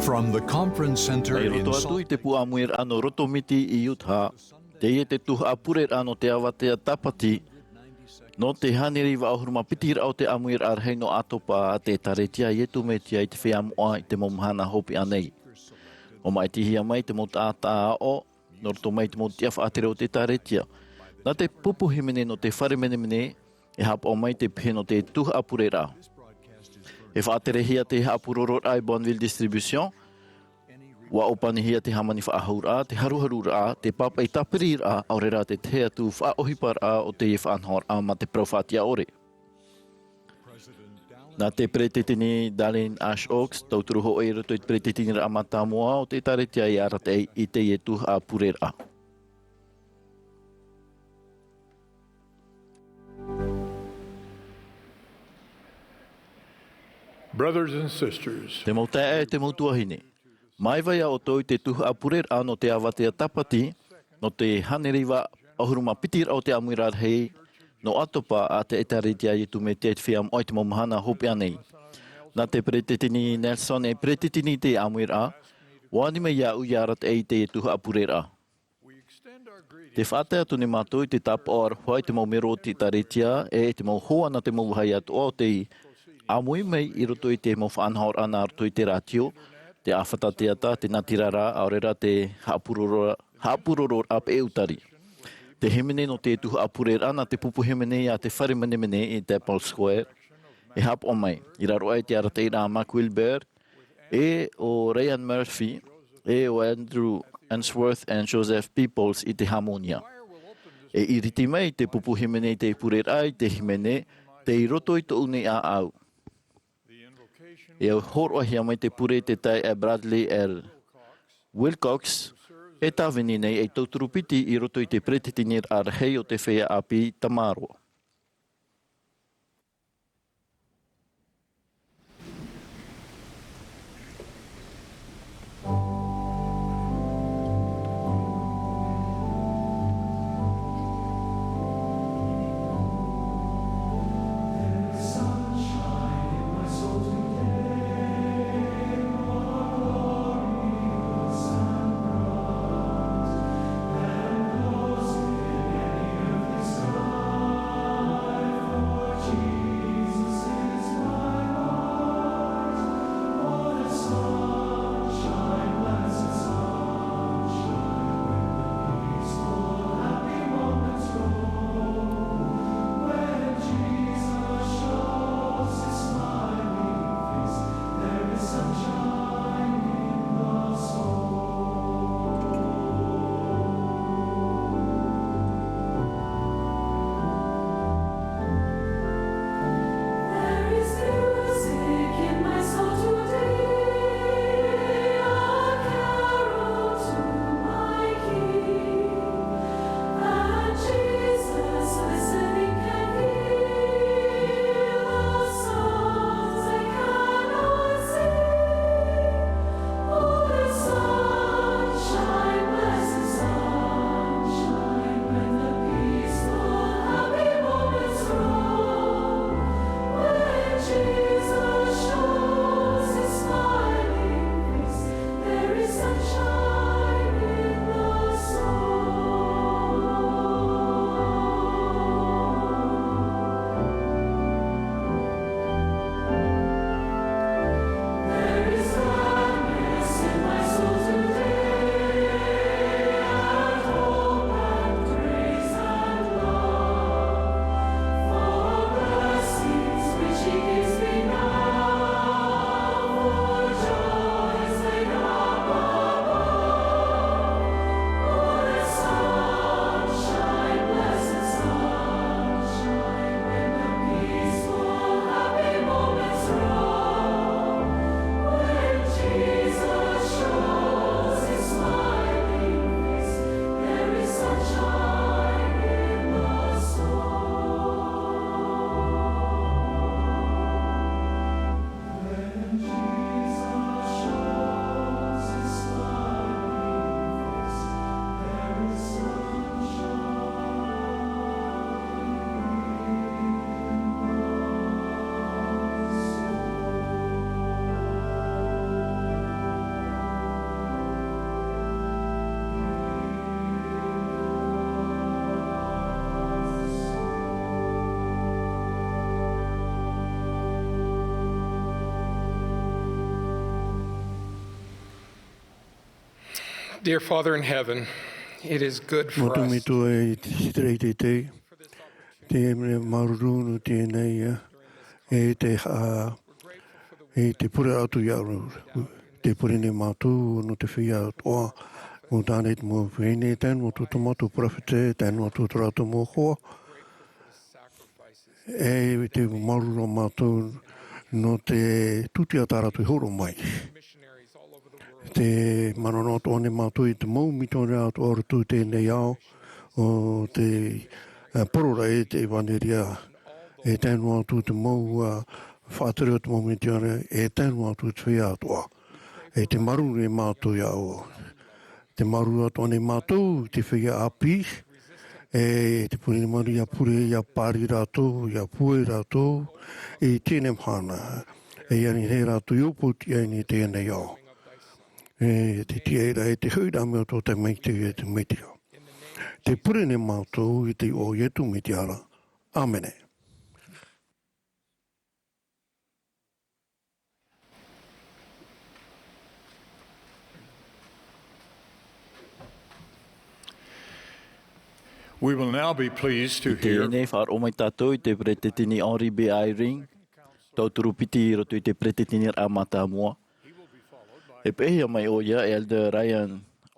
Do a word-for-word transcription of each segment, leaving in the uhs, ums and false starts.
From the conference center Mai in roto Salt atu i te pū ʻāmuiraʻa nō Roto Miti i Utah, teie te tuhaʻa pureraʻa nō te avatea tāpati, nō te hānere iva ʻahuru mā piti raʻa o te ʻāmuiraʻa rahi nō ʻAtopa a te ʻĒtārētia a Iesu Mesia i te Feiā Moʻa i te mau mahana hopeʻa nei. ʻUa maʻitihia mai te mau taʻata aʻo, nō roto mai i te mau tiʻa faʻatere o te ʻĒtārētia. Nā te pupu hīmene nō te fare menemene, e haʻapaʻo mai te piha nō te tuhaʻa pureraʻa. E faʻaterehia te haʻapurororaʻa e Bonneville Distribution, ʻua ʻōpanihia te hāmani faʻahouraʻa, te haruharuraʻa, te pāpaʻi tāpiriraʻa, ʻaore rā te tahi atu faʻaʻohiparaʻa o teie faʻanahoraʻa mā te parau faʻatiʻa ʻore. Nā te Peresideni Dallin H. Oaks, tauturu hōʻē i roto i te peresideni mātāmua o te ʻĒtārētia i arataʻi i teie tuhaʻa pureraʻa. Brothers and sisters, Te mau taeaʻe, te mau tuahine, māite ia ʻoutou i te tuhaʻa pureraʻa nō te avatea tāpati, nō te hānere iva ʻahuru mā piti raʻa o te ʻāmuiraʻa rahi, nō ʻAtopa a te ʻĒtārētia a Iesu Mesia i te Feiā Moʻa i te mau mahana hopeʻa nei. Nā te Peresideni Nelson e peresideni i te ʻāmuiraʻa, ʻua ani mai iāʻu ia arataʻi i teie tuhaʻa pureraʻa. Tē faʻatae atu nei mātou i te tāpaʻo aroha i te mau mero o te ʻĒtārētia, e i te mau hoa nā te mau vāhi atoʻa o tei ʻāmui mai i roto i te mau faʻanahoraʻa nā roto i te rātio, te ʻāfata teata, te natirara, ʻaore rā te haʻapuroro-, haʻapurororaʻa peʻe utari. Te hīmene nō te tuhaʻa pureraʻa nā te pupu hīmene a te fare menemene i Temple Square, e haʻapaʻo mai, i raro aʻe i te arataʻiraʻa a Mark Wilberg, e ʻo Ryan Murphy, e ʻo Andrew Unsworth and Joseph Peoples i te hāmōnia. E ʻiriti mai te pupu hīmene i te pureraʻa i te hīmene, tei roto i tōʻu nei ʻāʻau. E hōroʻahia mai te pure i te taeaʻe Bradley L. Wilcox, e tāvini nei ei tauturu piti i roto i te peresideni rahi o te feiā ʻāpī tamaroa. Dear Father in heaven, it is good for us. Mātou Metua i te, i te, i te, te, te mea māuruuru nō teie nei, e te, a, e te pure atu ia au. Tē pure nei mātou nō te feiā atoʻa, nō tāna i te mau vahine, tae noa atu tō mātou peropheta, tae noa atu tō rātou mau hoa. E te māuruuru mātou nō te tūtia tā rātou i hōroʻa mai. Tē manaʻo atoʻa nei mātou i te mau mitionare atoʻa roto i teie nei ao, ʻo tē, e, parau ra i te ʻevaneria, e tae noa atu te mau, a, faʻatere o te mau mitionare, e tae noa atu te feiā atoʻa. E tē māuruuru nei mātou ia au. Tē māuruuru atoʻa nei mātou i te feiā ʻāpī, e tē pure nei mātou ia pure, ia pāri rātou, ia pure rātou, i teie mahana. E ia nehenehe rātou i ʻōpū tiʻa i teie nei ao. E te tiʻa ra, e te hoʻi ra mai o tō tamaiti, e te Metua. Tē pure nei mātou i te iʻoa o Ietu Metia ra. ʻĀmene. We will now be pleased to I teie nei, faʻaroʻo mai tātou i te Peresideni Henry B. Eyring, tauturu piti i roto i te Peresideni ra mātāmua. E peʻehia mai ʻoia e Elder Ryan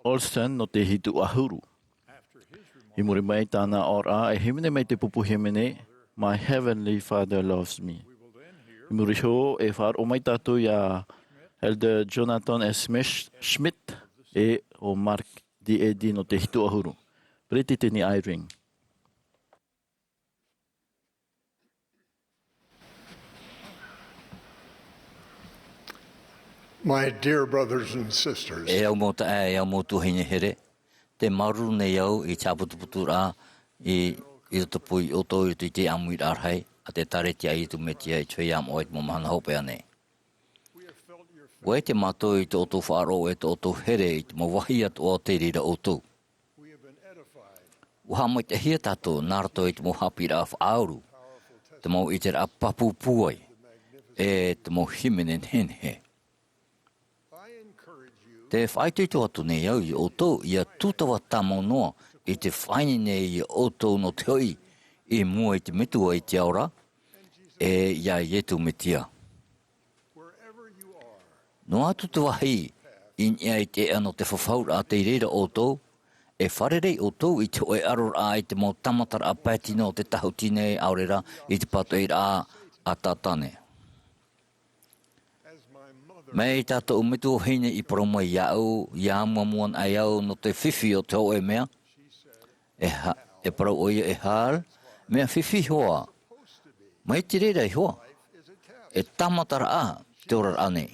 Olsen nō te hitu ʻahuru. I muri mai i tāna aʻoraʻa, e hīmene mai te pupu hīmene, My Heavenly Father Loves Me. I muri iho, e faʻaroʻo mai tātou ia Elder Jonathan S. Smith, Schmidt, e ʻo Mark D. Eddy nō te hitu ʻahuru. Peresideni Eyring. My dear brothers and sisters. E au mau taeaʻe, e au mau tuahine here, tē māuruuru nei au i te haʻaputuputuraʻa i, i roto pū ia ʻoutou i roto i te ʻāmuiraʻa rahi a te ʻĒkālesia a Ietu Metia i te feiā moʻa i te mau mahana hopeʻa nei. ʻUa ʻite mātou i tō ʻoutou faʻaroʻo e tō ʻoutou here i te mau vāhi atoʻa o tei reira ʻoutou. ʻUa haʻamaitaʻihia tātou nā roto i te mau haʻapiʻiraʻa faʻauru, te mau ʻiteraʻa pāpū pūai, e te mau hīmene nehenehe. Tē faʻaitoito atu nei au ia ʻoutou ʻia tūtava tāmau noa i te faʻaineine ia ʻoutou nō te hoʻi i mua i te Metua i te ao ra, e ia Ietu Metia. Noa atu te vāhi i niʻa i te ʻēʻa nō te fafauraʻa tei reira ʻoutou, e fārerei ʻoutou i te hōʻē ʻaroraʻa i te mau tāmataraʻa pae tino o te tāhuti nei, ʻaore rā i te pātoʻiraʻa a Tātane. Mai tā tōʻu metua vahine i parau mai iāʻu, ʻia amuamu anaʻe au nō te fifi o te hōʻē mea, e ha-, e parau ʻoia, e Hal, mea fifi hoʻi. Mai te reira iho ā, e tāmataraʻa te oraraʻa nei.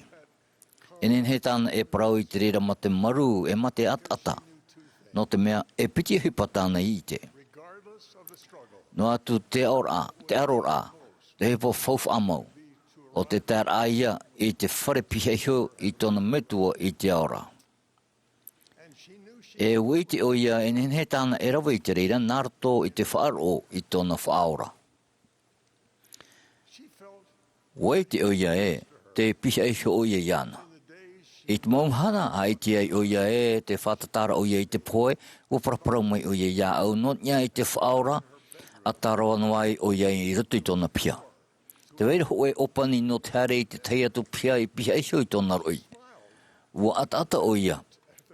E nehenehe tāna e parau i te reira mā te marū, e mā te ʻataʻata, nō te mea e piti ʻohipa tāna i ʻite. Noa atu te aʻoraʻa, te ʻaroraʻa, te ʻohipa faufaʻa mau, ʻo te taeraʻa ïa i te fare pihaʻi iho i tōna metua i te ao ra. E ʻua ʻite ʻoia e nehenehe tāna e rave i te reira nā roto i te faʻaroʻo i tōna Faʻaora. ʻUa ʻite ʻoia ē, tē pihaʻi iho ʻoia iāna. I te mau mahana ʻa ʻite ai ʻoia ē, tē fātata ra ʻoia i te pohe, ʻua paraparau mai ʻoia iāʻu, nō niʻa i te Faʻaora, ʻa tāroa noa ai ʻoia i roto i tōna piha. Tē vai ra hōʻē ʻōpani nō te haere i te tahi atu piha i pihaʻi iho i tōna roʻi. ʻUa ʻataʻata ʻoia.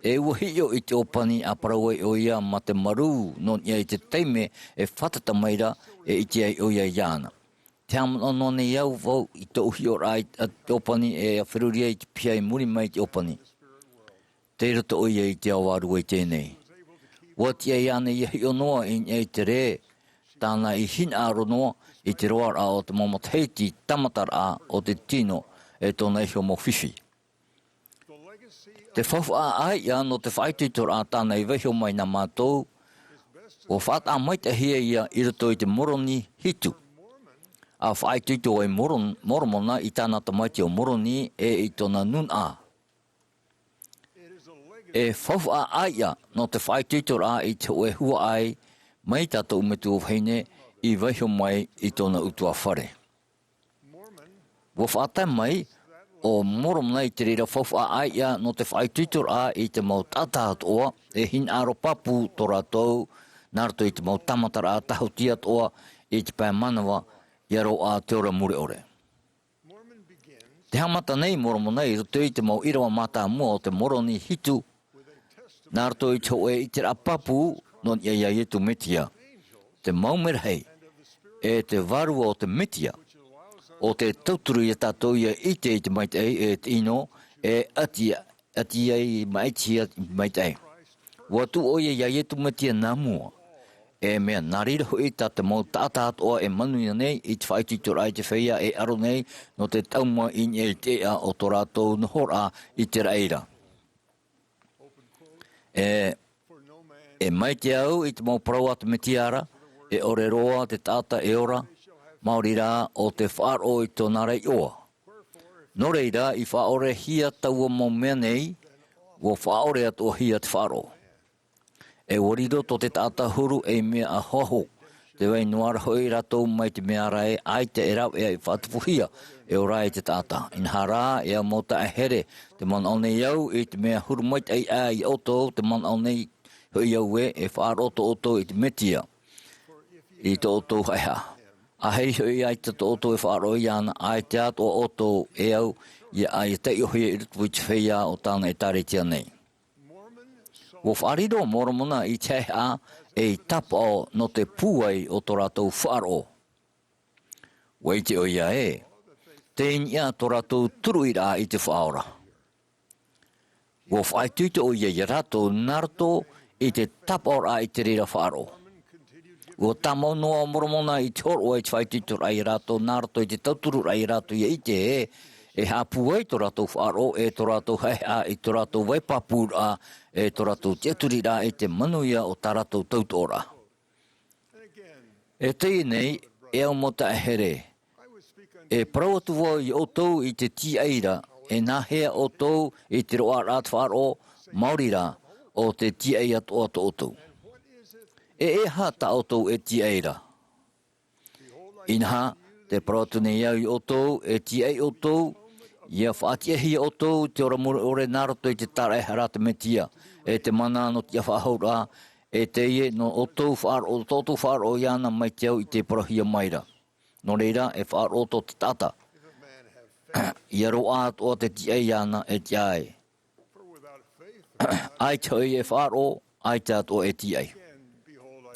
E ʻua hiʻo i te ʻōpani ʻa parau ai ʻoia mā te marū nō niʻa i te taime e fātata mai ra e ʻite ai ʻoia iāna. Tē haʻamanaʻo noa nei au vau i tōʻu hiʻoraʻa i, ā, te ʻōpani e feruri ai i te piha i muri mai i te ʻōpani. Tei roto ʻoia i te ao vārua i teie nei. ʻUa tiʻa iāna ʻia hiʻo noa i niʻa i te rē, tāna i hinaʻaro noa i te roaraʻa o te mau matahiti tāmataraʻa o te tino e tōna iho mau fifi. Te faufaʻa ʻāiʻa nō te faʻaitoitoraʻa tāna i vaiiho mai nā mātou, ʻua faʻataʻa maitaʻihia ïa i roto i te Moroni hitu. ʻA faʻaitoito ai Moron-, Moromona i tāna tamaiti ʻo Moroni e i tōna nūnaʻa. E faufaʻa ʻāiʻa nō te faʻaitoitoraʻa i te hōʻē huaʻai mai tā tōʻu metua vahine i vaiiho mai i tōna ʻutuāfare. ʻUa faʻatae mai, o Moromona i te reira faufaʻa ʻāiʻa nō te faʻaitoitoraʻa i te mau taʻata atoʻa, e hinaʻaro pāpū tō rātou, nā roto i te mau tāmataraʻa tāhuti atoʻa i te pae manava, ʻia roaʻa te ora mure ʻore. Te haʻamata nei Moromona i roto i te mau ʻīrava mātāmua o te Moroni hitu, nā roto i te hōʻē ʻiteraʻa pāpū nō niʻa iā Ietu Metia, te mau merahi, e te vārua o te Metia, ʻo tē tauturu iā tātou ʻia ʻite i te maitaʻi, e te ʻino, e ʻati, ʻati ai maʻitihia i te maitaʻi. ʻUa tuʻu ʻoia iā Ietu Metia nā mua, e mea nā reira hoʻi tā te mau taʻata atoʻa e manuia nei i te faʻaitoitoraʻa i te feiā e aro nei nō te taumā i niʻa i te ʻēʻa o tō rātou nohoraʻa i te raʻi ra. E, e maite au i te mau parau a te Metia ra, e ʻore roa te taʻata e ora, maori rā ʻo tē faʻaroʻo i tōna ra iʻoa. Nō reira, i faʻaʻorehia taua mau mea nei, ʻua faʻaʻore atoʻahia te faʻaroʻo. E ʻua riro tō te taʻata huru ei mea ahoaho, tē vai noa ra hoʻi rātou mai te mea ra ē, ʻaita e rāveʻa i faʻatupuhia, e ora ai te taʻata. Inaha rā, e au mau taʻahere, tē manaʻo nei au i te mea huru maitaʻi aʻe iā ʻoutou, tē manaʻo nei hoʻi au ē, e faʻaroʻo tō ʻoutou i te Metia, i tō ʻoutou haʻehaʻa. ʻAhiri hoʻi ʻaita tō ʻoutou e faʻaroʻo iāna, ʻaita atoʻa ʻoutou e au, ʻia, ʻia taiʻohia i roto i te feiā o tāna ʻĒtārētia nei. ʻUa faʻariro Moromona i te haʻehaʻa ei tāpaʻo nō te pūai o tō rātou faʻaroʻo. ʻUa ʻite ʻoia ē, tei niʻa tō rātou turuʻiraʻa i te Faʻaora. ʻUa faʻaitoito ʻoia iā rātou nā roto i te tāpaʻoraʻa i te reira faʻaroʻo. ʻUa tāmau noa ʻo Moromona i te hōroʻa i te faʻaitoitoraʻa iā rātou nā roto i te tautururaʻa iā rātou ʻia ʻite ē, e haʻapūai tō rātou faʻaroʻo, e tō rātou haʻehaʻa i tō rātou vai pāpūraʻa, e tō rātou tiʻaturiraʻa i te manuia o tā rātou tautoʻoraʻa. E teie nei, e au mau taʻahere, e parau atu vau iā ʻoutou i te tīaʻi ra, e nāhea ʻoutou i te roaʻaraʻa te faʻaroʻo, maori rā, ʻo tē tīaʻi atoʻa tō ʻoutou. E, e aha tā ʻoutou e tīaʻi ra? Inaha, tē parau atu nei au iā ʻoutou, e tīaʻi ʻoutou, ʻia faʻatiʻahia ʻoutou i te ora mure ʻore nā roto i te tāraʻehara a te Metia, e te mana nō te faʻahouraʻa, e teie nō ʻoutou faʻaroʻo, tō ʻoutou faʻaroʻo iāna mai te au i te parauhia mai ra. Nō reira, e faʻaroʻo tō te taʻata. ʻIa roaʻa atoʻa te tīaʻi iāna e tiʻa ai. ʻAita hoʻi e faʻaroʻo, ʻaita atoʻa e tīaʻi.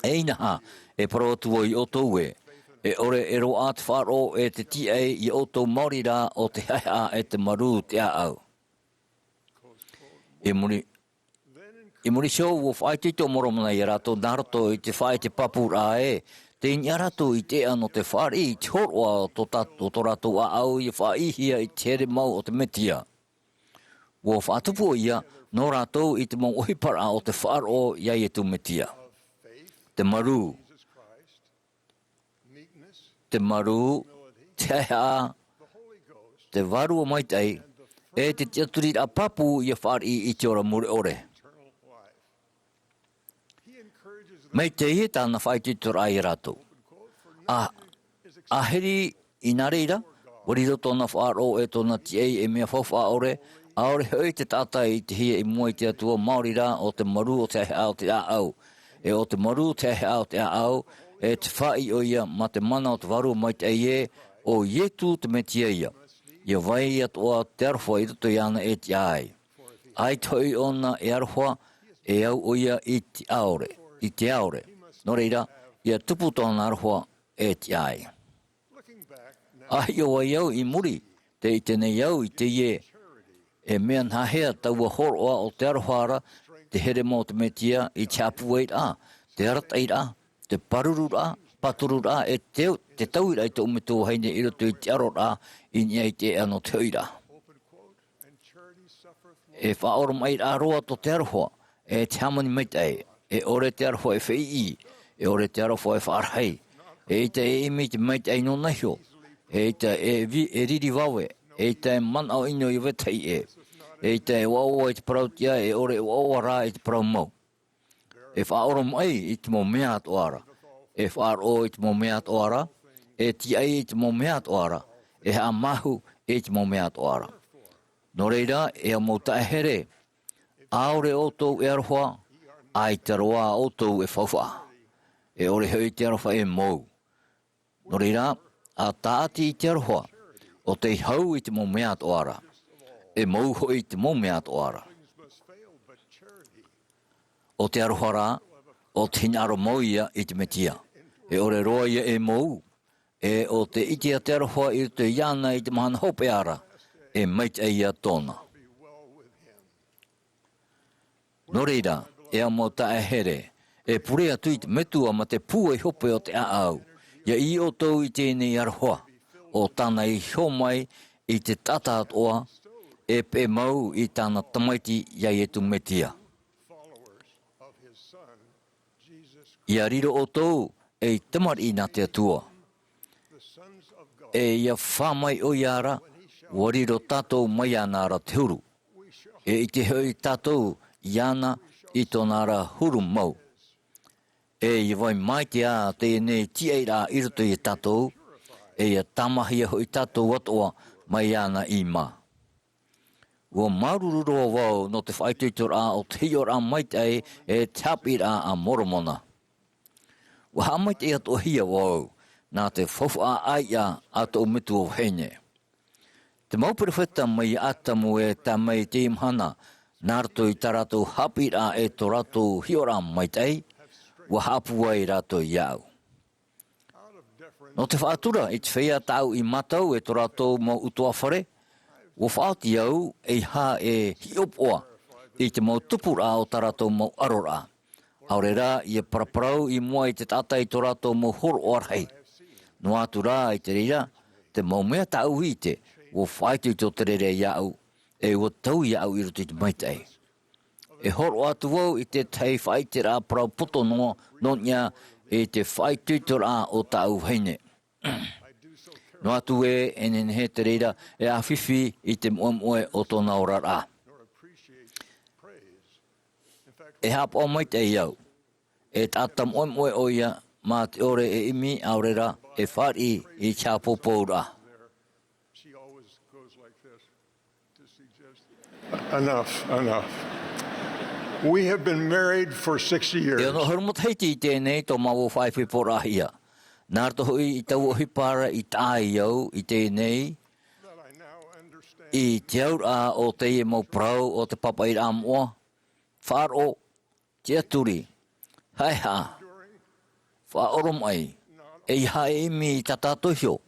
E inaha, e parau atu vau iā ʻoutou ē, e ʻore e roaʻa te faʻaroʻo e te tīaʻi iā ʻoutou maori rā ʻo te haʻehaʻa e te marū te ʻāʻau. I muri, i muri iho, ʻua faʻaitoito ʻo Moromona iā rātou nā roto i te faʻaʻite pāpūraʻa ē, tei niʻa rātou i te ʻēʻa nō te fāriʻi i te hōroʻa o tō tā-, o tō rātou ʻāʻau ʻia faʻaʻīhia i te here mau o te Metia. ʻUa faʻatupu ʻoia nō rātou i te mau ʻohiparaʻa o te faʻaroʻo iā Ietu Metia. Te marū, te marū, te haʻehaʻa, te Vārua Maitaʻi, e te tiʻaturiraʻa pāpū ʻia fāriʻi i te ora mure ʻore. Mai teie tāna faʻaitoitoraʻa iā rātou. ʻA, ʻahiri i nā reira, ʻua riro tōna faʻaroʻo e tōna tīaʻi ei mea faufaʻa ʻore, ʻaore hoʻi te taʻata e ʻitehia i mua i te Atua, maori rā ʻo te marū ʻo te haʻehaʻa ʻo te ʻāʻau. E ʻo te marū ʻo te haʻehaʻa ʻo te ʻāʻau, e te fāriʻi ʻoia mā te mana o te Vārua Maitaʻi ē, ʻo Ietu te Metia ïa. ʻIa vai atoʻa te aroha i roto iāna e tiʻa ai. ʻAita hoʻi ʻōna e aroha, e au ʻoia i te ʻaore, i te ʻaore. Nō reira, ʻia tupu tōna aroha e tiʻa ai. ʻA hiʻo ai au i muri, tē ʻite nei au i teie, e mea nāhea taua hōroʻa o te aroha ra, te here mau o te Metia i te haʻapūairaʻa, te arataʻiraʻa, te pārururaʻa, pātururaʻa, e te, te tauiraʻa i tōʻu metua vahine i roto i te aroraʻa i niʻa i te ʻēʻa nō te hoʻiraʻa. E faʻaoromaʻiraʻa roa tō te aroha, e te hāmani maitaʻi, e ʻore te aroha e feiʻi, e ʻore te aroha e faʻarahi, eʻita e ʻimi i te maitaʻi nōna iho, eʻita e vi-, e riri vave, eʻita e manaʻo ʻino ʻia vetahi ʻē, eʻita e ʻoaʻoa i te parau tiʻa, e ʻore e ʻoaʻoa rā i te parau mau. E faʻaoromaʻi i te mau mea atoʻa ra. E faʻaroʻo i te mau mea atoʻa ra. E tiʻai i te mau mea atoʻa ra. E haʻamāuruuru i te mau mea atoʻa ra. Nō reira, e au mau taeaʻe here, ʻaore ʻoutou e aroha, ʻaita roa ʻoutou e faufaʻa. E ʻore hoʻi te aroha e mou. Nō reira, ʻa tāʻati i te aroha, ʻo tei hau i te mau mea atoʻa ra. E mou hoʻi i te mau mea atoʻa ra. ʻO te aroha rā, ʻo te hinaʻaro mau ia i te Mesia. E ʻore roa ia e mou, e ʻo te ʻite ʻa te aroha i roto iāna i te mahana hopeʻa ra, e maitaʻi ia tōna. Nō reira, e au mau taeaʻe here, e pure atu i te Metua mā te pūai hope o te ʻāʻau, ʻia ʻī ʻoutou i teie nei aroha, ʻo tāna i iho mai i te taʻata atoʻa, e peʻe mau i tāna Tamaiti ia Iesu Mesia. ʻIa riro ʻoutou ei tamariʻi nā te Atua. E ʻia fā mai ʻoia ra, ʻua riro tātou mai iāna ra te huru. E ʻite hoʻi tātou iāna i tōna ra huru mau. E ʻia vai mai te ā teie nei tiaʻiraʻa i roto ia tātou, e ʻia tāmāhia hoʻi tātou atoʻa mai iāna i mā. ʻUa māuruuru roa vau nō te faʻaitoitoraʻa o te hiʻoraʻa maitaʻi e te haʻapiʻiraʻa a Moromona. ʻUa haʻamaitaʻi atoʻahia vau nā te faufaʻa ʻāiʻa a tōʻu metua vahine. Te mau perofeta mai iā Atamu e tae mai i teie mahana, nā roto i tā rātou haʻapiʻiraʻa e tō rātou hiʻoraʻa maitaʻi, ʻua haʻapūai rātou iāʻu. Nō te faʻatura i te feiā tāʻu i mātau e tō rātou mau ʻutuāfare, ʻua faʻaoti au eiaha e hiʻopoʻa i te mau tupuraʻa o tā rātou mau ʻaroraʻa. ʻAore rā ʻia paraparau i mua i te taʻata i tō rātou mau hōroʻa rahi. Noa atu rā i te reira, te mau mea tāʻu i ʻite, ʻua faʻaitoito te reira iāʻu, e ʻua taui iāʻu i roto i te maitaʻi. E hōroʻa atu vau i te tahi faʻaʻiteraʻa parau poto noa, nō niʻa i te faʻaitoitoraʻa o tāʻu vahine. Noa atu ē, e nehenehe te reira e ʻāfifi i te moʻemoʻe o tōna oraraʻa. E haʻapaʻo maitaʻi au. E taʻata moʻemoʻe ʻoia, mā te ʻore e ʻimi, ʻaore rā e fāriʻi i te haʻapoupouraʻa. Enough, enough. We have been married for sixty years. E ono ʻahuru matahiti i teie nei tō māua faʻaipoiporaʻahia. Nā roto hoʻi i taua ʻohipa ra i taʻa ai au i teie nei, i te auraʻa o teie mau parau o te pāpaʻiraʻa moʻa, faʻaroʻo, tiʻaturi, haʻehaʻa, faʻaʻoromaʻi, eiaha e ʻimi i tā tātou iho,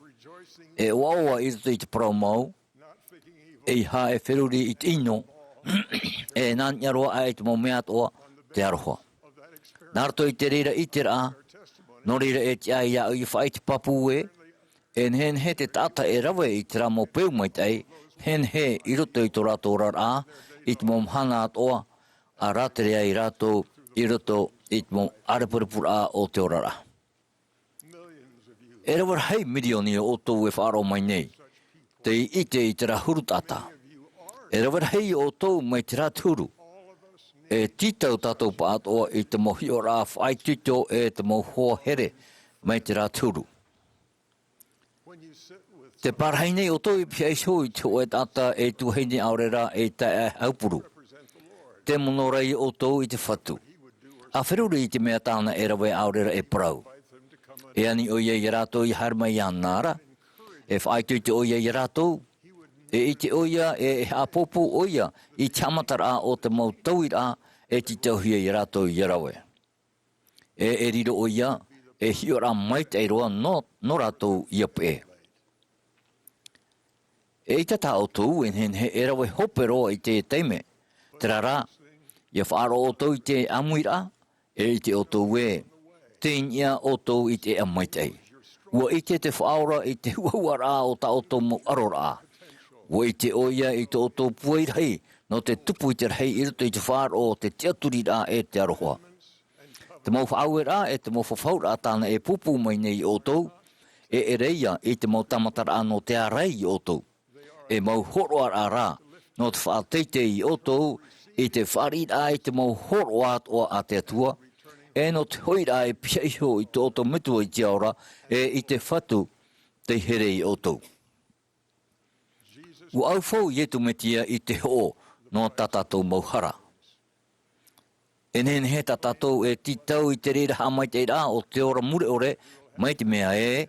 e ʻoaʻoa i roto i te parau mau, eiaha e feruri i te ʻino, e nā niʻa roa aʻe i te mau mea atoʻa, te aroha. Nā roto i te reira ʻiteraʻa, nō reira e tiʻa iāʻu ʻia faʻaʻite pāpū ē, e nehenehe te taʻata e rave i terā mau peu maitaʻi, nehenehe i roto i tō rātou oraraʻa, i te mau mahana atoʻa, ʻa rātere ai rātou i roto i te mau ʻārepurepu o te oraraʻa. E rave rahi mirioni o ʻoutou e faʻaroʻo mai nei, tei ʻite i terā huru taʻata. E rave rahi o ʻoutou mai terā te huru. E tītau tātou pāʻatoʻa i te mau hiʻoraʻa faʻaitoito e te mau hoa here mai terā te huru. Tē pārahi nei ʻoutou i pihaʻi iho i te hōʻē taʻata e tuahine ʻaore rā e taeaʻe aupuru. Tē mono ra ia ʻoutou i te Fatu. ʻA feruri i te mea tāna e rave ʻaore rā e parau. E ani ʻoia ia rātou ʻia haere mai iāna ra. E faʻaitoito ʻoia ia rātou. E ʻite ʻoia e, e haʻapōpou ʻoia i te haʻamataraʻa o te mau tauiraʻa e tītauhia ia rātou ʻia rave. E, e riro ʻoia ei hiʻoraʻa maitaʻi roa nō, nō rātou ʻia peʻe. Eʻita tā ʻoutou e nehenehe e rave hope roa i te taime. Terā rā, ʻia faʻaroʻo ʻoutou i te ʻāmuiraʻa, e ʻite ʻoutou ē, tei niʻa ʻoutou i te ʻēʻa maitaʻi. ʻUa ʻite te Faʻaora i te huʻahuʻaraʻa o tā ʻoutou mau ʻaroraʻa. ʻUa ʻite ʻoia i tō ʻoutou pūai rahi, nō te tupu i te rahi i roto i te faʻaroʻo o te tiʻaturiraʻa e te aroha. Te mau faʻaueraʻa e te mau fafauraʻa tāna e pūpū mai nei ia ʻoutou, e ʻere ia i te mau tāmataraʻa nō te ārai ia ʻoutou. E mau hōroʻaraʻa rā, nō te faʻateitei ia ʻoutou, i te fāriʻiraʻa i te mau hōroʻa atoʻa a te Atua, e nō te hoʻiraʻa e pihaʻi iho i tō ʻoutou Metua i te ao ra, e i te Fatu tei here ia ʻoutou. Ua ʻaufau Iesu Mesia i te hoʻo nō tā tātou mau hara. E nehenehe tā tātou e tītau i te reira haʻamaitaʻiraʻa o te ora mure ʻore mai te mea ē,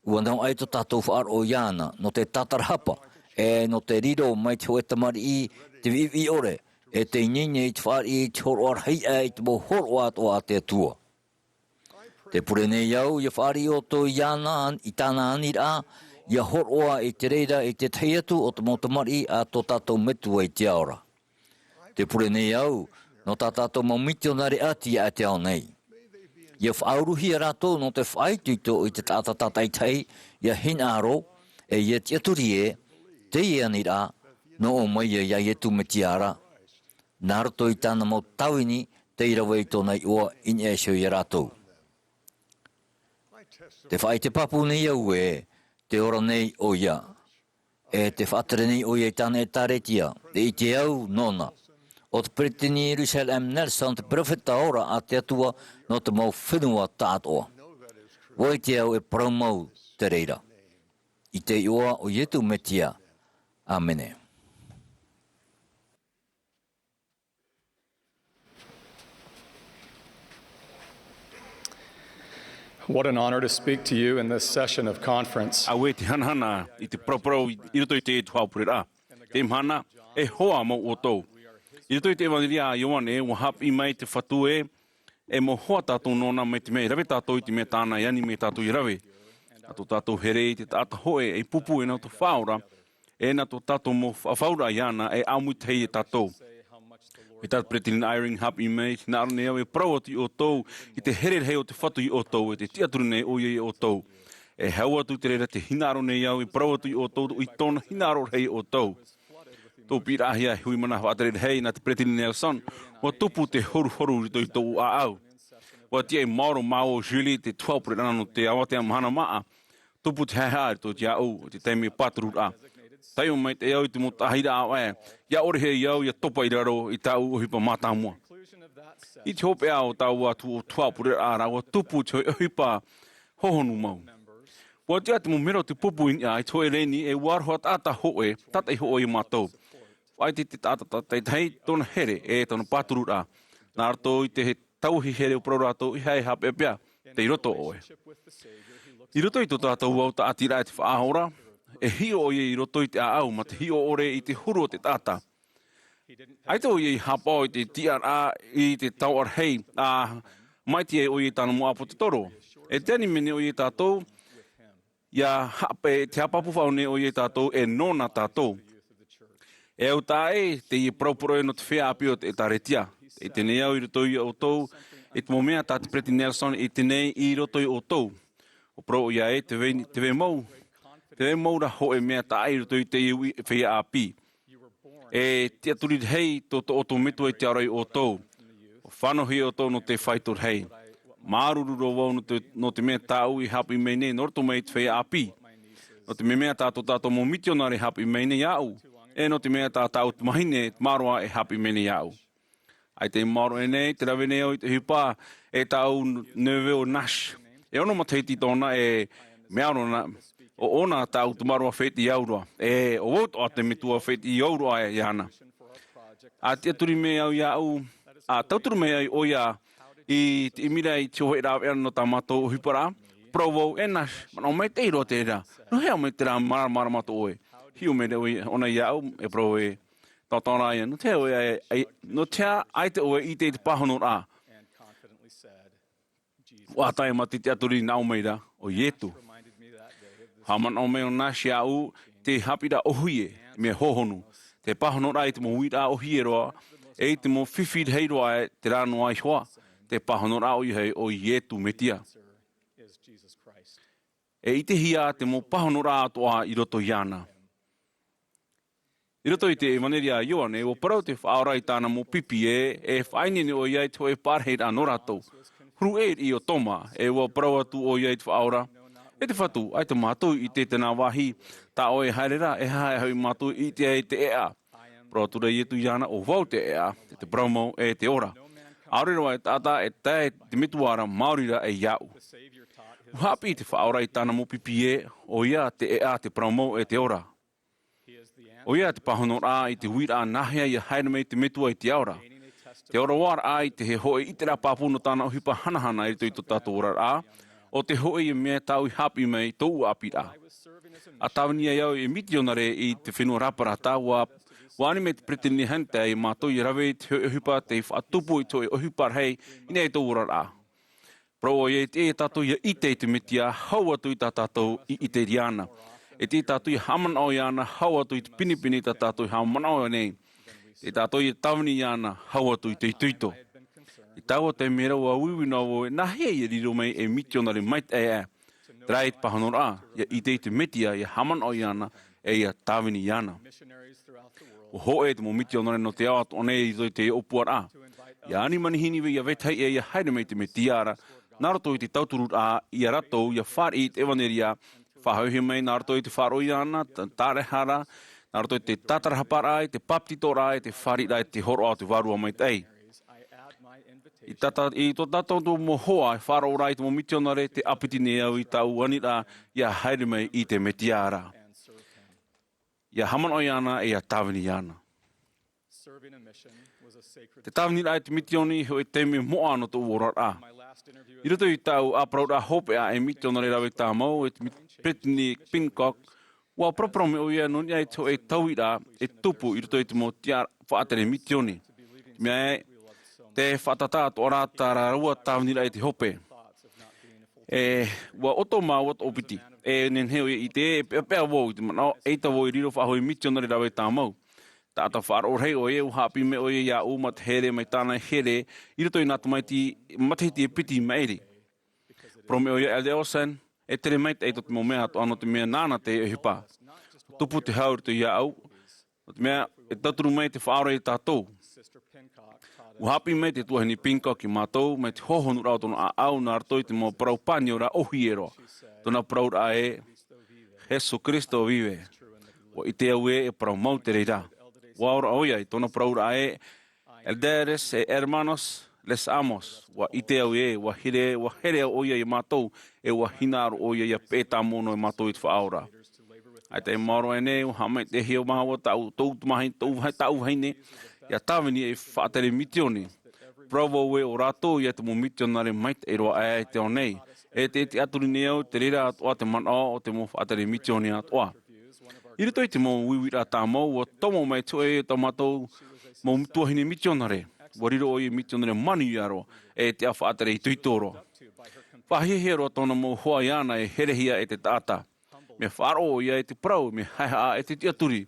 ua noaʻa tō tātou faʻaroʻo iāna, nō te tātarahapa, e nō te riro mai te hōʻē tamariʻi te viʻiviʻi ʻore, e te ineine i te fāriʻi i te hōroʻa rahi aʻe i te mau hōroʻa atoʻa a te Atua. Te pure nei au, ʻia fāriʻi ʻoutou iāna, i tāna aniraʻa, ʻia hōroʻa i te reira i te tahi atu o te mau tamariʻi a tō tātou Metua i te ao ra. Te pure nei au, nō tā tātou mau mitionare ʻati aʻe te ao nei. ʻIa faʻauruhia rātou nō te faʻaitoito i te taʻata tātaʻitahi, ʻia hinaʻaro, e ʻia tiʻaturi ē, teie aniraʻa, nō ʻō mai ia Iesu Mesia ra. Nā roto i tāna mau tāvini, tei rave i tōna iʻoa i niʻa iho ia rātou. Te faʻaʻite pāpū nei au ē, te ora nei ʻoia. E te faʻatere nei ʻoia i tāna ʻēkālesia, e ʻite au nōna. ʻO te Peresideni Russell M. Nelson te perofeta ora a te Atua nō te mau fenua tāʻatoʻa. ʻUa ʻite au e parau mau te reira. I te iʻoa o Iesu Mesia. ʻĀmene. What an honor to speak to you in this session of conference. Auē te hanahana i te paraparau i roto i te tuhaʻa pureraʻa. Te mahana, e hoa mau ʻoutou. I roto i te ʻEvanelia a Ioane, ua haʻapiʻi mai te Fatu ē, e mau hoa tātou nōna mai te mea i rave tātou i te mea tāna e ani mai tātou i rave. Nā tō tātou here i te taʻata hōʻē ei pupu e nā tō Faʻaora, e nā tō tātou mau faʻafauraʻa iāna e ʻāmui tahi e tātou. Mai tā te Peresideni Eyring haʻapiʻi mai, hinaʻaro nei au e parau atu ia ʻoutou i te here rahi o te Fatu ia ʻoutou, e te tiʻaturi nei ʻoia ia ʻoutou. E hau atu te reira te hinaʻaro nei au e parau atu ia ʻoutou i tōna hinaʻaro rahi ia ʻoutou. Tō piʻiraʻahia e hui mana faʻatere rahi nā te Peresideni Nelson, ua tupu te horuhoru i roto i tōʻu ʻāʻau. ʻUa tiʻa i maoro māua ʻo Julie i te tuhaʻa pureraʻa nō te avatea mahana māʻa. Tupu te haʻehaʻa i roto iāʻu, i te taime pātururaʻa. Taiʻo maitaʻi au i te mau taʻahiraʻa ʻo ē, ʻia ʻore hoʻi au ʻia topa i raro i tāʻu ʻohipa mātāmua. I te hopeʻa o taua tuhaʻa pureraʻa ra, ua tupu te hōʻē ʻohipa hohonu mau. ʻUa tiʻa te mau melo o te pupu i niʻa i te hōʻē reni, e ua aroha taʻata hōʻē, tātaʻi hōʻē ia mātou. Faʻaʻite te taʻata tātaʻitahi tōna here, e tōna pātururaʻa. Nā roto i te tauihi here ʻo parau rātou, ʻeiaha e haʻapeʻapeʻa, tei roto ʻoe. I roto i tō tātou au tāʻatiraʻa e te Faʻaora, e hiʻo ʻoia i roto i te ʻāʻau, mā te hiʻo ʻore i te huru o te taʻata. ʻAita ʻoia i haʻapaʻo i te tiʻaraʻa i te taoʻa rahi, ā, maʻiti ai ʻoia i tāna mau ʻāpōsetolo. E te ani mai nei ʻoia ia tātou, ʻia haʻapaʻo, te haʻapāpū faʻahou nei ʻoia ia tātou, e nōna tātou. E au taʻa ʻē, teie parauparau ē nō te feiā ʻāpī o te ʻĒtārētia. E ʻite nei au i roto ia ʻoutou, i te mau mea tā te Peresideni Nelson i ʻite nei i roto ia ʻoutou. ʻUa parau ʻoia ē, tē vai, tē vai mau, tē vai mau ra hōʻē mea taʻa ʻē i roto i teie uʻi feiā ʻāpī. E tiʻaturi rahi tō, tō ʻoutou Metua i te ao ra ia ʻoutou. ʻUa fānauhia ʻoutou nō te faito rahi. Māuruuru roa vau nō te, nō te mea tāʻu i haʻapiʻi mai nei nō roto mai i te feiā ʻāpī. Nō te mea, mea tā tō tātou mau mitionare i haʻapiʻi mai nei iāʻu. E nō te mea tā tāʻu tamāhine tamaroa e haʻapiʻi mai nei iāʻu. ʻAita i maoro aʻe nei, tē rave nei au i te ʻohipa, e tāʻu neveu ʻo Nash. E ono matahiti tōna e mea roa na, ʻo ʻōna tāʻu tamaroa fētiʻi au roa. E ʻo vau atoʻa te metua fētiʻi au roa iāna. ʻA tiʻaturi mai au iāʻu, ʻa tauturu mai ai ʻoia i te ʻimiraʻa i te hōʻē rāveʻa nō tā mātou ʻohiparaʻa. Parau vau, e Nash, manaʻo maitaʻi roa terā. Nō hea mai terā māramarama atoʻa ʻoe? Hiʻo mai ra ʻoia, ʻōna iāʻu, e parau ē, tauturu ia, nō te hea ʻoe, e, e, nō te hea ʻaita ʻoe i ʻite i te pāhonoraʻa? ʻUa tae mai te tiʻaturi nā ʻō mai ra, ʻo Iesu. Haʻamanaʻo mai ʻo Nash iāʻu, te haʻapiʻiraʻa ʻōhie, mea hohonu. Te pāhonoraʻa i te mau uiraʻa ʻōhie roa, e i te mau fifi rahi roa, e terā noa iho ā, te pāhonoraʻa ʻoia hoʻi ʻo Iesu Mesia. E ʻitehia te mau pāhonoraʻa atoʻa i roto iāna. I roto i te ʻEvanelia a Ioane, ʻua parau te Faʻaora i tāna mau pipi ē, e faʻaineine ʻoia i te hōʻē pārahiraʻa nō rātou. Huru ʻē i ʻō Toma, e ʻua parau atu ʻoia i te Faʻaora, e te Fatu, ʻaita mātou i ʻite i tēnā vāhi, tā ʻoe e haere ra, e aha hoʻi mātou i ʻite ai i te ʻēʻa? Parau atu ra Iesu iāna, ʻo vau te ʻēʻa, e te parau mau, e te ora. ʻAore roa e taʻata e tae i te Metua ra, maori rā e iāʻu. ʻUa haʻapiʻi te Faʻaora i tāna mau pipi ē, ʻoia te ʻēʻa, te parau mau, e te ora. ʻOia te pāhonoraʻa i te uiraʻa nāhea ia haere mai te Metua i te ao ra. Te ora ʻoia rā i te hōʻē ʻiteraʻa pāpū nō tāna ʻohipa hanahana i roto i tō tātou oraraʻa, ʻo te hōʻē ia mea tāʻu i haʻapiʻi mai i tōʻu ʻāpīraʻa. ʻA tāvini ai au e mitionare i te fenua Raparata, ʻua, ʻua ani mai te peresideni Hunter ia mātou ia rave i te hōʻē ʻohipa tei faʻatupu i te hōʻē ʻohipa rahi i niʻa i tōʻu oraraʻa. Parau ʻoia, e tiʻa ia tātou ia ʻite i te Mesia, hau atu i tā tātou i ʻite i ana. E tiʻa ia tātou ia haʻamanaʻo iāna, hau atu i te pinepine tā tātou i haʻamanaʻo nei. E tiʻa ia tātou ia tāvini iāna, hau atu i te itoito. I taua taime ra ʻua uiui noa vau, nāhea ia riro mai e mitionare maitaʻi ʻē. Terā te pāhonoraʻa, ia ʻite i te Mesia, ia haʻamanaʻo iāna, e ia tāvini iāna. ʻUa hōʻē te mau mitionare nō te ao atoʻa nei i roto i teie ʻōpuaraʻa. ʻIa ani manihini vau ia vetahi ʻē ia haere mai te Mesia ra, nā roto i te tautururaʻa ia rātou ia fāriʻi i te ʻevanelia, faʻahoʻihia mai nā roto i te faʻaroʻo iāna, tā-, tāraʻehara, nā roto i te tātarahaparaʻa, i te bāpetizoraʻa, i te fāriʻiraʻa, i te hōroʻa o te Vārua Maitaʻi. I tā tā-, i tō tātou mau hoa e faʻaroʻo ra i te mau mitionare, tē ʻāpiti nei au i tāʻu aniraʻa ia haere mai i te Mesia ra. Ia haʻamanaʻo iāna, e ia tāvini iāna. Te tāviniraʻa i te mitioni, hōʻē taime moʻa nō tōʻu oraraʻa. I roto i tāʻu ʻāparauraʻa hopeʻa e mitionare rave tāmau, e te mi-, Brittany Pincock, ʻua paraparau mai ʻoia nō niʻa i te hōʻē tauiraʻa e tupu i roto i te mau tiʻaraʻa faʻatere mitioni. Te mea ē, tē faʻatātā atoʻa ra tā rāua tāviniraʻa i te hope. E, ʻua ʻoto māua toʻopiti. E nehenehe ʻoia i ʻite, e peʻapeʻa vau i te manaʻo, eʻita vau e riro faʻahou ei mitionare rave tāmau. Taʻata faʻaroʻo rahi ʻoia, ʻua haʻapiʻi mai ʻoia iāʻu ma te here mai tāna here, i roto i nā tamaiti matahiti e piti i maʻiri. Parau mai ʻoia, Elder Olsen, e tere maitaʻi tō te mau mea atoʻa nō te mea nāna te ʻohipa. Tupu te hau i roto iāʻu, nō te mea, e tauturu mai te Faʻaora ia tātou. ʻUa haʻapiʻi mai te tuahine Pincock ia mātou, mai te hōhonuraʻa o tōna ʻāʻau, nā roto i te mau parau pāniora ʻōhie roa. Tōna parauraʻa ē, Iesu Kristo vive. ʻUa ʻite au ē, e parau mau te reira. ʻUa ora ʻoia i tōna parauraʻa ē, Elderes e hermanos, les amo. ʻUa ʻite au ē, ʻua here, ʻua here ʻoia ia mātou, e ʻua hinaʻaro ʻoia ia peʻe tāmau noa ia mātou i te Faʻaora. ʻAita e maoro aʻenei, ʻua haʻamaitaʻihia māua tāʻu, tōʻu tamahine, tōʻu vahi-, tāʻu vahine, ia tāvini ei faʻatere mitioni. Parau vau ē, ʻo rātou ia te mau mitionare maitaʻi roa aʻe i te ao nei. E te, te tiʻaturi nei au, te reira atoʻa te manaʻo o te mau faʻatere mitioni atoʻa. I roto i te mau uiuiraʻa tāmau, ʻua tomo mai te hōʻē o tā mātou mau tuahine mitionare. ʻUa riro ʻoia mitionare manuia roa, e te faʻatere itoito roa. Faʻahiahia roa tōna mau hoa iāna e herehia e te taʻata. Mea faʻaroʻo ʻoia e te parau, mea haʻehaʻa e te tiʻaturi.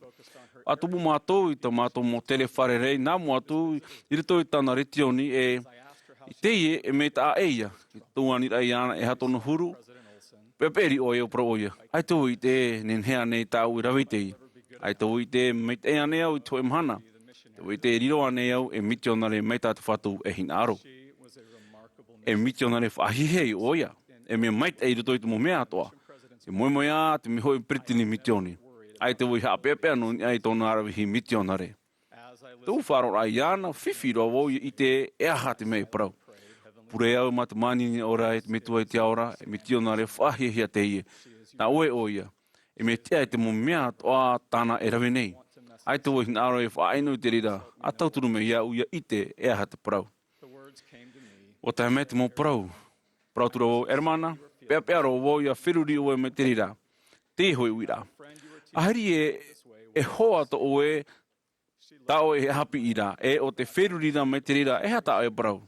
ʻA tumu mātou i tā mātou mau tere fārerei, nā mua atu i roto i tāna retioni ē, i teie e mea taʻa ʻē ia, i tō aniraʻa iāna e aha tōna huru, peʻapeʻa riʻi ʻoia, ʻua parau ʻoia. ʻAita vau i ʻite e nehenehe ānei tāʻu e rave i teie. ʻAita vau i ʻite e maitaʻi ānei au i te hōʻē mahana. ʻAita vau i ʻite e riro ānei au e mitionare mai tā te Fatu e hinaʻaro. E mitionare faʻahiahia ʻoia. E mea maitaʻi i roto i te mau mea atoʻa. Te moemoeā, te mea hōʻē peresideni mitioni. ʻAita vau i haʻapeʻapeʻa nō niʻa i tōna aravihi mitionare. Tōʻu faʻaroʻoraʻa iāna, fifi roa vau ia ʻite e aha te mea e parau. Pure au mā te manihini ʻore i te Metua i te ao ra, e mitionare faʻahiahia teie. Nā ʻoe ʻoia, e mea tiʻa i te mau mea atoʻa tāna e rave nei. ʻAita vau i hinaʻaro e faʻaʻino i te reira, ʻa tauturu mai iāʻu ia ʻite e aha te parau. ʻUa tae mai te mau parau. Parau atu ra vau, Hermana, peʻapeʻa roa vau ia feruri ʻoe mai te reira. Teie hōʻē uiraʻa. ʻAhiri ē, e hoa atoʻa ʻoe, tā ʻoe e haʻapiʻi ra, e ʻo tē feruri ra mai te reira, e aha tā ʻoe e parau?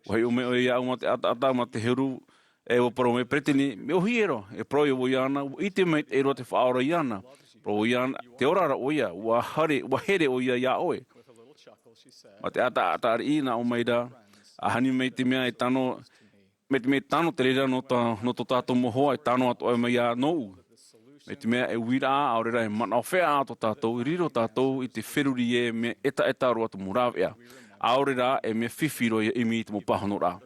ʻUa hiʻo mai ʻoia iāʻu mā te ʻataʻata, mā te huru, e ʻua parau mai, Peretiteni, mea ʻōhie roa, e parau ʻoia iāna, ʻua ʻite maitaʻi roa te Faʻaora iāna. Parau ʻoia iāna, tē ora ra ʻoia, ʻua haere, ʻua here ʻoia iā ʻoe. Mā te ʻataʻata riʻi, nā ʻō mai ra, ʻa hani mai te mea e tano, mai te mea e tano te reira nō tā, nō tō tātou mau hoa, e tano atoʻa mai iā nōʻu. Mai te mea e uiraʻa, ʻaore rā e manaʻo feʻaʻa tō tātou, i riro tātou i te feruri ē, mea ʻetaʻeta roa te mau rāveʻa. ʻAore rā, e mea fifi roa ia ʻimi i te mau pāhonoraʻa.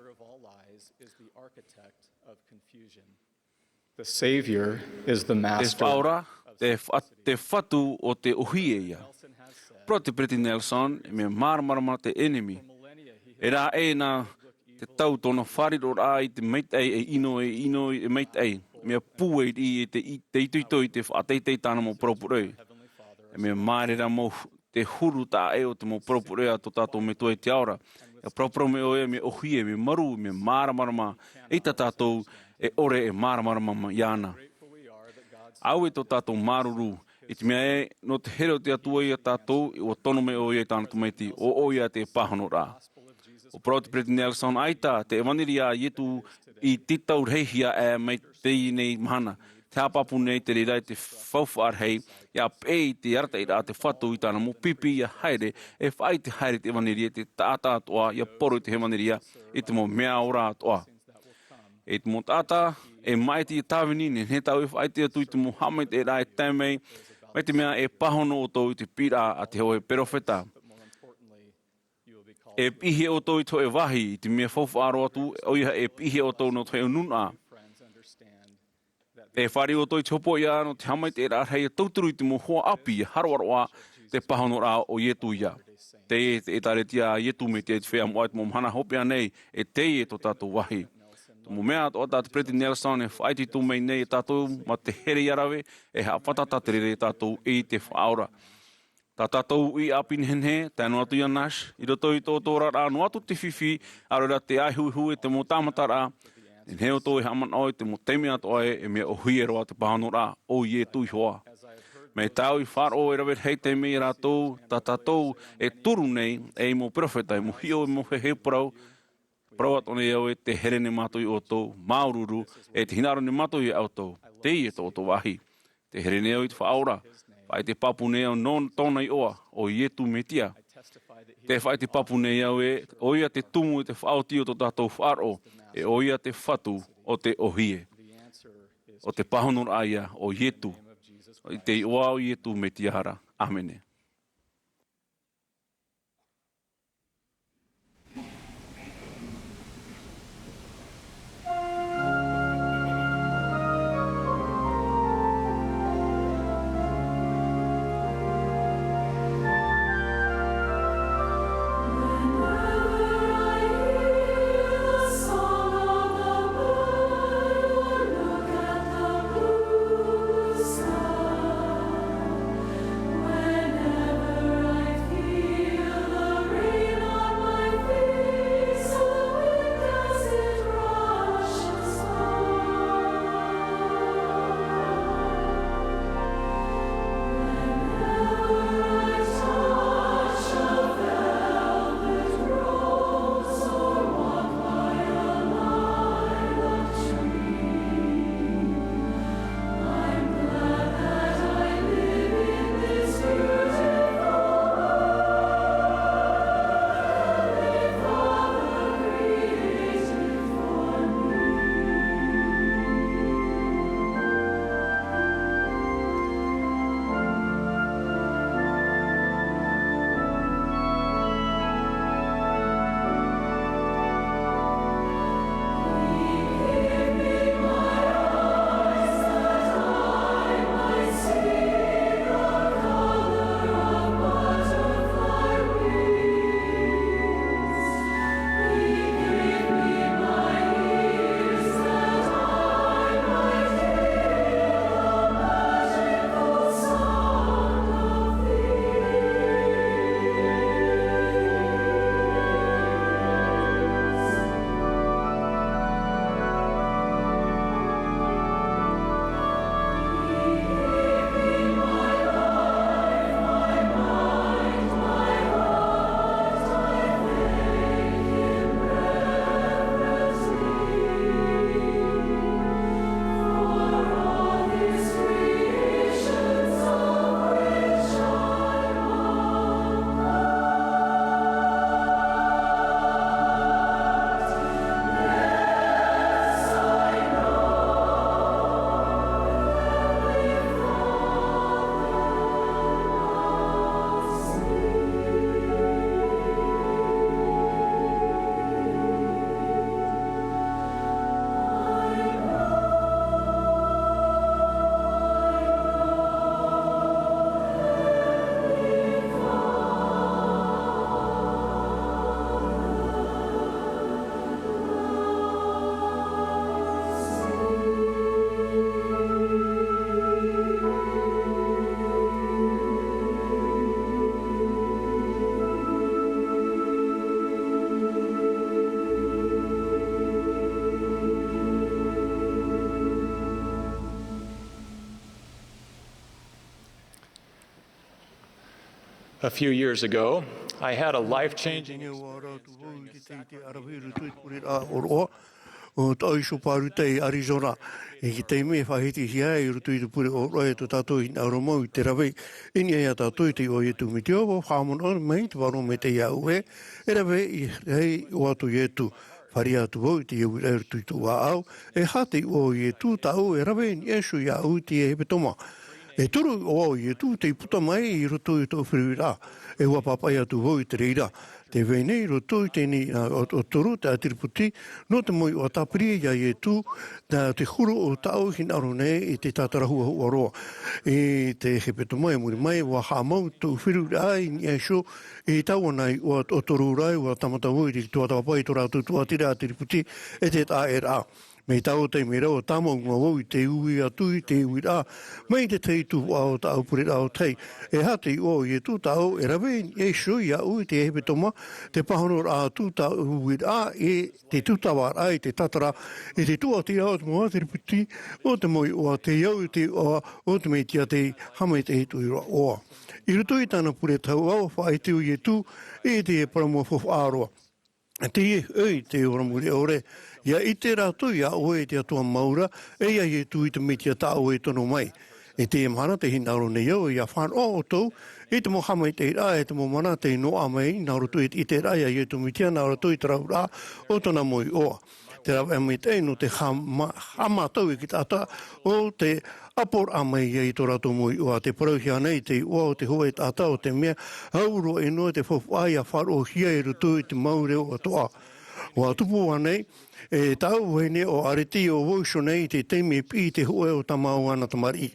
The Savior is the Te master. Faʻaora, te fa-, te Fatu o te ʻōhie ia. Parau te Peretiteni Nelson, e mea māramarama te ʻenemi. E rā ē nā te tau tōna fāriʻiraʻa i te maitaʻi e ʻino, e ʻino e maitaʻi. Mea pūai riʻi e te i-, te itoito i te faʻateitei tāna mau parau pūroi. E mea māere rā mau hu-, te huru taʻa ʻē o te mau paraparau a tō tātou Metua i te ao ra. ʻIa paraparau mai ʻoia, mea ʻōhie, mea marū, mea māramarama, i tā tātou e ʻore e māramarama mai iāna. Auē tō tātou māuruuru, i te mea ē, nō te here o te Atua ia tātou, ʻua tono mai ʻoia i tāna tamaiti, ʻo ʻoia te pāhonoraʻa. ʻUa parau te Peresideni Nelson, ʻaita, te ʻevanelia a Ietu i tītau rahi hia aʻe mai teie nei mahana. Te haʻapāpū nei te reira i te faufaʻa rahi, ʻia peʻe i te arataʻiraʻa a te Fatu i tāna mau pipi ʻia haere, e faʻaʻite haere te ʻevanelia i te taʻata atoʻa, ʻia poro i te ʻevanelia, i te mau mea ora atoʻa. E te mau taʻata, e maʻiti e tāvini, nehenehe tāʻu e faʻaʻite atu i te mau haʻamaitaʻiraʻa e tae mai, mai te mea e pāhono ʻoutou i te piʻiraʻa a te hōʻē perofeta. E piʻihia ʻoutou i te hōʻē vāhi, i te mea faufaʻa roa atu, ʻoia e piʻihia ʻoutou nō te hōʻē nūnaʻa. E fāriʻi ʻoutou i te hopoiʻa nō te haʻamaitaʻiraʻa rahi ʻia tauturu i te mau hoa ʻāpī, ʻia haroʻaroʻa te pāhonoraʻa o Ietu ia. Teie te ʻĒtārētia a Ietu Metia i te feiā moʻa i te mau mahana hopeʻa nei, e teie tō tātou vāhi. Te mau mea atoʻa tā te Peresideni Nelson e faʻaitoito mai nei ia tātou mā te here ʻia rave, e haʻafātata te reira ia tātou i te Faʻaora. Tā tātou uʻi ʻāpī nehenehe, tae noa atu ia Nash, i roto i tō ʻoutou oraraʻa noa atu te fifi, ʻaore rā te ʻāehuehu e te mau tāmataraʻa, nehenehe ʻoutou e haʻamanaʻo i te mau taime atoʻa ē, e mea ʻōhie roa te pāhonoraʻa o Ietu Ihoā. Mai tāʻu i faʻaroʻo e rave rahi taime ia rātou, tā tātou e turu nei, ei mau perofeta, ei mau hiʻo, ei mau heheu parau, parau atoʻa nei au ē, tē here nei mātou ia ʻoutou, māuruuru, e tē hinaʻaro nei mātou ia ʻoutou. Teie tō ʻoutou vāhi. Tē here nei au i te Faʻaora. Faʻaʻite pāpū nei au nō tōna iʻoa, ʻo Ietu Metia. Tē faʻaʻite pāpū nei au ē, ʻoia te tumu e te faʻaoti o tō tātou faʻaroʻo, e ʻoia te Fatu o te ʻōhie. ʻO te pāhonoraʻa ia, ʻo Ietu. I te iʻoa o Ietu Metia ra. ʻĀmene. A few years ago, I had a life-changing Tēnei ua rātou vau i te tei te arahi i roto i te pureraʻa ʻōroʻa o Taʻo Iso Pāruta i Arizona. I te taime e faʻahitihia ai i roto i te pure ʻōroʻa e tō tātou hinaʻaro mau i te rave i niʻa iā tātou i te iʻoa o Ietu Metia, ua haʻamanaʻo mai te Vārua Maitaʻi iāʻu ē, e rave i, i ʻō atu Ietu. Fāriʻi atu vau i teie uiraʻa i roto i tōʻu ʻāʻau, e aha te iʻoa o Ietu tāʻu e rave i niʻa iho iāʻu i teie hepetoma? E toru iʻoa o Ietu tei puta mai i roto i tōʻu feruriraʻa, e ua pāpaʻi atu vau i te reira. Tē vai nei i roto i teie nei, ā, ʻo, ʻo toru te ʻātiripiti, nō te mau iʻoa tāpiri iā Ietu, nā te huru o tāʻu hinaʻaro nei i te tātara huahua roa. I te hepetoma i muri mai, ua haʻamau tōʻu feruriraʻa i niʻa iho i tāua nā iʻoa ʻo toru ra, ua tāmata vau i te tuatāpapa i tō rātou tuatira ʻātiripiti e te taʻaʻēraʻa. Mai taua taime ra, ua tāmau noa vau i te ui atu i te uiraʻa mai te tahi tuhaʻa o tāʻu pureraʻa ʻo tei, e aha te iʻoa o Ietu tāʻu e rave i niʻa iho iāʻu i te hepetoma, te pāhonoraʻa atu tāʻu uiraʻa i te tūtavaraʻa i te tātara i te tuatira o te mau ʻātiripiti o te mau iʻoa, tei au i te iʻoa o te Metia, te haʻamaitaʻi i tō ʻoe iʻoa. I roto i tāna pure tahuʻa, ua faʻaʻite ʻo Ietu i te parau mau faufaʻa roa. Tei ʻoe te ora mure ʻore, ʻia ʻite rātou iā ʻoe i te Atua mau ra, e iā Ietu i te Metia tā ʻoe e tono mai. I teie mahana tē hinaʻaro nei au, ʻia fānaʻo ʻoutou i te mau haʻamaitaʻiraʻa e te mau mana tei noaʻa mai nā roto i te ʻiteraʻa iā Ietu Metia, nā roto i te raveraʻa o tōna mau iʻoa. Te rāveʻa maitaʻi nō te haʻama-, haʻamātau i te taʻata o te ʻaporaʻa mai ia i tō rātou mau iʻoa. Tē parauhia nei te iʻoa o te hōʻē taʻata, ʻo te mea ʻaita roa ʻino te faufaʻa ʻia faʻaroʻohia i roto i te mau reo atoʻa. Ua tupu ānei, e tāʻu vahine ʻo Areti, ʻo vau iho nei i te taime e piʻi te hōʻē o tā māua na tamariʻi?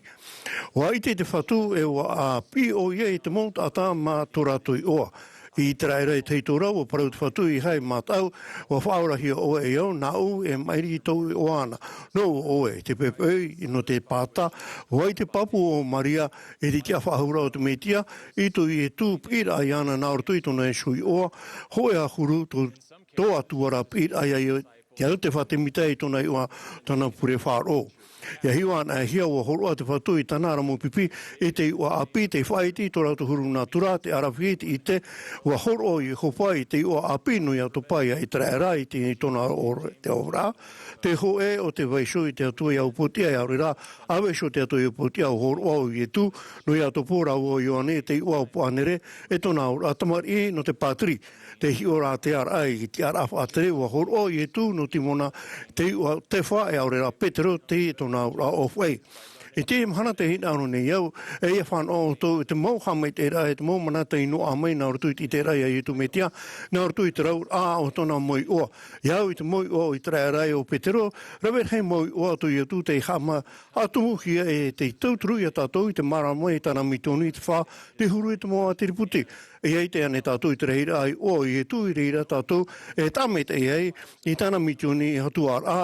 Ua ʻite te Fatu e ua ʻāpī ʻoia i te mau taʻata mā tō rātou iʻoa. I ʻĪteraʻera, i te hītō ra, ua parau te Fatu, ʻeiaha e mā tāʻu, ua faʻaorahia ʻoe e au, nāʻu e maʻiri tōʻu iʻoa na. Nō ʻoe te pepeʻoi nō te pāta, ʻua ʻite te pāpū o Maria i te tiʻafaʻahouraʻa o te Metia, i tō Ietu piʻiraʻa iāna nā roto i tōna iho iʻoa, hōʻē ʻahuru tō, tō Atua ra piʻiraʻa iā Iotefa Temita i tōna iʻoa, tōna pure faʻaroʻo. ʻIa hiʻo anaʻe hia, ua hōroʻa te Fatu i tāna ara mau pipi i te iʻoa ʻāpī, tei faʻaʻite i tō rātou huru nātura, te ʻaravihi, te ʻite, ua hōroʻa ʻo Iehova i te iʻoa ʻāpī nō Iatopa iā ʻĪteraʻera i te, i tōna ora, te ora. Te hōʻē o te vaiiho i te Atua ʻia upoʻotiʻa, e ʻaore rā, ʻa vaiiho te Atua ʻia upoʻotiʻa, ua hōroʻa ʻo Ietu nō Iatopa rāua ʻo Ioane i te iʻoa o Paʻanere, e tōna auraʻa tamariʻi nō te pātiri. Tei hiʻo rā te ʻāraʻa i te tiʻaraʻa faʻatere, ua hōroʻa ʻo Ietu nō Timona, te iʻoa o Tefa, e ʻaore rā Petero, tei tōna auraʻa ʻōfaʻi. I teie mahana tē hinaʻaro nei au, e ʻia fānaʻo ʻoutou i te mau haʻamaitaʻiraʻa, i te mau mana tei noaʻa mai nā roto i te ʻiteraʻa iā Ietu Metia, nā roto i te raveraʻa o tōna mau iʻoa. Ia au i te mau iʻoa o ʻĪteraʻera, ʻo Petero, rave rahi mau iʻoa tō Ietu tei haʻama-, haʻatumuhia e tei tauturu iā tātou i te māramarama i tāna misiōni i te fā, tei huru i te mau ʻātiripiti. E ʻite ānei tātou i te rahiraʻa iʻoa o Ietu, i reira tātou e tāmateʻi ai i tāna misiōni i te Atua ra,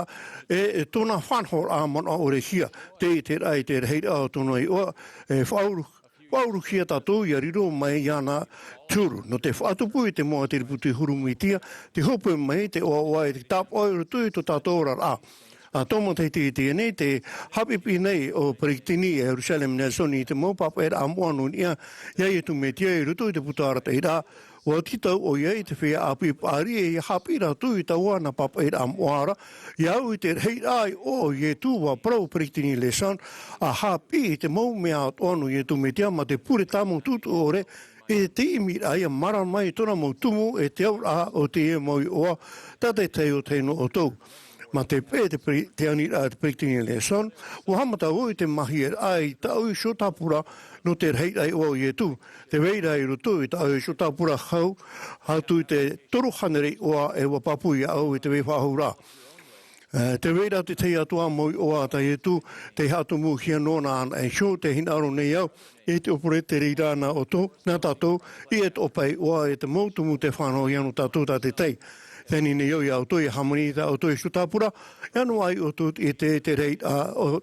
e, e tōna faʻanahoraʻa manaʻo ʻore hia, tei ʻite ra i te rahiraʻa o tōna iʻoa, e faʻauru-, faʻauruhia tātou ʻia riro mai iāna te huru. Nō te faʻatupu i te mau ʻātiripiti huru Metia, tei hope mai te ʻoaʻoa e te tāpaʻo i roto i tō tātou oraraʻa. Ā, tō matahiti i teie nei, tē haʻapiʻipiʻi nei ʻo Peretiteni Russell M. Nelson i te mau pāpaʻiraʻa moʻa nō niʻa iā Ietu Metia i roto i te puta arataʻiraʻa. ʻUa tītau ʻoia i te feiā ʻāpī paʻari e ʻia haʻapiʻi rātou i taua nā pāpaʻiraʻa moʻa ra. Ia au i te rahiraʻa iʻoa o Ietu, ʻua parau ʻo Peretiteni Nelson, ʻa haʻapiʻi i te mau mea atoʻa nō Ietu Metia mā te pure tāmau tūtuʻu ʻore, e te ʻimiraʻa ʻia māramarama i tōna mau tumu e te auraʻa o teie mau iʻoa, tātaʻitahi ʻo tahi nō ʻoutou. Mā te peʻe te pere-, te aniraʻa a te Peretiteni Nelson, ʻua haʻamata vau i te māhia raʻa i tāʻu iho tāpura nō te rahiraʻa iʻoa o Ietu. Tē vai ra i roto i tāʻu iho tāpura hau, atu i te toru hānere iʻoa e ʻua pāpū iāʻu i te vai faʻahou ra. E, tē vai ra te tahi atu ā mau iʻoa tā Ietu, tei haʻatumuhia noa anaʻe iho, tē hinaʻaro nei au, i te ʻōpere tē reira nā ʻoutou, nā tātou, i te ʻōpere iʻoa e te mau tumu tē fānaʻo iāna tātou tātaʻitahi. Tē ani nei au iā ʻoutou, ʻia hāmani i tā ʻoutou iho tāpura, ʻia noaʻa ʻoutou i te, te rahiraʻa o,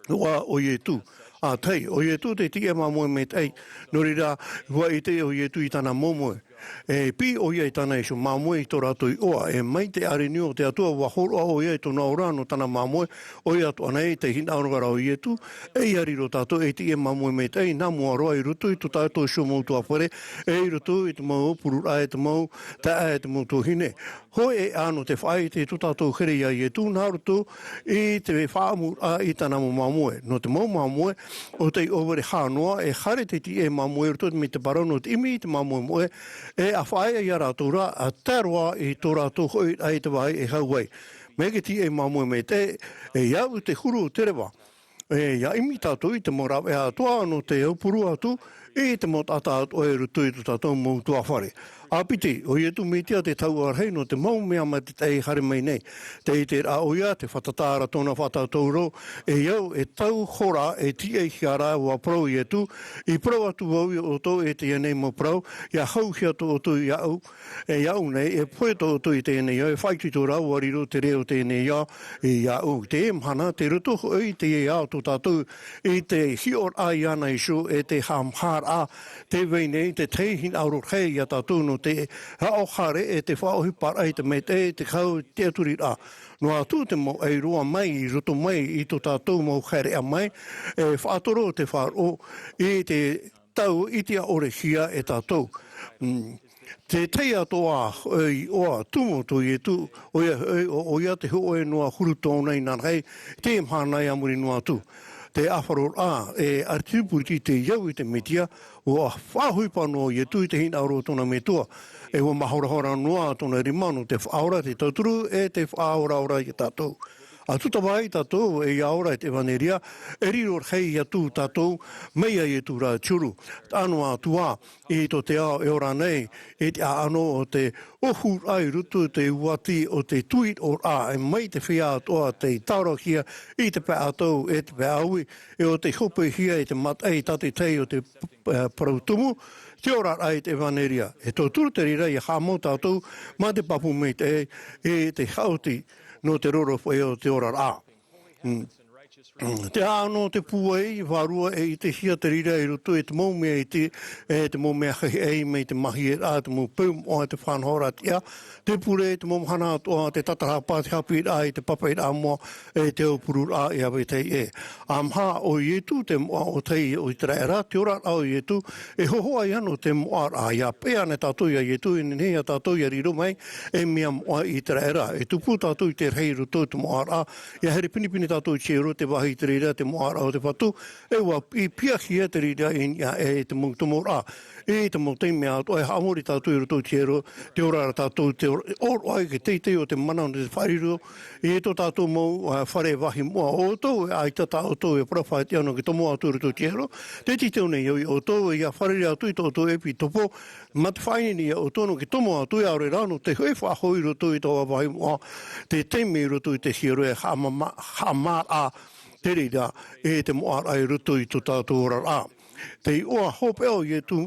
o, o Ietu. ʻA tahi, ʻo Ietu te Tīaʻi Māmoe maitaʻi. Nō reira, ʻua ʻite ʻo Ietu i tāna moemoeā. E piʻi ʻoia i tāna iho māmoe i tō rātou iʻoa, e mai te ʻārenio o te Atua, ʻua hōroʻa ʻoia i tōna ora nō tāna māmoe, ʻoia atoʻa nei te hinaʻaro ra o Ietu, e ʻia riro tātou ei tiʻa māmoe maitaʻi, nā mua roa i roto i tō tātou iho mau utuafare, e i roto i te mau ʻōpururaʻa, e te mau taeaʻe, e te mau tuahine. Hōʻē ā nō te faʻaʻite i tō tātou here iā Ietu, nā roto i te faʻaʻamuraʻa i tāna mau māmoe. Nō te mau māmoe, ʻo tei ʻōvere hā noa, e haere te tiʻa māmoe i roto mai te parau nō te ʻimi i te māmoe moʻe, e ʻa faʻaea iā rātou ra, ʻa tae roa i tō rātou hoʻiraʻa i te vāhi e hau ai. Mai te tiʻa māmoe maitaʻi, e ʻia au te huru o te reva. E, ʻia ʻimi tātou i te mau rāveʻa atoʻa nō te aupuru atu, i te mau taʻata atoʻa i roto i tō tātou mau utuafare. ʻA piti, ʻo Ietu Metia te taua rahi nō te mau mea maitaʻi e haere mai nei. Tē ʻite ra ʻoia, tē fātata ra tōna faʻatātauro, e au, e tau hora, e tiʻa i hea ra, ʻua parau Ietu, i parau atu vau iā ʻoutou e teie nei mau parau, ʻia hauhia tō ʻoutou iāʻu, e iāʻu nei, e pohe tō ʻoutou i teie nei ao, e faʻaitoito ra, ʻua riro te reo o teie nei ao iāʻu. Teie mahana, tei roto hoʻi teie ao tō tātou i te hiʻoraʻa iāna iho, e te haʻamaharaʻa, tē vai nei te tahi hinaʻaro rahi iā tātou nō te aʻo haere, e te faʻaʻohiparaʻa i te maitaʻi, te hau, te tiʻaturiraʻa. Noa atu te mau ʻai roa mai, i roto mai i tō tātou mau haereʻa mai, e faʻatoro te faʻaroʻo i te tau ʻite ʻaʻorehia e tātou. Mm. Te tahi atoʻa, e, iʻoa tumu tō Ietu, ʻoia hoʻi, ʻo, ʻoia te hōʻē noa huru tōna inanahi, teie mahana e a muri noa atu. Te ʻāfaroraʻa, e ʻaritipuriti te au i te Metia, ʻua faʻaʻohipa noa Ietu i te hinaʻaro o tōna metua, e ʻua māhorahora noa tōna rima nō te faʻaora, te tauturu, e te faʻaoraora iā tātou. ʻA tūtava ai tātou e ʻia ora i te ʻevaneria, e riro rahi atu tātou mai iā Ietu ra te huru. Taʻa noa atu ā, i tō te ao e ora nei, i te ʻāʻano o te ʻōhuraʻa i roto i te uati o te tuiroraʻa, e mai te feiā atoʻa tei tārohia i te pae ʻatau e te pae ʻāui, e ʻo tei hopehia i te mataʻi tātaʻitahi o te, eh, parau tumu, te oraraʻa i te ʻevaneria. E tauturu te reira ʻia haʻamau tātou mā te pāpū maitaʻi, e te haʻuti nō te roro foʻi o te oraraʻa. Mm. Mm. Te ʻāʻano o te pūai, vārua e ʻitehia te reira i roto i te mau mea iti, e te mau mea haʻehaʻa mai te māhie ra, te mau peu moʻa, te faʻanahoraʻa tiʻa, te pure, te mau mahana atoʻa, te tatarahapa, te haʻapiʻiraʻa i te papaʻiraʻa moʻa, e te aupururaʻa e ʻave tahi ʻē. ʻA maha ʻo Ietu te moʻa o tahi o Iteraera, te oraraʻa o Ietu, e hōhoʻa ia nō te moʻaraʻa, ʻia peʻe ana tātou iā Ietu, e nehenehe ia tātou ʻia riro mai ei mea moʻa i Iteraera. E tupu tātou i te rahi i roto i te moʻaraʻa, ʻia haere pinepine tātou i te hiero, te vāhi te reira, te moʻaraʻa o te Fatu, e ʻua pi-, piahia te reira i niʻa aʻe i te mau tomoraʻa. I te mau taime atoʻa e haʻamori tātou i roto i te hiero, te ora ra tātou, te or-, ʻōroʻa i te teitei o te mana nō te faʻariro, i tō tātou mau, ā, fare vāhi moʻa. ʻO ʻoutou, e ʻaita tā ʻoutou e parau faʻaʻite nō te tomo atu i roto i te hiero, tē tītau nei au iā ʻoutou, ʻia fārerei atu i tō ʻoutou ʻepisekopo, mā te faʻaineine iā ʻoutou nō te tomo atu, e ʻaore rā nō te hoʻi faʻahou i roto i taua vāhi moʻa, te taime i roto i te hiero e haʻamama-, haʻamaraʻa te reira, e te moʻaraʻa i roto i tō tātou oraraʻa. Te iʻoa hopeʻa o Ietu,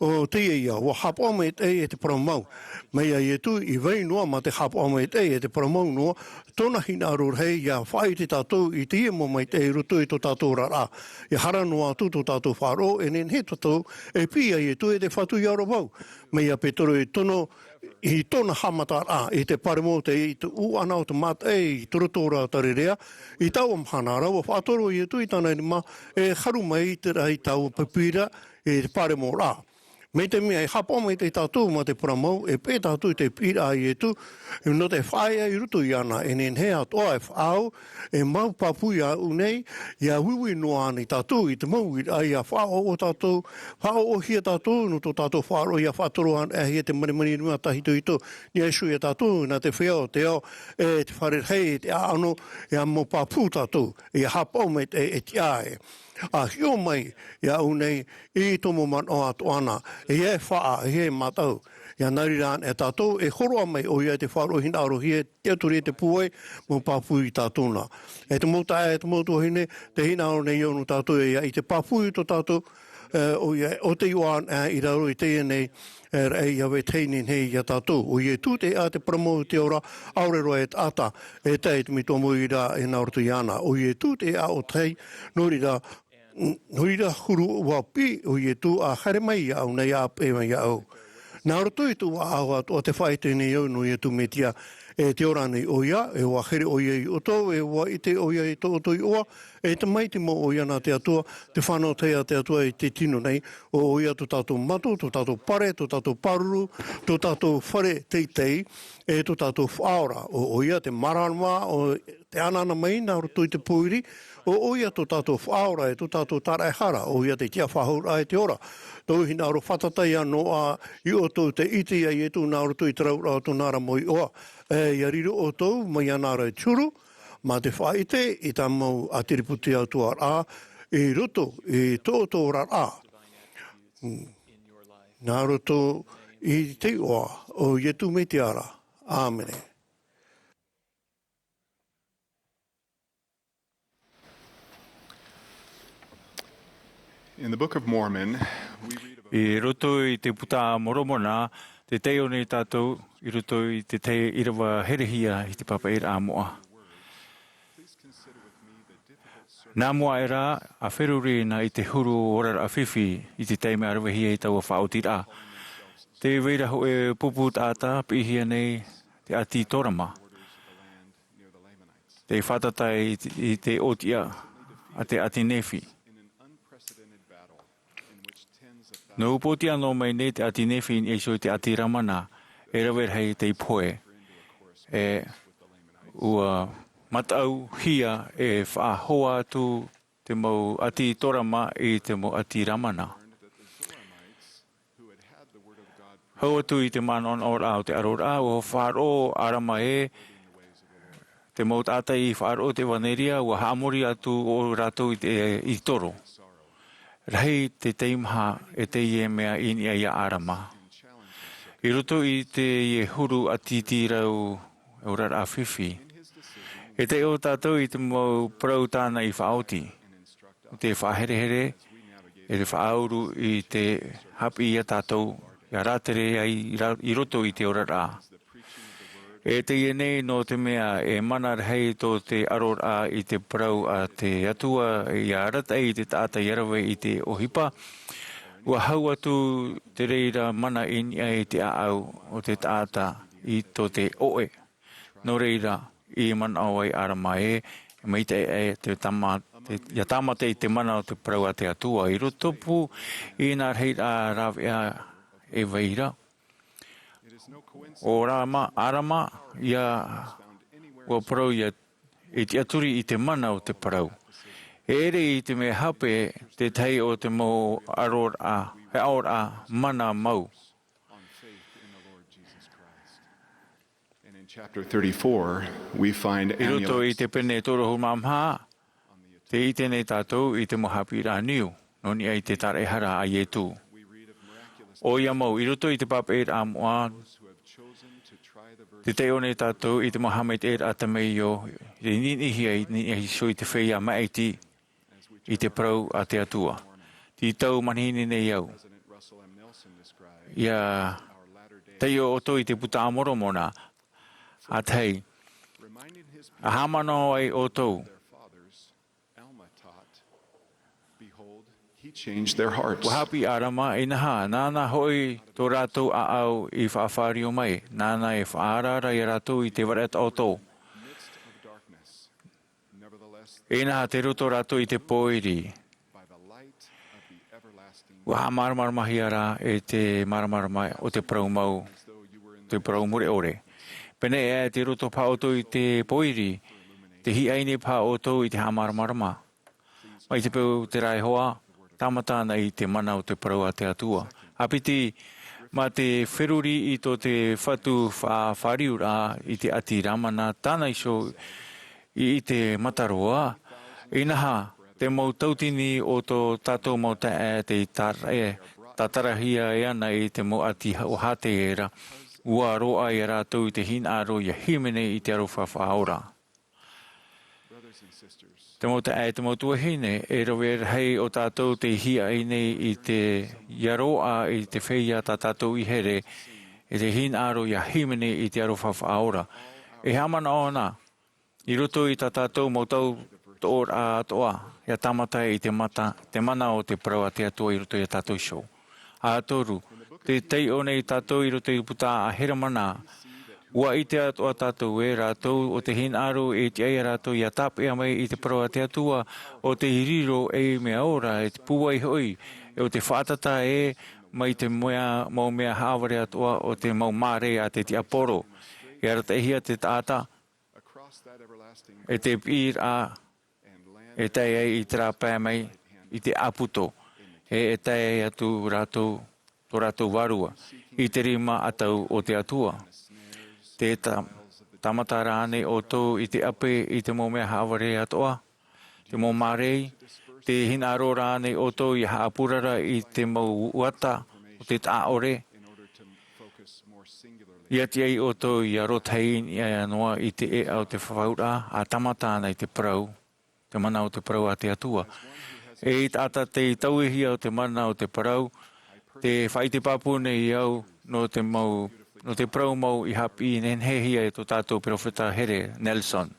ʻo teie ïa, ʻua haʻapaʻo maitaʻi e te parau mau. Mai iā Ietu i vai noa mā te haʻapaʻo maitaʻi e te parau mau noa, tōna hinaʻaro rahi ʻia faʻaʻite tātou i teie mau maitaʻi i roto i tō tātou oraraʻa. ʻIa hara noa atu tō tātou faʻaroʻo, e nehenehe tātou e piʻi iā Ietu e te Fatu ʻia ora vau. Mai iā Petero i tono, i tōna haʻamataraʻa, i te paremo, te, i te ʻūʻana o te mataʻi, i te roto o rā Tarirea, i taua mahana ra, ʻua faʻatoro Ietu i tāna rima, e haru mai i te rahi taua pipi ra, i te paremo ra. Mai te mea, e haʻapaʻo maitaʻi tātou mā te parau mau, e peʻe tātou i te piʻiraʻa a Ietu, nō te faʻaea i roto iāna, e nehenehe atoʻa e faʻaau, e mau pāpū iāʻu nei, ʻia uiui noa ānei tātou i te mau uiraʻa, ʻia faʻaʻoʻo tātou, faʻaʻoʻohia tātou, nō tō tātou faʻaroʻo ʻia faʻatoro anaʻe hia te marimari nui tāhitohito, niʻa iho iā tātou, nā te feiā o te ao, e te fare rahi, e te ʻāʻano, ʻia mau pāpū tātou, ʻia haʻapaʻo mai te, e tiʻa ē. ʻA hiʻo mai iāʻu nei, i tō mau manaʻo atoʻa na, e ʻia faʻa, e ʻia mātau, ʻia nā reira anaʻe tātou, e hōroʻa mai ʻoia i te faʻaroʻo hinaʻarohia, tiʻaturi e te pūai, mau pāpū iā tātou na. E te mau taeaʻe, e te mau tuahine, tē hinaʻaro nei au nō tātou e ʻia ʻite pāpū i tō tātou, e, ʻoia, ʻo te iʻoa anaʻe i raro i teie nei, e, raʻi ʻia vetahi nehenehe iā tātou. ʻO Ietu te ʻēʻa, te parau mau, te ora, ʻaore roa e taʻata, e tae i te metua mau uiraʻa e nā roto iāna. ʻO Ietu te ʻēʻa ʻo tahi, nō reira, nō reira huru ʻua piʻi ʻo Ietu, ʻa haere mai iāʻu nei, ʻa peʻe mai iāʻu. Nā roto i tō ʻoe ʻaʻau atoʻa te faʻaʻite nei au nō Iesu Mesia, e te ora nei ʻoia, e ʻua here ʻoia iā ʻoutou, e ʻua ʻite ʻoia i tō ʻoutou iʻoa, e tamaiti mau ʻoia nā te Atua, te fānau tahi a te Atua i te tino nei, ʻo ʻoia tō tātou mato, tō tātou pare, tō tātou pāruru, tō tātou fare teitei, e tō tātou faʻaora, ʻo ʻoia te māramarama, ʻo te anaana mai nā roto i te pōiri, ʻo ʻoia tō tātou faʻaora, e tō tātou tāraʻehara, ʻo ʻoia te tiʻafaʻahouraʻa e te ora. Tōʻu hinaʻaro fātata ïa noa iā ʻoutou tē ʻite iā Iesu nā roto i te auraʻa o tōna ra mau iʻoa. E, ʻia riro ʻoutou, mai iāna ra i te huru, mā te faʻaʻite i tā mau ʻātiripiti atu ā, i roto i tō ʻoutou oraraʻa. Nā roto i te iʻoa o Iesu Mesia ra. ʻĀmene. In the Book of Mormon, we read about I roto i te Puta a Moromona, tē taiʻo nei tātou i roto i te tahi ʻīrava herehia i te pāpaʻiraʻa moʻa. Nā mua aʻe ra, ʻa feruri na i te huru oraraʻa fifi i te taime a ravehia i taua faʻaotiraʻa. Tē vai ra hōʻē pupu taʻata piʻihia nei te ʻāti Torama. Tē fātata i te, i te ʻōtiʻa a te ʻāti Nephi. Nō upoʻotiʻa noa mai nei te ʻāti Nephi i niʻa iho i te ʻāti Lamana, e rave rahi tei pohe. E ʻua mataʻuhia e faʻahoa atu te mau ʻāti Torama i te mau ʻāti Lamana. Hau atu i te manaʻonaʻoraʻa o te aroraʻa, ʻua faʻaroʻo ʻo Alama ē te mau taʻata i faʻaroʻo te ʻevanelia, ʻua haʻamori atu ʻo rātou i te, i te toro. Rahi te teimaha e teie mea i niʻa iā Alama. I roto i teie huru ʻātītīrau oraraʻa fifi, e taiʻo tātou i te mau parau tāna i faʻaoti. ʻO te faʻaherehere, e te faʻauru i te haʻapiʻi iā tātou, ʻia rātere ai ra-, i roto i te oraraʻa. E teie nei nō te mea e mana rahi tō te aroraʻa i te parau a te Atua ʻia arataʻi i te taʻata ʻia rave i te ʻohipa, ʻua hau atu te reira mana i niʻa i te ʻāʻau o te taʻata i tō te ʻoʻe. Nō reira, i manaʻo ai Alama ē, e maitaʻi aʻe te tama-, te, ʻia tāmata i te mana o te parau a te Atua, i roto pū i nā rahiraʻa rāveʻa e vai ra. ʻO Alama, Alama, ʻia, ʻua parau ʻia, e tiʻaturi i te mana o te parau. E ʻere i te mea hape, te tahi o te mau aroraʻa, e aroraʻa mana mau. And in chapter thirty-four, we find I roto i Amulek. Te pene toru ʻahuru mā maha, tē ʻite nei tātou i te mau haʻapiʻiraʻa niu, nō niʻa i te tāraʻehara a Iesu. ʻOia mau, i roto i te pāpaʻiraʻa moʻa, tē taiʻo nei tātou i te mau haʻamaitaʻiraʻa temeio, i niʻinihia i niʻa iho i te feiā maʻiti, i te parau a te Atua. Tītau manihini nei au. ʻIa taiʻo ʻoutou i te Puta a Moromona, ʻa tahi, ʻa haʻamanaʻo ai ʻoutou. He changed their hearts. ʻUa haʻapiʻi Alama, inaha, nāna hoʻi tō rātou ʻāʻau i faʻafāriu mai, nāna e faʻaaraara iā rātou i te vare taʻoto. Inaha, tei roto rātou i te pōiri. ʻUa haʻamāramaramahia rā e te māramarama o te parau mau, te parau mure ʻore. Pēnei aʻe tei roto paha ʻoutou i te pōiri, tē hiʻa nei paha ʻoutou i te haʻamāramarama. Mai te peu terā e hoa, tāmata ana i te mana o te parau a te Atua. ʻA piti, mā te feruri i tō te fatu faʻafāriuraʻa i te ʻāti Lamana, tāna iho i, i te mata roa. Inaha, te mau tauatini o tō tātou mau taeaʻe tei tāraʻe, tātarahia e ana i te mau ʻāti ha-, o Hātēra, ʻua roaʻa iā rātou i te hinaʻaro ʻia hīmene i te aroha faʻaora. Te mau taeaʻe, te mau tuahine, e rave rahi o tātou tei hiʻa nei i te, ʻia roaʻa i te feiā tā tātou i here, i te hinaʻaro ʻia hīmene i te aroha faʻaora. E haʻamanaʻo na, i roto i tā tātou mau tautoʻoraʻa atoʻa, ʻia tāmata i te mata, te mana o te parau a te Atua i roto iā tātou iho. ʻA toru, Te taiʻo nei tātou i roto i te puta a Heremana. ʻUa ʻite atoʻa tātou ē rātou ʻo te hinaʻaro e tiʻa ia rātou ia tāpeʻa mai i te parau a te Atua, ʻo te riro ei mea ora, e te pūai hoʻi, e ʻo te faʻatata ē mai te mea, mau mea haʻavare atoʻa ʻo te mau mārei a te tiaporo. E arataʻihia te taʻata, e te piʻiraʻa, e tae ai i terā pae mai i te ʻāputo, e, e tae atu rātou, tō rātou vārua, i te rima ʻatau o te Atua. Te ta-, tāmata rānei ʻoutou i te ʻape i te mau mea haʻavare atoʻa, te mau mārei, te hinaʻaro rānei ʻoutou ia haʻapurara i te mau uata o te taʻaʻore, ia tiʻa ai ʻoutou ia rotahi ia noa i te ʻēʻa o te fafauraʻa, ʻa tāmata ana i te parau, te mana o te parau a te Atua. E taʻata tei tauihia o te mana o te parau, te faʻaʻite pāpū nei au nō te mau, nō te parau mau i haʻapiʻi nehenehe hia e tō tātou peropheta here, Nelson.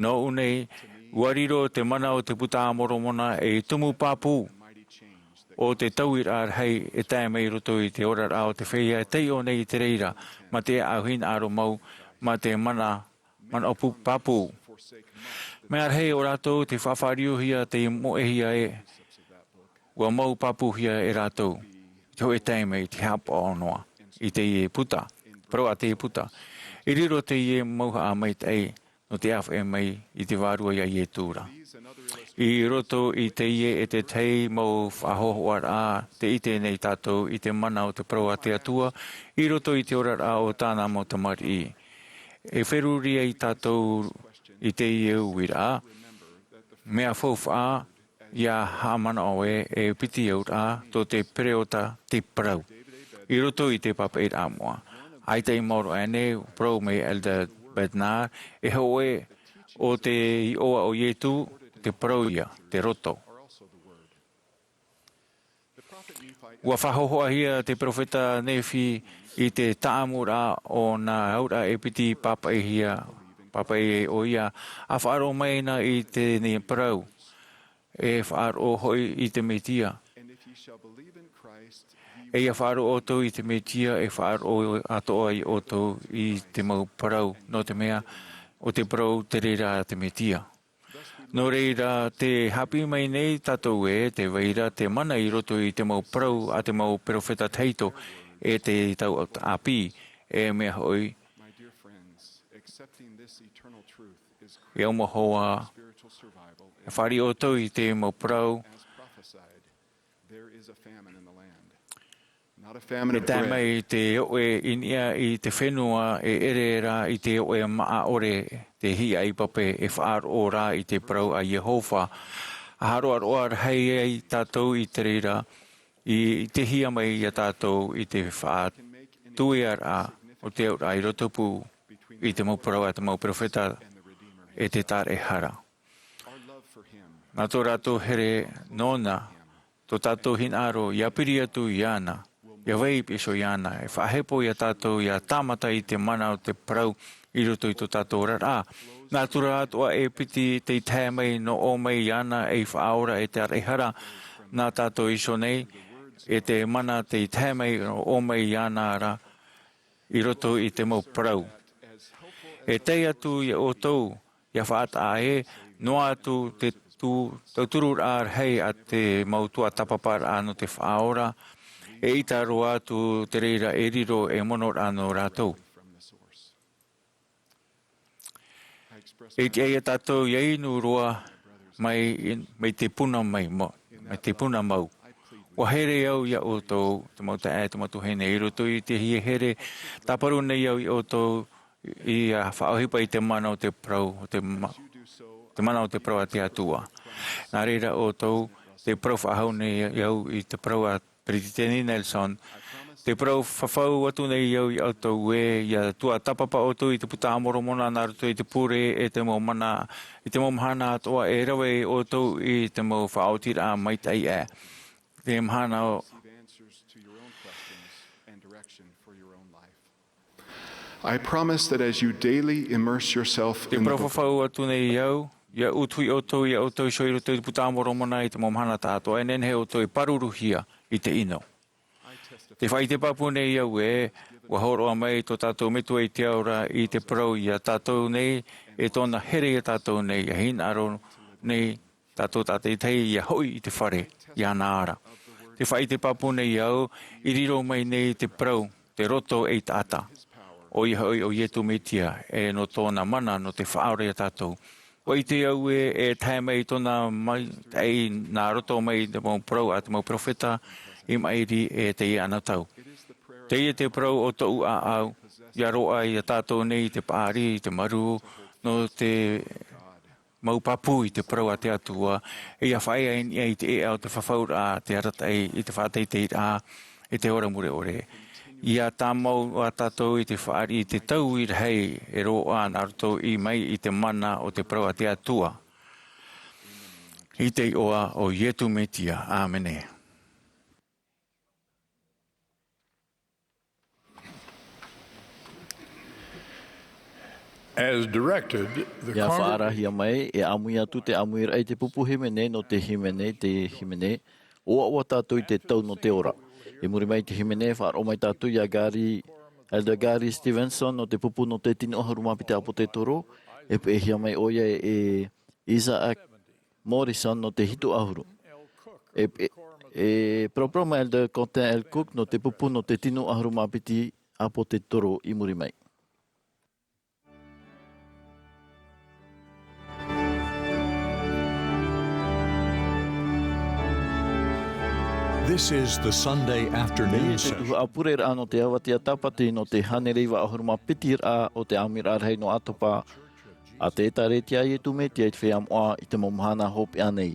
Nōʻu nei, ʻua riro te mana o te Puta a Moromona ei tumu pāpū o te tauiraʻa rahi e tae mai i roto i te oraraʻa o te feiā e taiʻo nei i te reira, mā te ʻāʻau hinaʻaro mau, mā te mana, mana ʻōpū pāpū. Mea rahi ʻo rātou tei faʻafāriuhia, tei moʻehia ē, ʻua mau pāpūhia e rātou, i te hōʻē taime i te haʻapaʻo noa, i teie puta, parau a teie puta. I riro teie mauhaʻa maitaʻi, nō te ʻāfaʻi mai i te Vārua ia Ietu ra. I roto i teie e te tahi mau faʻahōhoʻaraʻa tē ʻite nei tātou i te mana o te parau a te Atua, i roto i te oraraʻa o tāna mau tamariʻi. E feruri ai tātou i teie uiraʻa, mea faufaʻa, ʻia haʻamanaʻo ē, e piti auraʻa, tō te pereota te parau. I roto i te pāpaʻiraʻa moʻa. ʻAita i maoro aʻe nei, parau mai Elder Bednar, e hōʻē ʻo te iʻoa o Ietu, te parau ia, te roto. ʻUa faʻahōhoʻahia te peropheta Nephi i te tāʻamuraʻa o nā auraʻa e piti pāpaʻihia, pāpaʻi ai ʻoia, ʻa faʻaroʻo mai na i teie parau, e faʻaroʻo hoʻi i te Mesia. E ʻia faʻaroʻo ʻoutou i te Mesia, e faʻaroʻo atoʻa ia ʻoutou i te mau parau, nō te mea, ʻo te parau te reira te Mesia. Nō reira, tē haʻapiʻi mai nei tātou ē, tē vai ra te mana i roto i te mau parau a te mau peropheta tahito, e te tau ʻāpī, e mea hoʻi, e au mau hoa, e fāriʻi ʻoutou i te mau parau, e tae mai te oʻe i niʻa i te fenua, e ʻere rā i te oʻe māʻa ʻore, te hiaʻai pape e faʻaroʻo rā i te parau a Iehova. ʻA haʻaroaroa rahi ai tātou i te reira, i, i te hia mai ia tātou i te faʻatuiaraʻa o te auraʻa i roto pū i te mau parau a te mau peropheta e te taraehara. Nā tō rātou here nōna, tō tātou hinaʻaro, ʻia piri atu iāna, ʻia vai i piha iāna, e faʻahepo ia tātou ʻia tāmata i te mana o te parau i roto i tō tātou oraraʻa. Nā tura atoʻa e piti tei tae mai nō ō mai iāna ei faʻaora e te taraehara, nā tātou iho nei, e te mana tei tae mai nō ō mai iāna ra, i roto i te mau parau. E tae atu ia ʻoutou, ʻia faʻataʻa ē, noa atu te tū, tautururaʻa rahi a te mau tuatāpaparaʻa nō te faʻaora, eʻita roa atu te reira e riro ei monoraʻa nō rātou. E tiʻa ia tātou ʻia inu roa mai, mai te puna mai, mo-, mai te puna mau. ʻUa here au ia ʻoutou, te mau taeaʻe, te mau tuahine, i roto i te hia here, tāparu nei au ia ʻoutou, ʻia faʻaʻohipa i te mana o te parau, o te ma-, te mana o te parau a te Atua. Nā reira ʻoutou, tē parau faʻahou nei au i te parau a Peresideni Nelson, tē parau fafau atu nei au ia ʻoutou ē, ʻia tuatāpapa ʻoutou i te Puta a Moromona nā roto i te pure e te mau mana, i te mau mahana atoʻa e rave ʻoutou i te mau faʻaotiraʻa maitaʻi aʻe. Te mahana o I promise that as you daily immerse yourself Te in the parau book, fafau atu nei au, ʻia utuhi ʻoutou, ʻia ʻoutou iho i roto i te Puta a Moromona i te mau mahana tāʻatoʻa, e nehenehe ʻoutou e pāruruhia i te ʻino. Te faʻaʻite pāpū nei au ē, ʻua hōroʻa mai tō tātou Metua i te Ao ra i te parau iā tātou nei, e tōna here iā tātou nei, ʻia hinaʻaro nei tātou tātaʻitahi ʻia hoʻi i te fare, iāna ra. Te faʻaʻite pāpū nei au, i riro mai nei te parau, te roto ei taʻata. ʻOia hoʻi ʻo Ietu Metia, e nō tōna mana, nō te faʻaora iā tātou. ʻUa ʻite au ē, e tae mai tōna maitaʻi nā roto mai i te mau parau a te mau peropheta i maʻiri e teie anotau. Teie te parau o tōʻu ʻāʻau, ʻia roaʻa iā tātou nei te paʻari, te marū, nō te mau pāpū i te parau a te Atua, e ʻia faʻaea i niʻa i te ʻēʻa o te fafauraʻa, te arataʻi, i te faʻateiteiraʻa, i te ora mure ʻore. ʻIa tāmau ā tātou i te fāriʻi i te taui rahi e roaʻa nā roto i mai i te mana o te parau a te Atua. I te iʻoa o Ietu Metia. ʻĀmene. As directed, the Ia congreg- faʻaarahia mai, e ʻāmui atu te ʻāmuiraʻa i te pupu hīmene nō te hīmene, te hīmene, ʻoaʻoa tātou i te tau nō te ora. I muri mai i te hīmene, faʻaroʻo mai tātou iā Gary, Elder Gary Stevenson nō te pupu nō te tino ʻahuru mā piti ʻāpōtetoro, e peʻehia mai ʻoia e Isaac Morrison nō te hitu ʻahuru. E, e, e paraparau mai Elder Quentin L. Cook nō te pupu nō te tino ʻahuru mā piti ʻāpōtetoro i muri mai. This is the Sunday afternoon Teie te session. Tuhaʻa pureraʻa nō te avatea tāpati nō te hānere iva ʻahuru mā piti raʻa o te ʻāmuiraʻa rahi nō ʻAtopa a te ʻĒtārētia a Ietu Metia i te feiā moʻa i te mau mahana hopeʻa nei.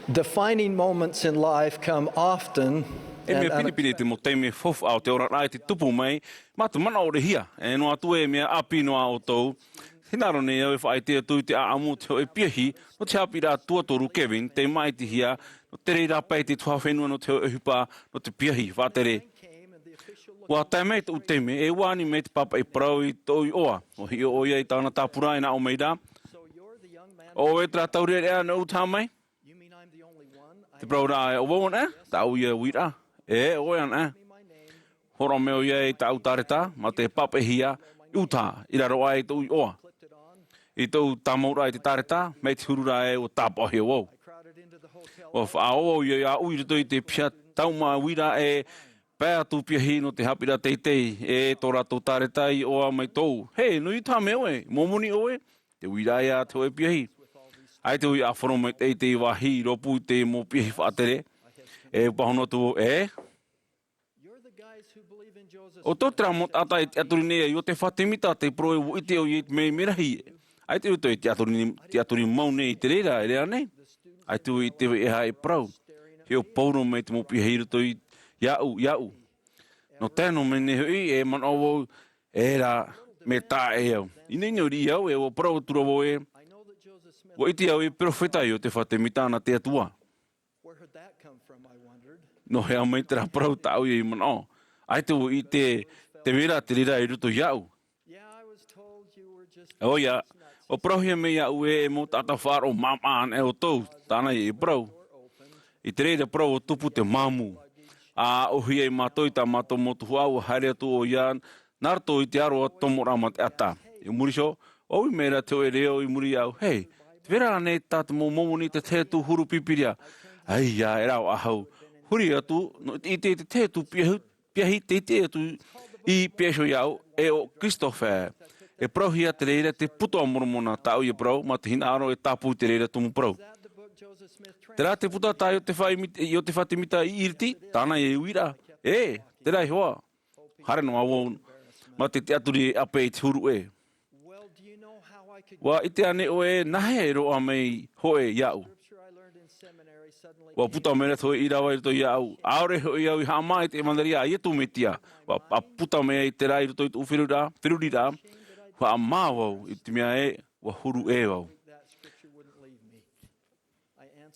Defining moments in life come often. E mea pinepine te mau taime faufaʻa o te oraraʻa e te tupu mai, mā te manaʻo ʻore hia, e noa atu e mea ʻāpī noa ʻoutou. Hinaʻaro nei au e faʻaʻite atu i te ʻāʻamu o te hōʻē piahi, nō te haʻapiʻiraʻa tuatoru Kevin, tei māʻitihia, nō te reira pae i te tuhaʻa fenua nō te hōʻē ʻohipa, nō te piahi, faʻatere. ʻUa tae mai tōʻu taime, e ʻua ani mai te pāpaʻi parau i tōʻu iʻoa, ʻua hiʻo ʻoia i tāna tāpura e nā ʻō mai ra. ʻO ʻoe terā taureʻareʻa nō ʻutaʻa mai? Te parau ra, e ʻo vau anaʻe, tāʻu ia uiraʻa. E, ʻo ʻoe anaʻe. Hōroʻa mai ʻoia i tāʻu tāreta, mā te pāpaʻihia, i ʻutaʻa, i raro aʻe i tōʻu iʻoa. I tōʻu tāmauraʻa i te tāreta, mai te huru ra e ʻua tāpaʻohia vau. ʻUa faʻaō au ia, iāʻu i roto i te piha tauma uira e pae atu piahi nō te haʻapiʻiraʻa teitei, e tō rātou tāreta i iʻoa mai tōʻu. Hē, nō ʻutaʻa mai ʻoe, Momoni ʻoe? Te uiraʻa ia te hōʻē piahi. ʻAita vau i ʻāfaro mai te, te vāhi i rōpū i te mau piahi faʻatere. E pāhono atu vau, e? ʻO tō terā mau taʻata e tiʻaturi nei ia Iotefa Temita, te parau e ʻua ʻite ʻoia i te mea merahi. ʻAita vau i tiʻaturi, tiʻaturi mau nei i te reira, e rā nei. ʻAita vau i ʻite e aha e parau. Hiʻo pauroa mai te mau piahi i roto i, iāʻu, iāʻu. Nō tae noa mai nei hoʻi, e manaʻo vau, e rā, mea taʻa ʻē au. Inoino riʻi au, e ʻua parau atu ra vau e, ʻua ʻite au e perofeta Iotefa Temita nā te Atua. Nō hea mai terā parau tāʻu ia i manaʻo. ʻAita vau i ʻite, te mea ra te reira i roto iāʻu. ʻOia, ʻua parauhia mai iāʻu e, e mau taʻata faʻaroʻo māmā anaʻe ʻoutou, tāna ia i parau. I te reira parau ʻua tupu te māmū. ʻA aʻohia ia mātou i tā mātou mau tuhaʻa, ʻua haere atu ʻoia, nā roto i te aro a te tomoraʻa mā te ʻata. I muri iho, ʻua ui mai ra te hōʻē reo i muri iāʻu, hē, tē vai ra ānei tā te mau Momoni te tahi atu huru pīpīria? ʻAita, e rā ʻo ʻahau. Huri atu, nō te ʻite i te tahi atu piahi, piahi tei ʻite atu i piha iho iāʻu, e ʻo Christopher. E parauhia te reira te Puta a Moromona, tāʻu ia parau, mā te hinaʻaro e tāpū i te reira tumu parau. Terā te puta tā Iotefa i mit-, Iotefa Temita i ʻiriti, tāna ia uiraʻa. E, terā iho ā. Haere noa vau, mā te tiʻaturi e ʻape i te huru ʻē. ʻUa ʻite ānei ʻoe nāhea e roaʻa mai hōʻē iāʻu? ʻUa puta mai ra te hōʻē ʻīrava i roto iāʻu. ʻAore hoʻi au i haʻamā i te ʻevanelia a Iesu Mesia. ʻUa, ʻua puta mai ai terā i roto i tōʻu feruriraʻa, feruriraʻa. ʻUa haʻamā vau i te mea ē, ʻua huru ʻē vau.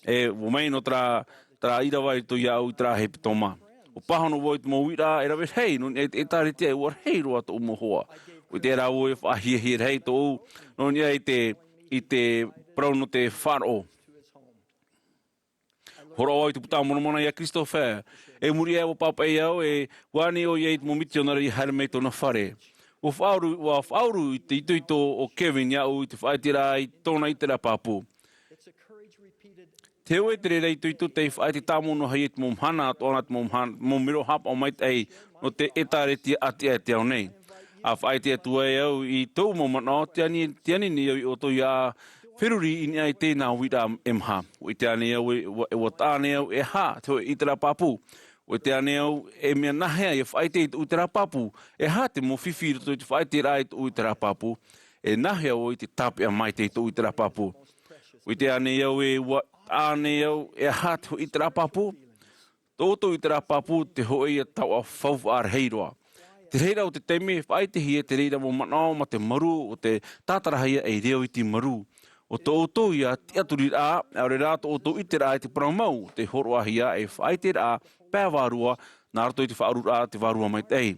E, ʻua mai noa terā, terā ʻīrava i roto iāʻu i terā hepetoma. ʻUa pāhono vau i te mau uiraʻa e rave rahi, nō niʻa i te ʻĒtārētia e ʻua rahi roa tōʻu mau hoa. ʻUa ʻite rā vau e faʻahiahia rahi tōʻu, nō niʻa i te, i te parau nō te faʻaroʻo. Hōroʻa au i te Puta a Moromona ia Christopher. I muri aʻe ʻua pāpaʻi au, e ʻua ani ʻoia i te mau mitionare i haere mai i tōna fare. ʻUa faʻauru, ʻua faʻauru i te itoito o Kevin iāʻu i te faʻaʻiteraʻa i tōna ʻiteraʻa pāpū. Te hōʻē te reira itoito tei faʻaʻite tāmau noa hoʻi i te mau mahana, atoʻa na te mau mahana, mau mero haʻapaʻo maitaʻi nō te ʻĒtārētia ʻātiʻa i te ao nei. ʻA faʻaʻite atu ai au i tōʻu mau manaʻo, tē ani, tē ani nei au ia ʻoutou ʻia feruri i niʻa i teie uiraʻa e maha. ʻUa ʻite ānei au e, ʻua, ʻua taʻa ānei au e aha te hōʻē ʻiteraʻa pāpū. ʻUa ʻite ānei au e mea nāhea ʻia faʻaʻite i tōʻu ʻiteraʻa pāpū. E aha te mau fifi i roto i te faʻaʻiteraʻa i tōʻu ʻiteraʻa pāpū. E nāhea vau i te tāpeʻa maitaʻi i tōʻu ʻiteraʻa pāpū. ʻUa ʻite ānei au e ʻua taʻa ānei au e aha te hōʻē ʻiteraʻa pāpū. Tō ʻoutou ʻiteraʻa pāpū te hōʻē ia taoʻa faufaʻa rahi roa. Te reira o te taime e faʻaʻitehia te reira mau manaʻo mā te marū o te tātarahia ei reo iti marū. ʻO tō ʻoutou ia tiʻaturiraʻa, ʻaore rā tō ʻoutou ʻiteraʻa i te parau mau, tei hōroʻahia ei faʻaʻiteraʻa pae vārua, nā roto i te faʻaururaʻa te Vārua Maitaʻi.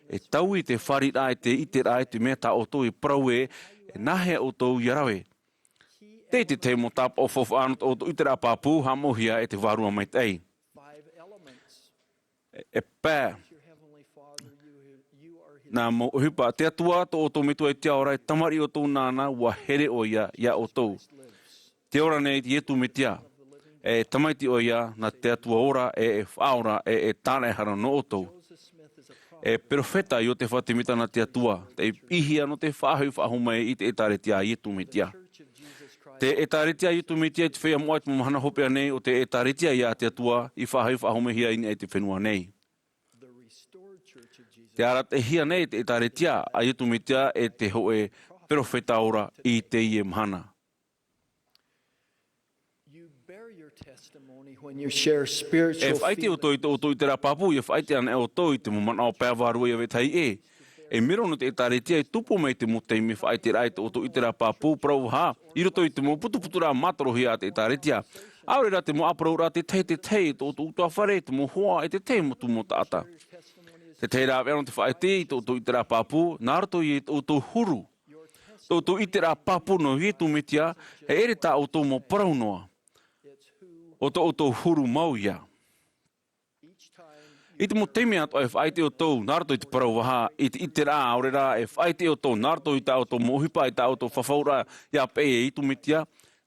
E taui te fāriʻiraʻa i te ʻiteraʻa i te mea tā ʻoutou e parau ē, e nāhea ʻoutou ia rave. Tei te tahi mau tāpaʻo faufaʻa nō tō ʻoutou ʻiteraʻa pāpū, haʻamauhia e te Vārua Maitaʻi. E, e pae. Nā mau ʻohipa, te Atua, tō ʻoutou Metua i te ao ra, e tamariʻi ʻoutou nāna, ʻua here ʻoia ia ʻoutou. Tē ora nei Iesu Mesia. E tamaiti ʻoia, nā te Atua ora, e, e faʻaora, e, e tāraʻehara nō ʻoutou. E perofeta Iotefa Temita nā te Atua, tei piʻihia nō te faʻahoʻi faʻahou mai i te ʻĒtārētia a Iesu Mesia. Te ʻĒtārētia a Iesu Mesia i te feiā moʻa i te mau mahana hopeʻa nei, ʻo te ʻĒtārētia ia te Atua i faʻahoʻi faʻahou mai hia i niʻa i te fenua nei. Tē arataʻihia nei te ʻĒtārētia a Iesu Mesia e te hōʻē perofeta ora i teie mahana. Your testimony when you share spiritual E faʻaʻite ʻoutou i tō ʻoutou ʻiteraʻa pāpū, ʻia faʻaʻite ana ʻoutou i te mau manaʻo pae vārua ʻia vetahi ʻē. E mero nō te ʻĒtārētia e tupu mai te mau taime faʻaʻiteraʻa i tō ʻoutou ʻiteraʻa pāpū, parau vaha, i roto i te mau putuputuraʻa mātorohia a te ʻĒtārētia. ʻAore rā te mau ʻāparauraʻa te tahi te tahi, tō ʻoutou ʻutuāfare, te mau hoa, e te tahi mau tumu taʻata. Te tahi rāveʻa nō te faʻaʻite i tō ʻoutou ʻiteraʻa pāpū, nā roto i tō ʻoutou huru. Tō ʻoutou ʻiteraʻa pāpū nō Iesu Mesia, e ʻere tā ʻoutou mau parau noa. ʻO tō ʻoutou huru mau ia. I te mau taime atoʻa e faʻaʻite ʻoutou, nā roto i te parau vaha, i te ʻiteraʻa ʻaore rā, e faʻaʻite ʻoutou, nā roto i tā ʻoutou mau ʻohipa, i tā ʻoutou fafauraʻa, ʻia peʻe e Iesu Mesia,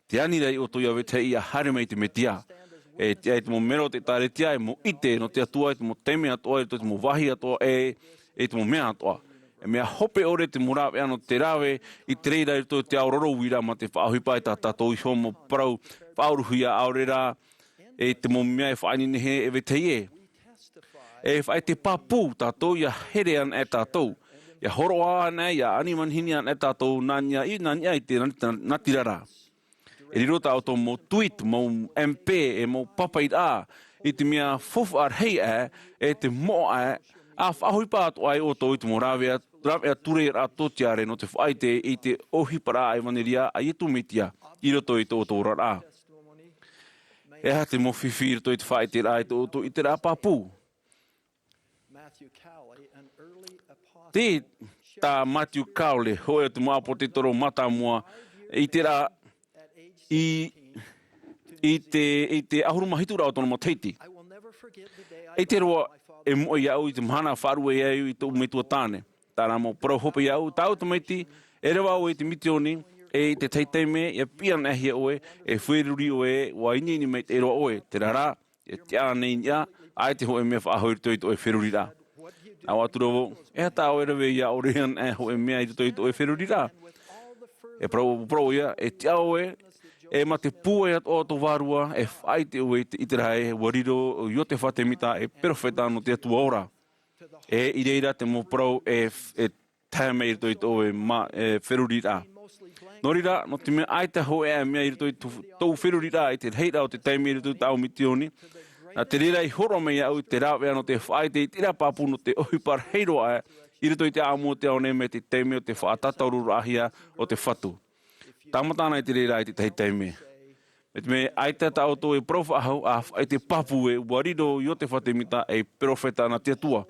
tē ani ra ʻoutou ʻia vetahi ʻia haere mai i te Mesia. E tiʻa i te mau mero o te ʻĒtārētia, e mau ʻite nō te Atua, i te mau taime atoʻa, i te mau vāhi atoʻa, e, i te mau mea atoʻa. E mea hope ʻore te mau rāveʻa nō te rave, i te reira i roto i te ao roro uira mā te faʻaʻohipa i tā tātou iho mau parau, faʻauruhia ʻaore rā, e te mau mea e faʻaineine e vetahi ʻē. E faʻaʻite pāpū tātou ʻia here ana e tātou. ʻIa hōroʻa ana, ʻia ani manihini ana e tātou nā niʻa i, nā niʻa i te nati-, natirara. E riro tā ʻoutou mau tweet, mau M P, e mau pāpaʻiraʻa, i te mea faufaʻa rahi aʻe, e te moʻa aʻe, ʻa faʻaʻohipa atoʻa ai ʻoutou i te mau rāveʻa, rāveʻa ture rā tōtiare nō te faʻaʻite i te ʻohiparaʻa ʻevanelia a Iesu Mesia, i roto i tō ʻoutou oraraʻa. E aha te mau fifi i roto i te faʻaʻiteraʻa i tō ʻoutou ʻiteraʻa pāpū? Matthew Cowley, an early apostle, Tē tā Matthew Cowley, hōʻē o te mau ʻāpōsetolo mātāmua, i te rā, i, i te, i te ʻahuru mā hitu rā o tōna matahiti. I will never forget the day I ʻAita roa e moʻe iāʻu i te mahana faʻaruʻe ai au i tōʻu metua tāne. Tāna mau parau hope iāʻu, tāʻu tamaiti, e reva ʻoe i te misioni, e i te tahi taime, ʻia piʻi anaʻe hia ʻoe, e feruri ʻoe, ʻua ineine maitaʻi roa ʻoe, terā rā, e tiʻa nei niʻa, ʻaita hōʻē mea faʻahou i roto i tō ʻoe feruriraʻa. Nā ʻō atu ra vau, e aha tā ʻoe e rave iā ʻore ana e hōʻē mea i roto i tō ʻoe feruriraʻa? E parau, parau ʻoia, e tiʻa ʻoe, e mā te pūai atoʻa o tō vārua, e faʻaʻite ʻoe i te ʻĪteraʻera, ʻua riro ʻo Iosepha Semita, e perofeta nō te Atua ora. E i reira te mau parau e, e tae mai i roto i tō ʻoe ma-, e, feruriraʻa. Nō reira, nō te mea ʻaita hōʻē mea i roto i tō, tōʻu feruriraʻa i te rahiraʻa o te taime i roto i tāʻu misioni, nā te reira i hōroʻa mai iāʻu i te rāveʻa nō te faʻaʻite i te ʻiteraʻa pāpū nō te ʻohipa rahi roa aʻe i roto i te ʻāʻamu o te ao nei mai te taime o te faʻatātauroraʻahia o te Fatu. Tāmata ana i te reira i te tahi taime. Mai te mea ʻaita tā ʻoutou e parau faʻahou, ʻa faʻaʻite pāpū ē, ʻua riro ʻo Iosepha Semita ei perofeta nā te Atua.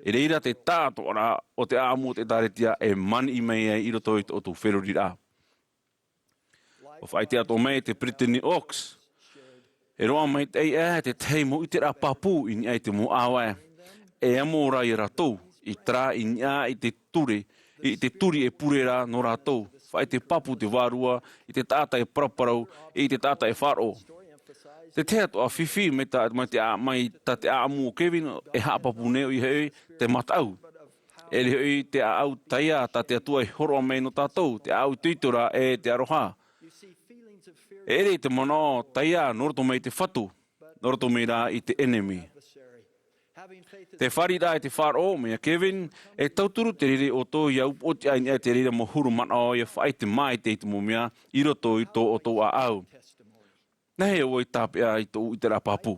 I reira te tāʻatoʻaraʻa o te ʻāʻamu o te ʻĒtārētia e maniʻi mai ai i roto i tō ʻoutou feruriraʻa. ʻUa faʻaʻite atoʻa mai te Peresideni Oaks. E roaʻa maitaʻi aʻe te tahi mau ʻiteraʻa pāpū i niʻa i te mau ʻāvae. E amo ra ia rātou, i terā i niʻa i te ture, i te turi e pure ra nō rātou. Faʻaʻite pāpū te Vārua, i te taʻata e paraparau, i te taʻata e faʻaroʻo. Te tahi atoʻa fifi mai tā, mai te ʻā-, mai tā te ʻāʻamu o Kevin, e haʻapāpū nei ʻoia hoʻi te mataʻu. E ʻere hoʻi te ʻāʻau taiā tā te Atua i hōroʻa mai nō tātou, te ʻāʻau itoito ra e te aroha. E ʻere i te manaʻo taiā nō roto mai i te Fatu, nō roto mai rā i te ʻenemi. Te fāriʻiraʻa i te faʻaroʻo, mai iā Kevin, e tauturu te reira iā ʻoutou ʻia upoʻotiʻa i niʻa i te reira mau huru manaʻo ʻia faʻaʻite maitaʻi i te mau mea i roto i tō ʻoutou ʻāʻau. Nāhea ʻoe i tāpeʻa i tōʻu ʻiteraʻa pāpū?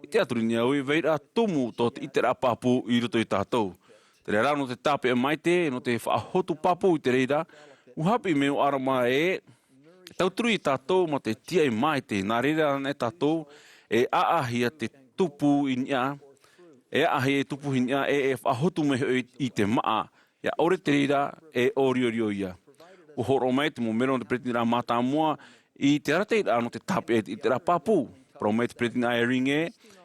I te ʻātoʻa nei au, e vai ra tumu tō te ʻiteraʻa pāpū i roto ia tātou. Terā rā nō te tāpeʻa maitaʻi, nō te faʻahotu pāpū i te reira, ʻua haʻapiʻi mai ʻo ʻAlama ē, e tauturu ia tātou mā te tiaʻi maitaʻi, nā reira anaʻe tātou e ʻaʻahia te tupu i niʻa, e ʻaʻahia e tupu i niʻa, e, e faʻahotu mai hoʻi i te māʻa, ʻia ʻore te reira e ʻōriorio ia. ʻUa hōroʻa mai te mau mero nō te Peresideniraʻa Mātāmua i te arataʻiraʻa nō te tāpeʻa i te ʻiteraʻa pāpū. Parau mai te Peresideni Eyring ē,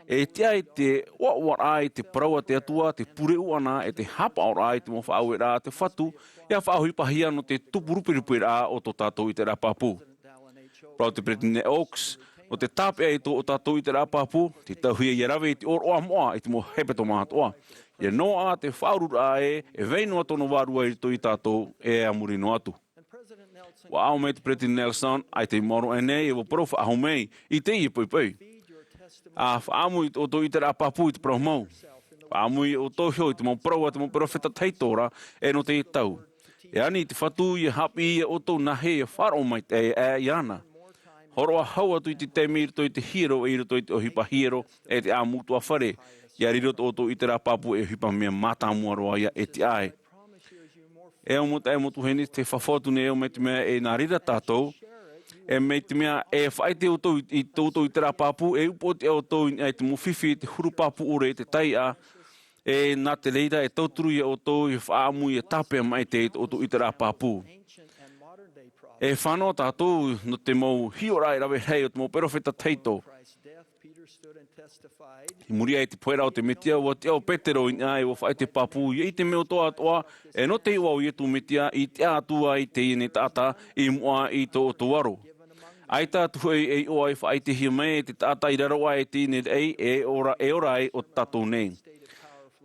e tiʻa i te ʻoaʻoaraʻa i te parau a te Atua, te pure ʻuʻana, e te haʻapaʻoraʻa i te mau faʻaueraʻa a te Fatu, ʻia faʻaʻohipahia nō te tupu ruperuperaʻa o tō tātou ʻiteraʻa pāpū. Parau te Peresideni Oaks, nō te tāpeʻa i tō ʻo tātou ʻiteraʻa pāpū, te tauhia ʻia rave i te ʻōroʻa moʻa i te mau hepetoma atoʻa. ʻIa noaʻa te faʻaururaʻa ē, e vai noa tōna Vārua i roto ia tātou, e a muri noa atu. ʻUa ʻāʻau mai te Peresideni Nelson, ʻaita i maoro aʻenei, e ʻua parau faʻahou mai i teie poʻipoʻi. ʻA faʻaʻamu i tō ʻoutou ʻiteraʻa pāpū i te parau mau. Faʻaʻamu ia ʻoutou iho i te mau parau a te mau perofeta tahito ra, e nō teie tau. E ani i te Fatu ʻia haʻapiʻi ia ʻoutou nāhea ʻia faʻaroʻo maitaʻi aʻe iāna. Horoʻa hau atu i te taime i roto i te hiero, i roto i te ʻohipa hiero, e te ʻāmutuafare. ʻIa riro tō ʻoutou ʻiteraʻa pāpū ei ʻohipa mea mātāmua roa ia e tiʻa ai. E au mau taeaʻe, mau tuahine, tē fafau atu nei au mai te mea e nā reira tātou, e mai te mea e faʻaʻite ʻoutou i tō ʻoutou ʻiteraʻa pāpū, e upoʻotiʻa ʻoutou i niʻa i te mau fifi, te huru pāpū ʻore, te taiʻa, e nā te reira e tauturu ia ʻoutou ʻia faʻaʻamu ʻia tāpeʻa maitaʻi i tō ʻoutou ʻiteraʻa pāpū. E fānaʻo tātou nō te mau hiʻoraʻa e rave rahi o te mau perofeta tahito. I muri aʻe i te poheraʻa o te Mesia, ʻua tiʻa ʻo Petero i niʻa e ʻua faʻaʻite pāpū, ʻia ʻite mai ʻoutou atoʻa, e nō te iʻoa o Iesu Mesia i tiʻa atu ai teie nei taʻata i mua i tō ʻoutou aro. ʻAita atu hoʻi e iʻoa i faʻaʻitehia mai e te taʻata i raro aʻe i teie nei raʻi e ora, e ora ai ʻo tātou nei.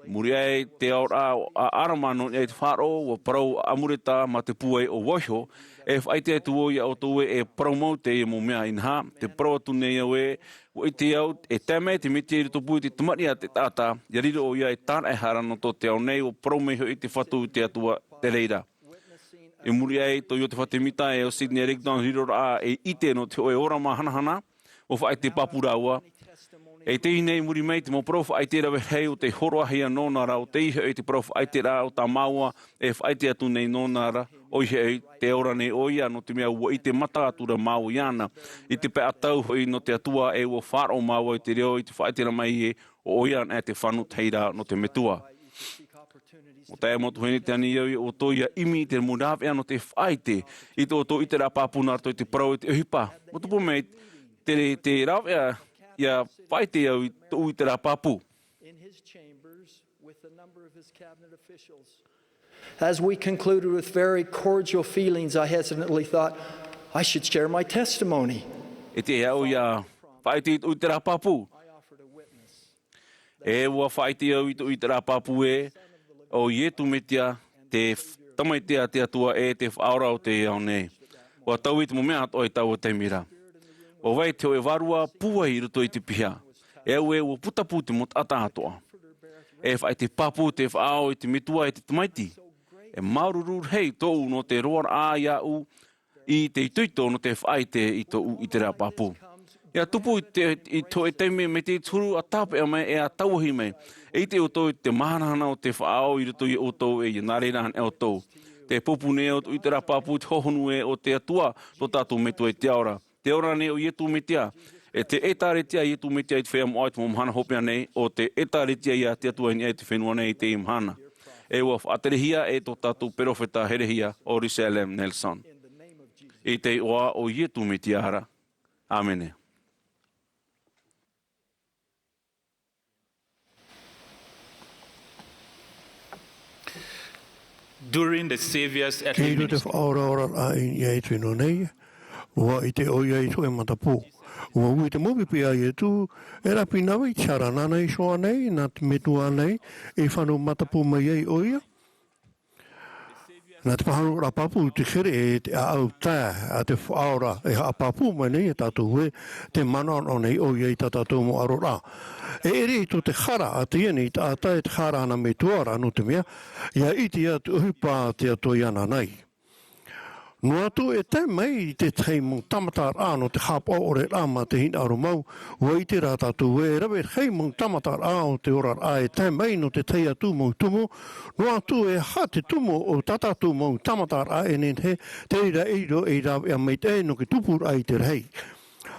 I muri aʻe i te aoraʻa a ʻArama nō niʻa i te faʻaroʻo, ʻua parau ʻo Amuleka mā te pūai ʻo Vaiho, e faʻaʻite atu vau ia ʻoutou ē, e parau mau teie mau mea, inaha, tē parau atu nei au ē, ʻua ʻite au, e tae mai te Mesia i rotopū i te tamariʻi a te taʻata, ʻia riro ʻoia ei tāraʻehara nō tō te ao nei, ʻua parau mai hoʻi te Fatu i te Atua te reira. I muri aʻe i tō Iosepha Semita e ʻo Sidney Rigdon riroraʻa ei ʻite nō te hōʻē ora māhanahana, ʻua faʻaʻite pāpū rāua. E teie nei i muri mai i te mau parau faʻaʻite rave rahi ʻo tei hōroʻahia nōna ra, ʻo tei hoʻi te parau faʻaʻiteraʻa o tā māua e faʻaʻite atu nei nōna ra, ʻoia hoʻi, tē ora nei ʻoia, nō te mea ʻua ʻite mata atu ra māua iāna. I te pae ʻatau hoʻi nō te Atua, e ʻua faʻaroʻo māua i te reo, i te faʻaʻite ra mai ē, ʻo ʻoia anaʻe te fānau tahiraʻa nō te Metua. Mau taeaʻe, mau tuahine, tē ani au ia ʻoutou ʻia ʻimi i te mau rāveʻa nō te faʻaʻite i tō ʻoutou ʻiteraʻa pāpū nā roto i te parau e te ʻohipa. ʻUa tupu mai te, te rāveʻa ʻia faʻaʻite au i tōʻu ʻiteraʻa pāpū. In his chambers with a number of his cabinet officials. As we concluded with very cordial feelings, I hesitantly thought, "I should share my testimony." E tiʻa au ʻia faʻaʻite i tōʻu ʻiteraʻa pāpū. E ʻua faʻaʻite au i tōʻu ʻiteraʻa pāpū ē, ʻo Iesu Mesia, te f-, Tamaiti a te Atua e te Faʻaora o te ao nei. ʻUa taui te mau mea atoʻa i taua taime ra. ʻUa vai te hōʻē vārua pūai i roto i te piha. E au ē, ʻua putapū te mau taʻata atoʻa. E faʻaʻite pāpū te Faʻaora i te Metua e te Tamaiti. E māuruuru rahi tōʻu nō te roaraʻa iāʻu i te itoito nō te faʻaʻite i tōʻu ʻiteraʻa pāpū. ʻIa tupu i te, i te hōʻē taime mai te huru ʻa tāpeʻa mai e ʻa tauahi mai. E ʻite ʻoutou i te māhanahana o te Faʻaora i roto ia ʻoutou e ʻia nā reira anaʻe ʻoutou. Tē pūpū nei au tōʻu ʻiteraʻa pāpū i te hohonu ē o te Atua, tō tātou Metua i te ao ra. Tē ora nei ʻo Iesu Mesia. E te ʻĒtārētia a Iesu Mesia i te feiā moʻa i te mau mahana hopeʻa nei, ʻo te ʻĒtārētia a te Atua i niʻa i te fenua nei i teie mahana. E ʻua faʻaterehia e tō tātou perofeta herehia ʻo Russell M. Nelson. I te iʻoa o Iesu Mesia ra. ʻĀmene. During the Saviour's earthly ministry. Kei roto te Faʻaora oraraʻa i niʻa i te fenua nei, ʻua ʻite ʻoia i te hōʻē matapō. ʻUa ui te mau pipi a Iesu, e rapi nā vai te hara nāna i iho nei, nā te Metua nei, i fānau matapō mai ai ʻoia. Nā te faʻaroʻoraʻa pāpū te here e te ʻāʻau tae a te Faʻaora e haʻapāpū mai nei ia tātou ē, tē manaʻonaʻo nei ʻoia i tā tātou mau ʻaroraʻa. E ʻere i tō te hara a teie nei taʻata e te hara a nā Metua ra, nō te mea, ʻia ʻite ia te ʻohipa a te Atua iāna nei. Noa atu e tae mai i te tahi mau tāmataraʻa nō te haʻapaʻo ʻore rā mā te hinaʻaro mau, ʻua ʻite rā tātou ē, e rave rahi mau tāmataraʻa o te oraraʻa e tae mai nō te tahi atu mau tumu, noa atu e aha te tumu o tā tātou mau tāmataraʻa e nehenehe, te reira e riro ei rāveʻa maitaʻi nō te tupuraʻa i te rahi.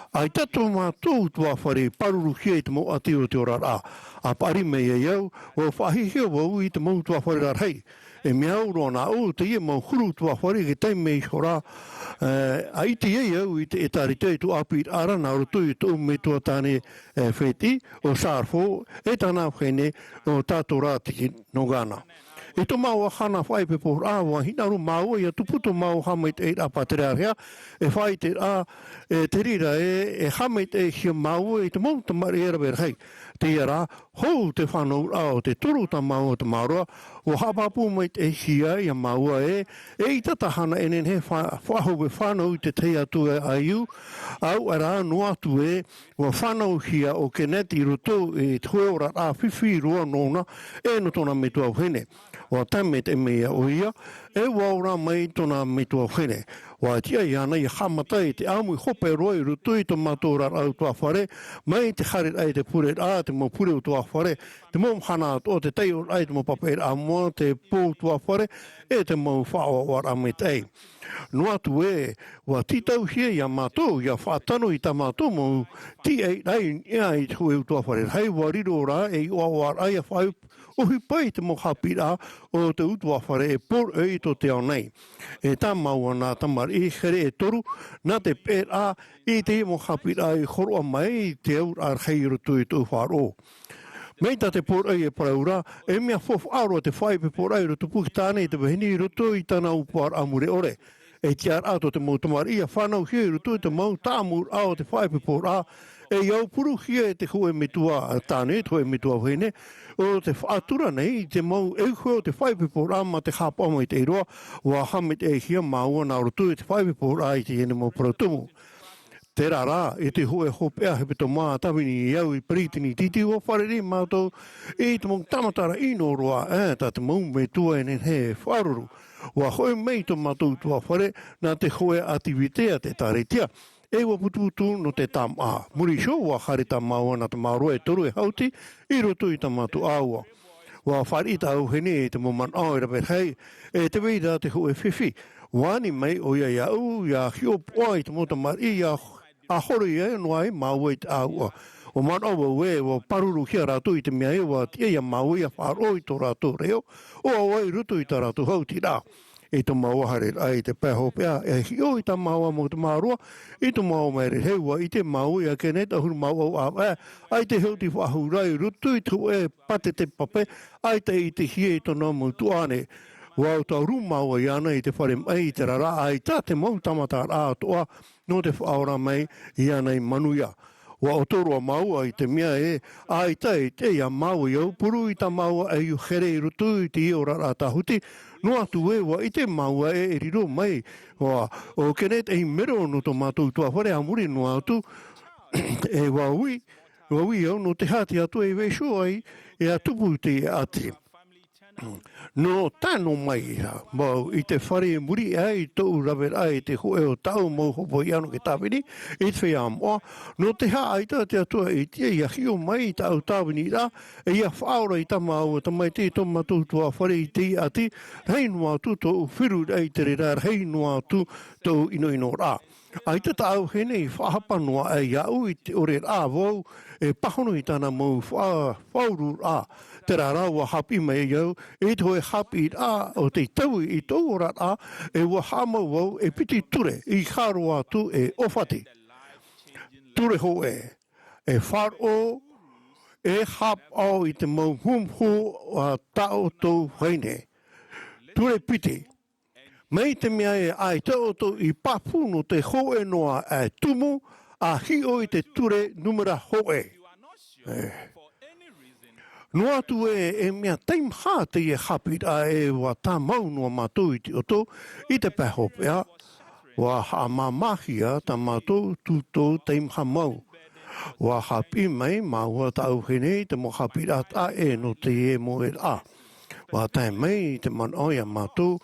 ʻAita tō mātou ʻutuāfare i pāruruhia i te mau ʻati o te oraraʻa. ʻA paʻari mai ai au, ʻua faʻahiahia vau i te mau ʻutuāfare rarahi. E mea au roa nāʻu, teie mau huru ʻutuāfare i te taime iho ra, e, ʻa ʻite ai au i te ʻĒtārētia i tōʻu ʻāpīraʻa ra nā roto i tōʻu metua tāne, e, fētiʻi, ʻo Sarfo, e tāna vahine, ʻo Tatora Tiki nō Ghana. I tō māua hana faʻaipoiporaʻa, ʻua hinaʻaro māua ʻia tupu tō māua haʻamaitaʻiraʻa pātereāreha, e faʻaʻiteraʻa, e te reira ē, e haʻamaitaʻihia māua i te mau tamariʻi e rave rahi. Teie rā, hou te fānauraʻa o te toru o tā māua tamaroa, ʻua haʻapāpū maitaʻihia ia māua ē, eʻita tāhana e nehenehe fa-, faʻahou e fānau i te tahi atu ʻāiʻa, ʻaore rā noa atu ē, ʻua fānauhia ʻo Kenneth i roto i te hōʻē oraraʻa fifi roa nōna e nō tōna metua vahine. ʻUa tae maitaʻi mai ʻoia, E ua ora mai tōna metua vahine. Ua tiʻa iāna ia haʻamata i te ʻāmui hope roa i roto i tō mātou oraraʻa utuāfare, mai te haereraʻa i te pureraʻa, te mau pure utuāfare, te mau mahana atoʻa, te taiʻoraʻa i te mau papaʻiraʻa moa, te pō utuāfare, e te mau faʻaʻoaʻoaraʻa maitaʻi. Noa atu ē, ua tītauhia iā mātou, ia faʻatano i tā mātou mau tīaʻiraʻa i niʻa i te hōʻē utuāfare rahi, ua riro rā ei ʻoaʻoaraʻa ia faʻaʻohipa i te mau haʻapiʻiraʻa o te utuāfare e poroʻi i tō te ao nei. E tā māua nā tamariʻi here e toru, nā te peʻeraʻa i te mau haʻapiʻiraʻa i hōroʻa mai i te auraʻa rahi i roto i tōʻu faʻaroʻo. Mai tā te poroʻi e parau ra, e mea faufaʻa roa te faʻaipoiporaʻa i roto pū i tāna i te vahine i roto i tāna ʻōpuaraʻa mure ʻore. E tiʻaraʻa tō te mau tamariʻi ia fānauhia i roto i te mau tāʻamuraʻa o te faʻaipoiporaʻa, e ia aupuruhia e te hōʻē metua tāne, te hōʻē metua vahine, ʻo tē faʻatura nei i te mau ʻauhau o te faʻaipoiporaʻa mā te haʻapaʻo maitaʻi roa, ua haʻamaitaʻihia māua nā roto i te faʻaipoiporaʻa i teie nei mau parau tumu. Terā rā, i te hōʻē hopeʻa hepetoma tāvini e au i Peretiteni Titi, ua fārerei mātou i te mau tāmataraʻa ʻino roa, ē, tā te mau metua e nehenehe e faʻaruru. Ua hoʻi mai tō mātou utuāfare nā te hōʻē ʻātivite a te ʻĒkālesia, e ua putuputu nō te tāmāʻa. Muri iho, ua haere tā māua nā te māroa e toru e hauti i roto i tā mātou ʻāua. Ua fāriʻi tāʻu vahine i te mau manaʻo e rave rahi, e tē vai ra te hōʻē fifi. Ua ani mai ʻoia iāʻu, ia hiʻopoʻa i te mau tamariʻi, ia ʻāhoro ia noa ai māua i te ʻāuʻa. ʻUa manaʻo vau ē, ʻua pāruruhia rātou i te mea ē, ʻua tiʻa iā māua ia faʻaroʻo i tō rātou reo, ʻoaʻoa i roto i tā rātou hautiraʻa. I tō māua haereraʻa i te pae hopeʻa, e hiʻo i tā māua mau tamāroa, i tō māua maere rahi, ʻua ʻite māua iā Kenneth ʻahuru mā vaʻu ʻāvaʻe, ʻaita e hauti faʻahou ra i roto i te hōʻē pātete pape, ʻaita i ʻitehia i tōna mau tuaʻane. ʻUa tauru māua iāna i te fare maʻi, terā rā, ʻaita te mau tāmataraʻa atoʻa nō te faʻaora mai iāna i manuia. ʻUa ʻoto roa māua i te mea ē, ʻaita i te, iā māua i aupuru i tā māua ʻaiū here i roto i te oraraʻa tāhuti, noa atu ē, ʻua ʻite māua ē, e riro mai, ʻo, ʻo Kenneth ei mero nō tō mātou utuāfare a muri noa atu, e ʻua ui, ʻua ui au nō te aha te Atua i vaiiho ai, e a tupu i te ʻati. Nō tae noa mai au i te fare i muri aʻe i tōʻu raveraʻa i te hōʻē o tāʻu mau hopoiʻa nō te tāvini i te feiā moʻa, nō te aha ʻaita te Atua i tiʻa ia hiʻo mai i tāʻu tāviniraʻa, e ia faʻaora i tā māua tamaiti i tō mātou utuāfare i teie ʻati, rahi noa atu tōʻu feruriraʻa i te reira, rahi noa atu tōʻu ʻinoʻinoraʻa. ʻAita tāʻu vahine i faʻahapa noa aʻe iāʻu i te ʻore ra vau e pāhono i tāna mau faʻa-, faʻaururaʻa. Terā rā, ʻua haʻapiʻi mai au i te hōʻē haʻapiʻiraʻa o tei taui i tōʻu oraraʻa, e ʻua haʻamau vau e piti ture i haro atu e ʻōfati. Ture hōʻē, e faʻaroʻo, e haʻapaʻo i te mau humuhumu a tā ʻoutou vahine. Ture piti, mai te mea ē ʻaita ʻoutou i pāpū nō te hōʻē noa aʻe tumu, ʻa hiʻo i te ture nūmera hōʻē. E. Noa atu ē, e mea teimaha teie haʻapiʻiraʻa ē ʻua tāmau noa mātou i te ʻoto, i te pae hopeʻa, ʻua haʻamāmāhia tā mātou tūtō teimaha mau. ʻUa haʻapiʻi mai māua tāʻu vahine i te mau haʻapiʻiraʻa taʻa ʻē nō teie mōʻeraʻa. ʻUa tae mai te manaʻo iā mātou,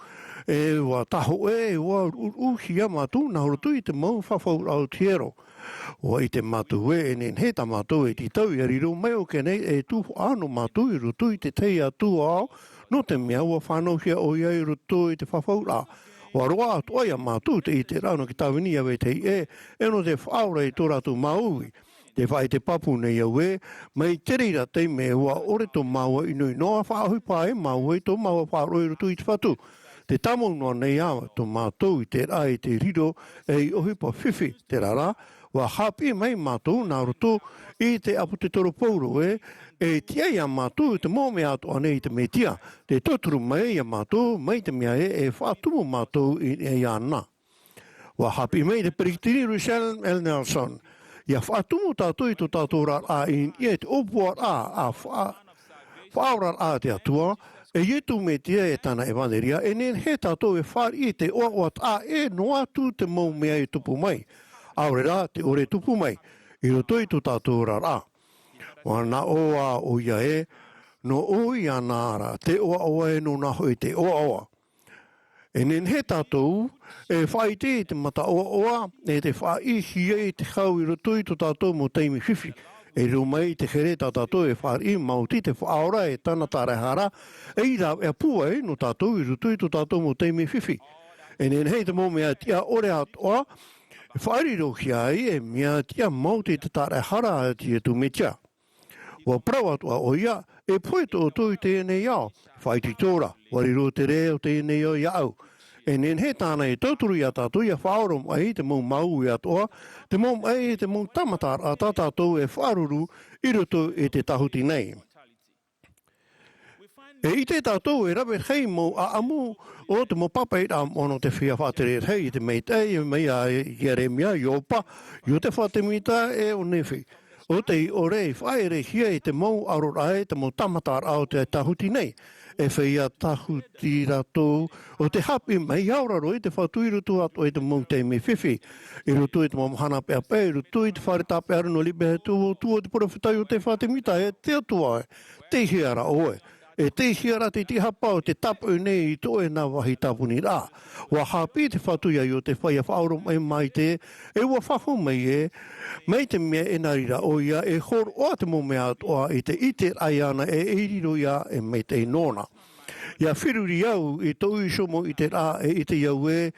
e ʻua tāhōʻē, e ʻua ruʻuruʻuhia mātou nā roto i te mau fafauraʻa o te hiero. ʻUa ʻite mātou ē, e nehenehe tā mātou e tītau ia riro mai ʻo Kenneth ei tuhaʻa nō mātou i roto i te tahi atu ao, nō te mea ʻua fānauhia ʻoia i roto i te fafauraʻa. ʻUa roaʻa atoʻa iā mātou te ʻiteraʻa nō te tāvini iā vetahi ʻē, e nō te faʻaora i tō rātou māuiui. Tē faʻaʻite pāpū nei au ē, mai te reira taime ʻua ʻore tō māua ʻinoʻino, ʻa faʻaʻohipa ai māua i tō māua faʻaroʻo i roto i te Fatu. Tē tāmau noa nei ā tō mātou ʻiteraʻa i te riro ei ʻohipa fifi, terā rā, ʻua haʻapiʻi mai mātou nā roto i te ʻāpōsetolo Paulo ē, e tiʻa iā mātou te mau mea atoʻa nei i te Mesia, tē tauturu mai iā mātou, mai te mea ē, e faʻatumu mātou i, iāna. ʻUa haʻapiʻi mai te Peretiteni Russell M. Nelson, ia faʻatumu tātou i tō tātou oraraʻa i niʻa i te ʻōpuaraʻa, ʻa faʻa-, faʻaoraraʻa a te Atua, e Iesu Mesia e tāna ʻevanelia, e nehenehe tātou e fāriʻi i te ʻoaʻoa taʻa ʻē noa atu te mau mea e tupu mai. ʻAore rā, te ʻore e tupu mai, i roto i tō tātou oraraʻa. ʻUa naʻo ā ʻoia ē, nō ʻoia na ra te ʻoaʻoa, e nōna hoʻi te ʻoaʻoa. E nehenehe tātou e faʻaʻite i te mata ʻoaʻoa, e te faʻaʻite i te hau i roto i tō tātou mau taime fifi. E riro mai i te here tā tātou e fāriʻi maoti te Faʻaora e tāna tāraehara, e i rāveʻa pūai nō tātou i roto i tō tātou mau taime fifi. E nehenehe te mau mea tiʻa ʻore atoʻa, e faʻarirohia ai e mea tiʻa maoti te tāraehara a Iesu Mesia. ʻUa parau atoʻa ʻoia, e pohe tō ʻoutou i teie nei ao, faʻaitoito ra, ʻua riro te rē o teie nei ao iāʻu. E nehenehe tāna e tauturu iā tātou ʻia faʻaoromaʻi i te mau māuiui atoʻa, te mau maʻi, te mau tāmataraʻa tā tātou e faʻaruru i roto i te tāhuti nei. E ʻite tātou e rave rahi mau ʻāʻamu o te mau pāpaʻiraʻa moʻa nō te feiā faʻatere rahi i te maitaʻi mai iā Ieremia, Ioba, Iotefa Temita, e ʻo Nephi. ʻO tei ʻore i faʻaʻerehia i te mau ʻaroraʻa, i te mau tāmataraʻa o te tāhuti nei. E feiā tāhuti rātou ʻo tei haʻapiʻi mai i aoraro i te Fatu i roto atoʻa i te mau taime fifi. I roto i te mau mahana peʻapeʻa, i roto i te fare tāpeʻa ra nō Libehia, tū o te peropheta Iotefa Temita, e te Atua, tei hea ra ʻoe? E tei hea ra te tiʻahapa o te tāpaʻo nei i tō ʻoe nā vāhi tāponiraʻa? ʻUa haʻapiʻi te Fatu iā Iotefa ʻia faʻaoromaʻi mai te, e ʻua fafau mai ē, mai te mea e nā reira ʻoia e hōroʻa te mau mea atoʻa i te ʻiteraʻa iāna e, e riro ia e maitaʻi nōna. ʻIa feruri au i tōʻu iho mau ʻiteraʻa e ʻite au ē,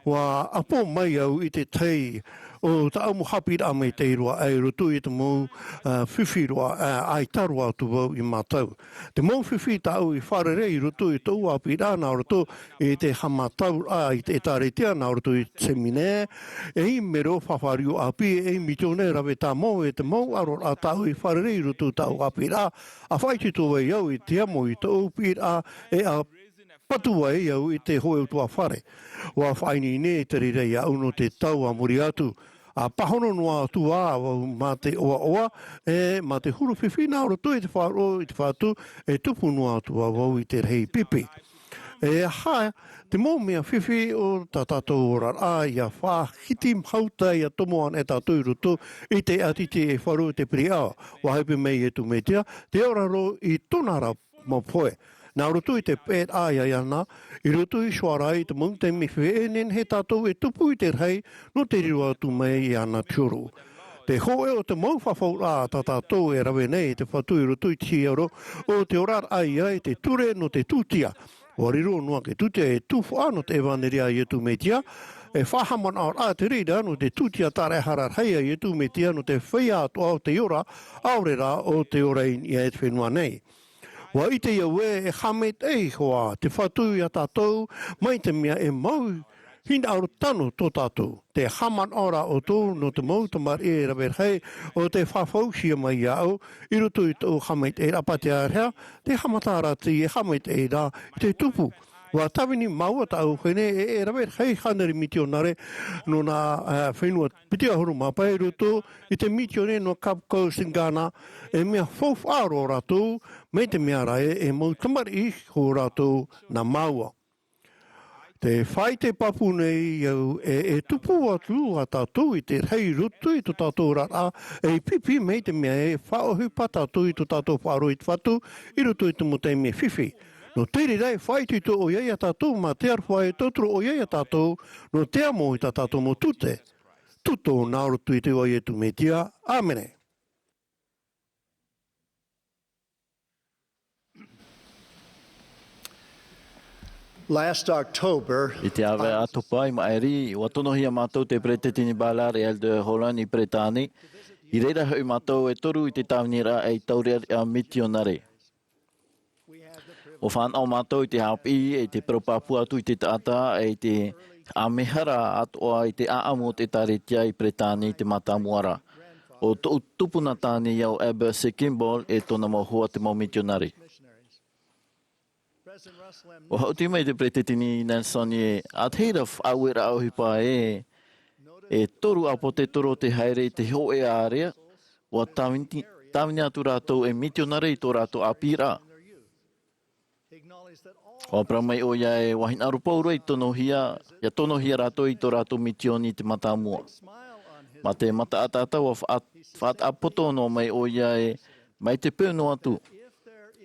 ʻua ʻapo mai au i te tahi o tāʻu mau haʻapiʻiraʻa maitaʻi roa, ʻa i roto i te mau, ā, fifi roa, ā, ʻaita roa atu vau i mātau. Te mau fifi tāʻu i fārerei i roto i tōʻu ʻāpīraʻa nā roto i te haʻamātauraʻa i te ʻĒtārētia, nā roto i te seminare, e i mero fāfāriʻi ʻāpī, e i mitiōnia rave tāmau, e te mau ʻaroraʻa tāʻu i fārerei i roto i tāʻu ʻāpīraʻa, ʻa faʻaitoito ai au i te amo i tōʻu piʻiraʻa, e ʻa patu ai au i te hōʻē ʻutuāfare. ʻUa faʻaineine te reira iāʻu nō te tau a muri atu. ʻA pāhono noa atu ā vau mā te ʻoaʻoa, e mā te huru fifi nā roto i te faʻaroʻo i te Fatu, e tupu noa atu ā vau i te rahi pipi. E aha te mau mea fifi o tā tātou oraraʻa, ʻia faʻahiti mahuta, ʻia tomo ana e tātou i roto i te ʻātiti e faʻaroʻo i te piriʻa. ʻUa haʻapiʻi mai Iesu Mesia, tē ora roa i tōna ra mau pohe. Nā roto i te peʻeraʻa iāna, i roto iho ā ra i te mau taime fifi, e nehenehe tātou e tupu i te rahi nō te riro atu mai iāna te huru. Te hōʻē o te mau fafauraʻa tā tātou e rave nei i te Fatu i roto i te hiero, ʻo te oraraʻa ia i te ture nō te tūtia. ʻUa riro noa te tūtia e tufaʻa nō te ʻevaneria a Iesu Mesia, e faʻahaʻamanaʻoraʻa te reira nō te tūtia tāraehara rahi a Iesu Mesia nō te feiā atoʻa o tei ora, ʻaore rā ʻo tei ora i niʻa i te fenua nei. ʻUa ʻite au ē, e haʻamaitaʻi iho ā te Fatu iā tātou, mai te mea e mau hinaʻaro tano tō tātou. Tē haʻamanaʻo ra ʻoutou nō te mau tamariʻi e rave rahi, ʻo tē fafauhia mai iāʻu, i roto i tōʻu haʻamaitaʻiraʻa pātea ra, tē haʻamata ra teie haʻamaitaʻiraʻa i te tupu. ʻUa tāvini māua tāʻu vahine e, e rave rahi hānere mitionare nō nā, ā, fenua piti ʻahuru mā pae i roto i te mitiōnia nō Cape Coast in Ghana, e mea faufaʻa roa rātou, mai te mea ra ē, e mau tamariʻi iho rātou nā māua. Tē faʻaʻite pāpū nei au ē, e tupu atu ā tātou i te rahi i roto i tō tātou oraraʻa, e pipi mai te mea e faʻaʻohipa tātou i tō tātou faʻaroʻo i te Fatu, i roto i te mau taime fifi. Nō te reira e faʻaitoito ʻoia iā tātou mā te aroha, e tauturu ʻoia iā tātou nō te amo i tā tātou mau tute. Tuto nā roto i te iʻoa o Iesu Mesia. ʻĀmene. Last October, I te ʻāvae ʻātopa i maʻiri, ʻua tonohia mātou te Peresideni Ballard e Elder Holland i Peretāne. I reira hoʻi mātou e toru i te tāviniraʻa ei taureʻareʻa mitionare. ʻUa fānaʻo mātou i te haʻapiʻi, i te parau pāpū atu i te taʻata, i te ʻāmehara atoʻa i te ʻāʻamu o te ʻĒtārētia i Peretāne i te mātāmua ra. ʻO tōʻu tupuna tāne au, Heber C. Kimball, e tōna mau hoa te mau mitionare. ʻUa haʻuti mai te Peresideni Nelson ē, ʻa te reira faʻaueraʻa ʻohipa ē, e toru ʻāpōsetolo tei haere i te hōʻē ārea, ʻua tāvini, tāvini atu rātou ei mitionare i tō rātou ʻāpīraʻa. ʻUa parau mai ʻoia ē, ʻua hinaʻaro pauroa i tonohia, ʻia tonohia rātou i tō rātou mitioni i te mātāmua. Mā te mataʻataʻata ʻua faʻa-, faʻataʻa poto noa mai ʻoia ē, mai te peu noa atu.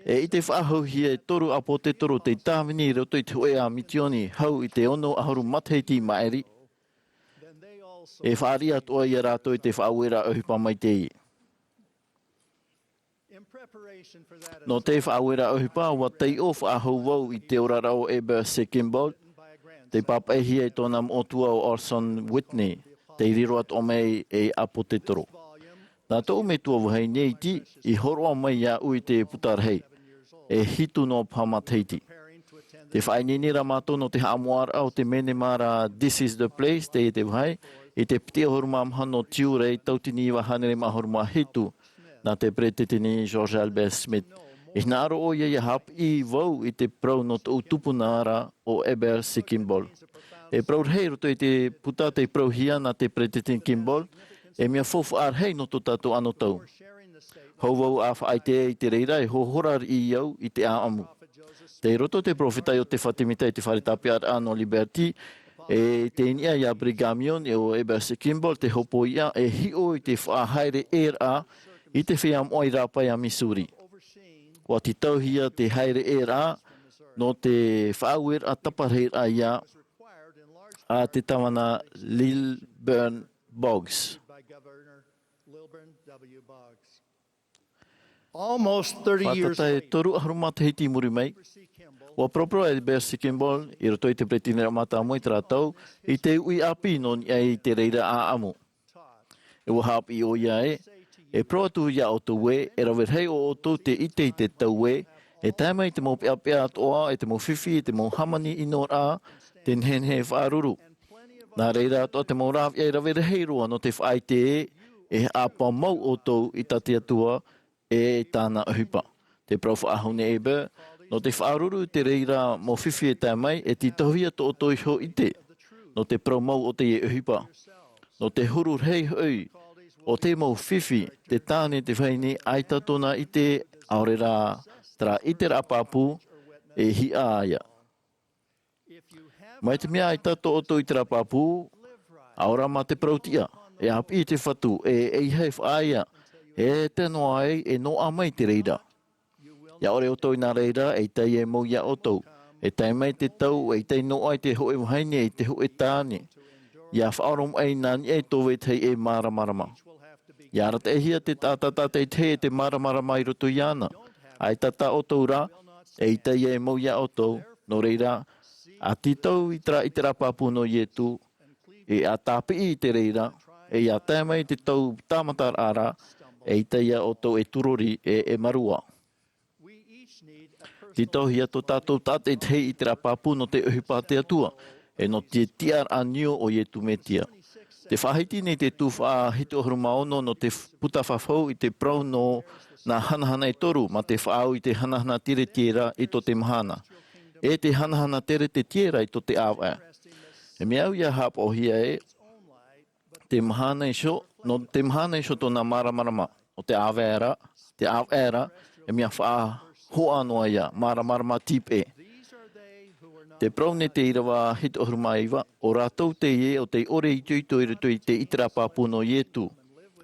E ʻite faʻahouhia e toru ʻāpōsetolo tei tāvini i roto i te hōʻē ā mitioni hau i te ono ʻahuru matahiti i maʻiri. E fāriʻi atoʻa ia rātou i te faʻaueraʻa ʻohipa maitaʻi. Nō te faʻaueraʻa ʻohipa, ʻua taiʻo faʻahou vau i te oraraʻa o Heber C. Kimball, tei pāpaʻihia e tōna moʻotua ʻo Orson Whitney, tei riro atoʻa mai ei ʻāpōsetolo. Nā tōʻu metua vahine iti i hōroʻa mai iāʻu i te puta rahi, e hitu noa paha matahiti. Tē faʻaineine ra mātou nō te haʻamoʻaraʻa o te menema ra This Is the Place, teie te vāhi, i te piti ʻahuru mā maha nō Tiurai, tauatini iva hānere mā ʻahuru mā hitu, nā te Peretiteni George Albert Smith. E hinaʻaro ʻoia ʻia haʻapiʻi vau i te parau nō tōʻu tupuna ra ʻo Heber C. Kimball. E parau rahi i roto i te puta tei parauhia nā te Peretiteni Kimball, e mea faufaʻa rahi nō tō tātou anotau. Hou vau ʻa faʻaʻite i te reira e hōhora riʻi au i te ʻāʻamu. Tei roto te peropheta Iosepha Semita i te fare tāpeʻaraʻa nō Liberty, e tei niʻa iā Brigham Young e ʻo Heber C. Kimball te hopoiʻa e hiʻo i te faʻahaere ʻē raʻa i te feiā moʻa i rāpae a Missouri. ʻUa tītauhia te haere ʻē raʻa nō te faʻaueraʻa taparahiraʻa ia a te tāvana Lilburn Boggs. Almost thirty years Faʻataʻa e later, toru ʻahuru matahiti i muri mai, ʻua paraparau Heber C. Kimball i roto i te Peretiteniraʻa Mātāmua i terā tau i te uʻi ʻāpī nō niʻa i te reira ʻāʻamu. E ʻua haʻapiʻi ʻoia ē, e parau atu iā ʻoutou ē, e rave rahi ʻo ʻoutou te ʻite i te tau ē, e tae mai te mau peʻapeʻa atoʻa, e te mau fifi, e te mau hāmani ʻino raʻa, te nehenehe e faʻaruru. Nā reira atoʻa te mau rāveʻa e rave rahi roa nō te faʻaʻite ē, e haʻapaʻo mau ʻoutou i tā te Atua, e tāna ʻohipa. Te parau faʻahou nei Heber, nō te faʻaruru i te reira mau fifi e tae mai, e tītauhia tō ʻoutou iho ʻite, nō te parau mau o teie ʻohipa. Nō te huru rahi hoʻi o te mau fifi, te tāne, te vahine, ʻaita tōna ʻite, ʻaore rā, terā ʻiteraʻa pāpū, e hiʻa ia. Mai te mea ʻaita tō ʻoutou ʻiteraʻa pāpū, ʻaore rā mā te parau tiʻa, e ʻāpī i te Fatu, e ʻeiaha e faʻaea, e tae noa ai, e noaʻa mai te reira. ʻIa ʻore ʻoutou i nā reira, ʻeita e mau iā ʻoutou. E tae mai te tau, ʻeita noa ai te hōʻē vahine, e te hōʻē tāne. ʻIa faʻaoromaʻi nā niʻa i tō vetahi e māramarama. ʻIa arataʻihia te taʻata tātaʻitahi e te māramarama i roto iāna. ʻAita tā ʻoutou rā, ʻeita e mau iā ʻoutou. Nō reira, ʻa tītau i terā ʻiteraʻa pāpū nō Ietu, e ʻa tāpiʻi i te reira, e ʻia tae mai te tau tāmataraʻa ra, ʻeita ʻoutou e tūrori, e, e marua. Tītauhia tō tātou tātaʻitahi ʻiteraʻa pāpū nō te ʻohipa a te Atua, e nō te tiʻaraʻa niu o Ietu Metia. Tē faʻahiti nei te tuhaʻa hitu ʻahuru mā ono nō te puta fafau i te parau nō nā hanahana e toru, mā te faʻaau i te hanahana teretiera i tō te mahana, e te hanahana teretetiera i tō te ʻāvaʻe. E mea au ʻia haʻapaʻohia ē, te mahana iho, nō te mahana iho tōna māramarama, nō te ʻāvaʻe ra, te ʻāvaʻe ra, e mea faʻahoʻa noa ia, māramarama tīpeʻe. Te parau nei te ʻīrava hitu ʻahuru mā iva, ʻo rātou teie ʻo tei ʻore itoito i roto i te ʻiteraʻa pāpū nō Ietu.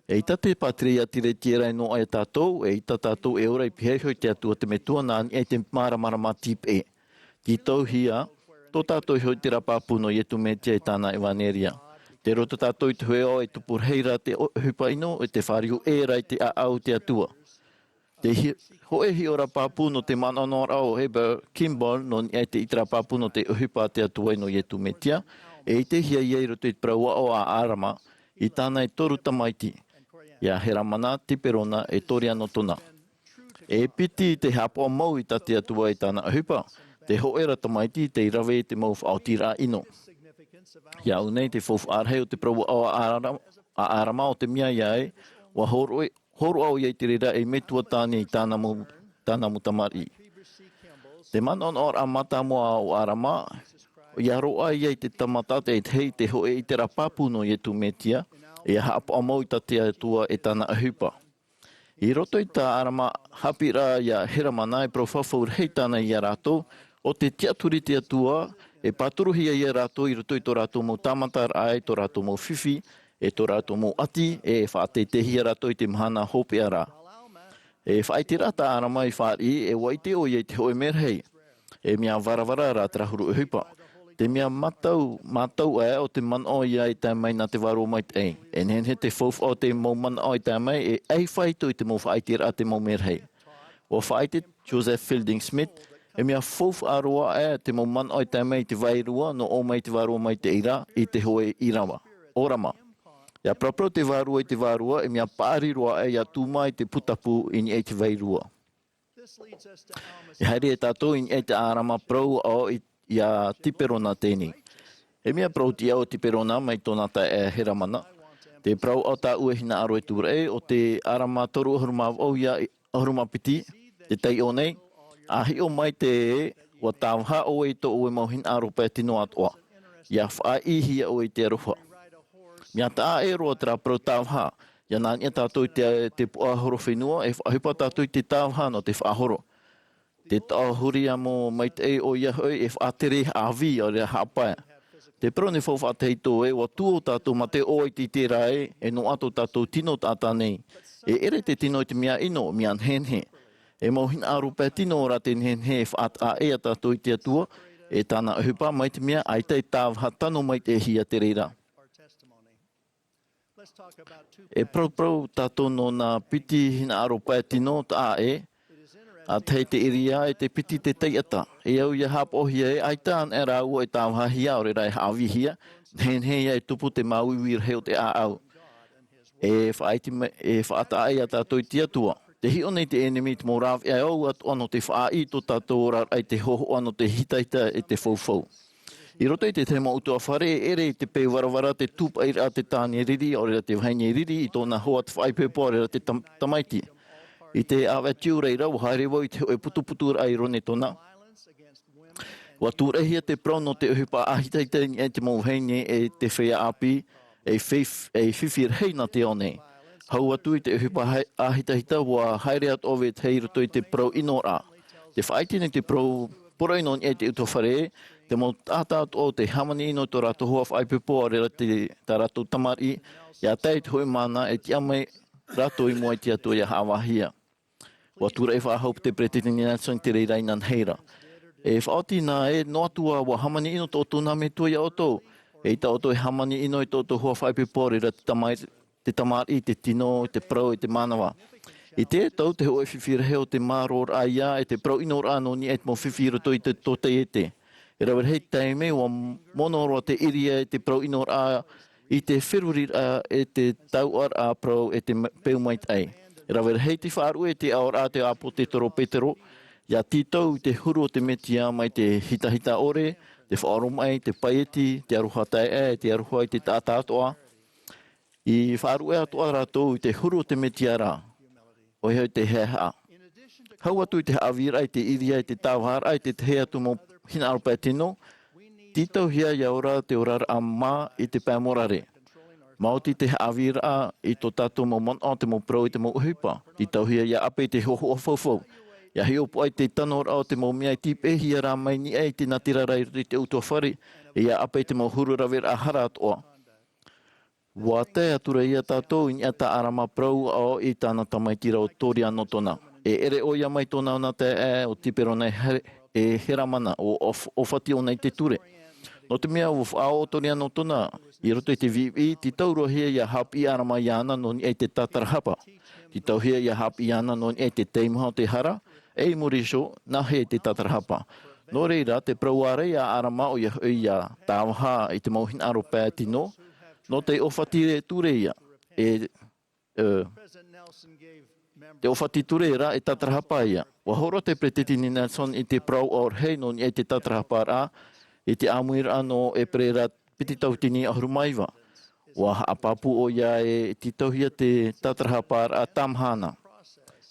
ʻEita te pātireia teretiera e noaʻa ia tātou, ʻeita tātou e ora i pihaʻi iho i te Atua te Metua nā niʻa i te māramarama tīpeʻe. Tītauhia tō tātou iho ʻiteraʻa pāpū nō Ietu Metia e tāna ʻevaneria. Tei roto tātou i te hōʻē ao e tupu rahi ra te ʻohipa ʻino, e te fāriu ʻē ra i te ʻāʻau o te Atua. Te hi-, hōʻē hiʻoraʻa pāpū nō te manaʻonaʻoraʻa o Heber Kimball nō niʻa i te ʻiteraʻa pāpū nō te ʻohipa a te Atua ʻino Ietu Metia, e ʻitehia ia i roto i te parau aʻo a ʻĀrama, i tāna e toru tamaiti, iā Heramana, Tiperona, e Torianotona. E piti te haʻapaʻo mau i tā te Atua e tāna ʻohipa, te hōʻē ra tamaiti tei rave i te mau faʻaotiraʻa ʻino. ʻIa au nei te faufaʻa rahi o te parau aʻo a ʻĀra-, a ʻĀrama ʻo te mea ia ē, ʻua hōroʻa, hōroʻa ʻoia i te reira ei metua tāne i tāna mau, tāna mau tamariʻi. Te manaʻonaʻoraʻa mātāmua o ʻĀrama, ʻia roaʻa ia i te tama tātaʻitahi i te hōʻē ʻiteraʻa pāpū nō Ietu Metia, e ʻia haʻapaʻo mau i tā te Atua e tāna ʻohipa. I roto i tā ʻĀrama haʻapiʻiraʻa iā Heramana e parau fafau rahi tāna iā rātou, ʻo te tiʻaturi i te Atua, e pāturuhia ia rātou i roto i tō rātou mau tāmataraʻa, i tō rātou mau fifi, e tō rātou mau ʻati, e faʻateiteihia rātou i te mahana hopeʻa ra. E faʻaʻiteraʻa tā ʻĀrama i fāriʻi, e ʻua ʻite ʻoia i te hōʻē merahi. E mea varavara rā terā huru ʻohipa. Te mea mātau, mātau aʻe ʻo te manaʻo ia e tae mai nā te Vārua Maitaʻi. E nehenehe te faufaʻa o te mau manaʻo e tae mai, e ʻaita i te mau faʻaʻiteraʻa te mau merahi. ʻUa faʻaʻite Joseph Fielding Smith, e mea faufaʻa roa aʻe te mau manaʻo e tae mai i te vairua, nō ʻō mai te Vārua Maitaʻi ra, i te hōʻē ʻīrava. ʻOrama. ʻIa paraparau te vārua i te vārua, e mea paʻari roa aʻe ʻia tū mai te pūtapū i niʻa i te vairua. E haere e tātou i niʻa i te ʻārama parau aʻo i, ia Tiperona teie. E mea parau tiʻa ʻo Tiperona mai tōna taeaʻe Heramana. Te parau aʻo tāʻu e hinaʻaro e Tūraʻi, ʻo te ʻārama toru ʻahuru mā vaʻu ia ʻahuru mā piti, te taiʻo nei, ʻa hiʻo mai te ē, ʻua tāvaha ʻoe i tō ʻoe mau hinaʻaro pae tino atoʻa. ʻIa faʻaʻīhia ʻoe i te aroha. Mea taʻa ʻē roa terā parau tāvaha, ʻia nā niʻa tātou i te, te puʻa horo fenua, e faʻaʻohipa tātou i te tāvaha nō te faʻahoro. Te taʻo huri amo maitaʻi ʻoia hoʻi e faʻatere haʻavī ʻaore rā haʻapae. Te parau nei faufaʻa tahito ē, ʻua tuō tātou mā te ʻō i te ʻite ra ē, e noaʻa tō tātou tino taʻata nei. E ʻere te tino i te mea ʻino, mea nehenehe. E mau hinaʻaro pae tino rā te nehenehe e faʻataʻa ʻē ia tātou i te Atua, e tāna ʻohipa mai te mea ʻaita e tāvaha tano maitaʻihia te reira. E paraparau tātou nō nā piti hinaʻaro pae tino taʻa ʻē, ʻa tahi te ʻīrava e te piti te taiʻata. E au ʻia haʻapaʻohia ē, ʻaita anaʻe rāua e tāvahahia ʻaore rā e haʻavīhia, nehenehe ia e tupu te māuiui rahi o te ʻāʻau. E faʻaʻite mai, e faʻataʻa ia tātou i te Atua. Tē hiʻo nei te ʻenemi i te mau rāveʻa ʻē atoʻa nō te faʻaʻī i tō tātou oraraʻa i te hōhoʻa nō te hitahita e te faufau. I roto i te tahi mau ʻutuāfare, e ʻere i te peu varavara te tūpaʻiraʻa te tāne riri, ʻaore rā te vahine riri, i tōna hoa te faʻaipoipo, ʻaore rā te tam-, tamaiti. I te ʻāvaʻe tiʻa ra, ʻua haere vau i te hōʻē putuputuraʻa i Ronetona. ʻUa tūraʻihia te parau nō te ʻohipa ʻāhitahita i niʻa i te mau vahine e te feiā ʻāpī, e fif-, e fifi rahi nā te ao nei. Hau atu i te ʻohipa hai-, ʻāhitahita, ʻua haere atoʻa vetahi i roto i te parau ʻinoraʻa. Tē faʻaʻite nei te parau poroʻi nō niʻa i te ʻutuāfare, te mau taʻata atoʻa tē hāmani ʻino i tō rātou hoa faʻaipoipo, ʻaore rā te, tā rātou tamariʻi, ʻia tae i te hōʻē māna, e tiʻa mai rātou i mua i te Atua ʻia haʻavāhia. ʻUa tūraʻi faʻahou te Peretiteni Nelson i te reira inanahi ra. E faʻaoti na ē, noa atu ā, ʻua hāmani ʻino tō ʻoutou nā metua ia ʻoutou. Eʻita ʻoutou e hāmani ʻino i tō ʻoutou hoa faʻaipoipo, ʻaore rā te tamai-, te tamariʻi, te tino, te parau, e te mānava. I teie tau te hōʻē fifi rahi o te māroraʻa ia, e te parau ʻinoraʻa nō niʻa i te mau fifi i roto i te tōtaiete. E rave rahi taime, ʻua mono roa te ʻīrava e te parau ʻinoraʻa i te feruriraʻa e te tauʻaraʻa parau e te ma-, peu maitaʻi. E rave rahi te faʻaruʻe te aoraʻa a te ʻāpōsetolo Petero, ʻia tītau i te huru o te Mesia mai te hitahita ʻore, te faʻaoromaʻi, te paieti, te aroha taeaʻe, te aroha i te taʻata atoʻa. I faʻaruʻe atoʻa rātou i te huru o te Mesia ra, ʻoia hoʻi te haʻehaʻa. Hau atu i te haʻavīraʻa i te ʻīrava, i te tāvaharaʻa, i te tahi atu mau hinaʻaro pae tino, tītauhia ʻia ora te oraraʻa mā i te pae morare. Maoti te haʻavīraʻa i tō tātou mau manaʻo, te mau parau, i te mau ʻohipa. Tītauhia ʻia ʻape i te hōhoʻa faufau. ʻIa hiʻopoʻa i te tanoraʻa o te mau mea e tīpeʻehia rā mai niʻa i te natirara i roto i te ʻutuāfare, e ʻia ʻape i te mau huru raveraʻa hara atoʻa. ʻUa tae atu ra ia tātou i niʻa i tā ʻĀrama parau aʻo i tāna tamaiti ra ʻo Torianotona. E ʻere ʻoia mai tōna ʻona taeaʻe ʻo Tiperona e He-, e Heramana, ʻo, ʻo f-, ʻōfati ʻōna i te ture. Nō te mea ʻua faʻaō ʻo Torianotona i roto i te viʻiviʻi, tītau roa hia ʻia haʻapiʻi ʻĀrama iāna nō niʻa i te tātarahapa. Tītauhia ʻia haʻapiʻi iāna nō niʻa i te teimaha o te hara, e i muri iho, nāhea i te tātarahapa. Nō reira, te parau ārai a ʻĀrama ʻoia hoʻi ʻia tāvaha i te mau hinaʻaro pae tino, nō te ʻōfati ture ia, e, e, te ʻōfati ture ra e tātarahapa ia. ʻUa hōroʻa te Peretiteni Nelson i te parau aʻo rahi nō niʻa i te tātarahaparaʻa, i te ʻāmuiraʻa nō ʻEperēra piti tauatini ʻahuru mā iva. ʻUa haʻapāpū ʻoia e tītauhia te tātarahaparaʻa tāmahana.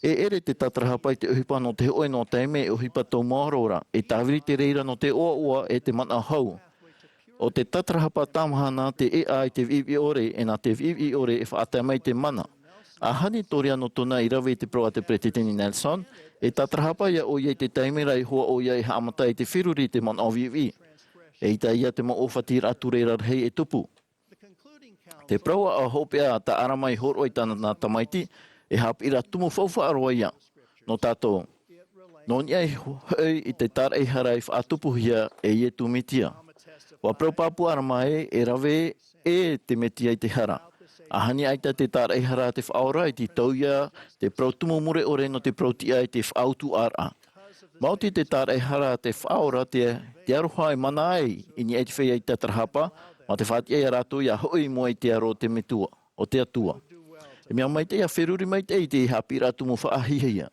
E ʻere te tātarahapa i te ʻohipa nō te hōʻē noa taime, e ʻohipa taumaoro ra, e tāviri te reira nō te ʻoaʻoa e te manaʻo hau. ʻO te tātarahapa tāmahana te ʻēʻa i te viʻiviʻi ʻore, e nā te viʻiviʻi ʻore e faʻatae mai te mana. ʻA Hani Torianotona i rave i te parau a te Peretiteni Nelson, e tātarahapa ia ʻoia i te taime ra i hōroʻa ʻoia e haʻamata i te feruri i te manaʻo viʻiviʻi. Eʻita ia te mau ʻōfatiraʻa ture rarahi e tupu. Te parau aʻo hopeʻa tā ʻĀrama i hōroʻa i tāna tamaiti, E haʻapiʻiraʻa tumu faufaʻa roa ia nō tātou. Nō niʻa iho hoʻi i te tāraʻehara i faʻatupuhia e Iesu Mesia. ʻUa parau pāpū ʻĀrama ē, e rave ē te Mesia i te hara. ʻAhani ʻaita te tāraʻehara a te Faʻaora, e tītau ia te parau tumu mure ʻore nō te parau tiʻa i te faʻautuʻaraʻa. Maoti te tāraʻehara a te Faʻaora te, te aroha e mana ai i niʻa i te feiā i te tatarahapa, mā te faʻatiʻa ia rātou ʻia hoʻi i mua i te aro o te Metua, o te Atua. E mea maitaʻi ʻia feruri maitaʻi i te haʻapiʻiraʻa tumu faʻahiahia.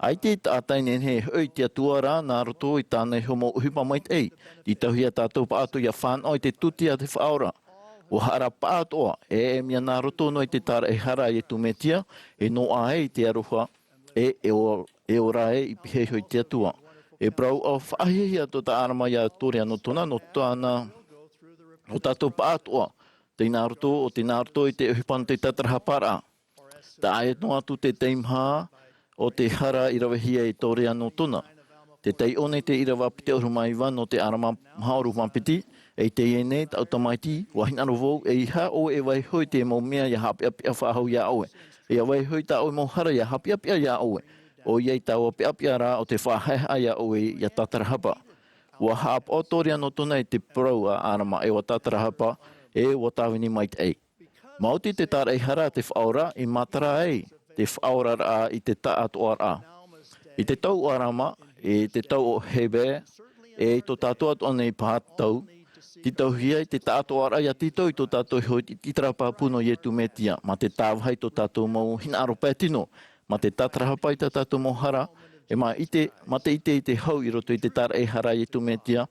ʻAita e taʻata e nehenehe e hoʻi i te Atua ra nā roto i tāna iho mau ʻohipa maitaʻi. Tītauhia tātou pāʻatoʻa ʻia fānaʻo i te tūtia a te Faʻaora. ʻUa haʻara pāʻatoʻa, e, e mea nā roto noa i te tāraʻehara a Iesu Mesia, e noaʻa ai te aroha, e, e ō-, e ora ai i pihaʻi iho i te Atua. E parau ʻo faʻahiahia tō tā ʻĀrama ia Toriano Tona nō tāna, nō tātou pāʻatoʻa, tei nā roto, ʻo tei nā roto i te ʻohipa nō te tatarahaparaʻa. Taʻa ʻē noa atu te teimaha o te hara i ravehia e Toriano Tona. Te taiʻo nei te ʻīrava piti ʻahuru mā iva nō te ʻĀrama maha ʻahuru mā piti, e teie nei, tāʻu tamaiti, ʻua hinaʻaro vau, ʻeiaha ʻoe e vaiiho i te mau mea ʻia haʻapeʻapeʻa faʻahou ia ʻoe. ʻEiaha vaiiho i tā ʻoe mau hara ʻia haʻapeʻapeʻa ia ʻoe. ʻOia i taua peʻapeʻa ra ʻo te faʻahaehaʻa ia ʻoe ʻia tatarahapa. ʻUa haʻapaʻo Toriano Tona i te parau a ʻĀrama e ʻua tatarahapa, e ʻua tāvini maitaʻi. Maoti te tāraʻehara a te Faʻaora i matara ai te faʻaoraraʻa i te taʻatoʻaraʻa. I te tau o ʻĀrama, i te tau o Heber, e i tō tātou atoʻa nei paha tau, tītauhia i te taʻatoʻaraʻa ʻia tītau i tō tātou iho ʻīteraʻa pāpū nō Iesu Mesia, mā te tāvaha i tō tātou mau hinaʻaro pae tino, mā te tatarahapa i tā tātou mau hara, e mā ʻite, mā te ʻite i te hau i roto i te tāraʻehara a Iesu Mesia,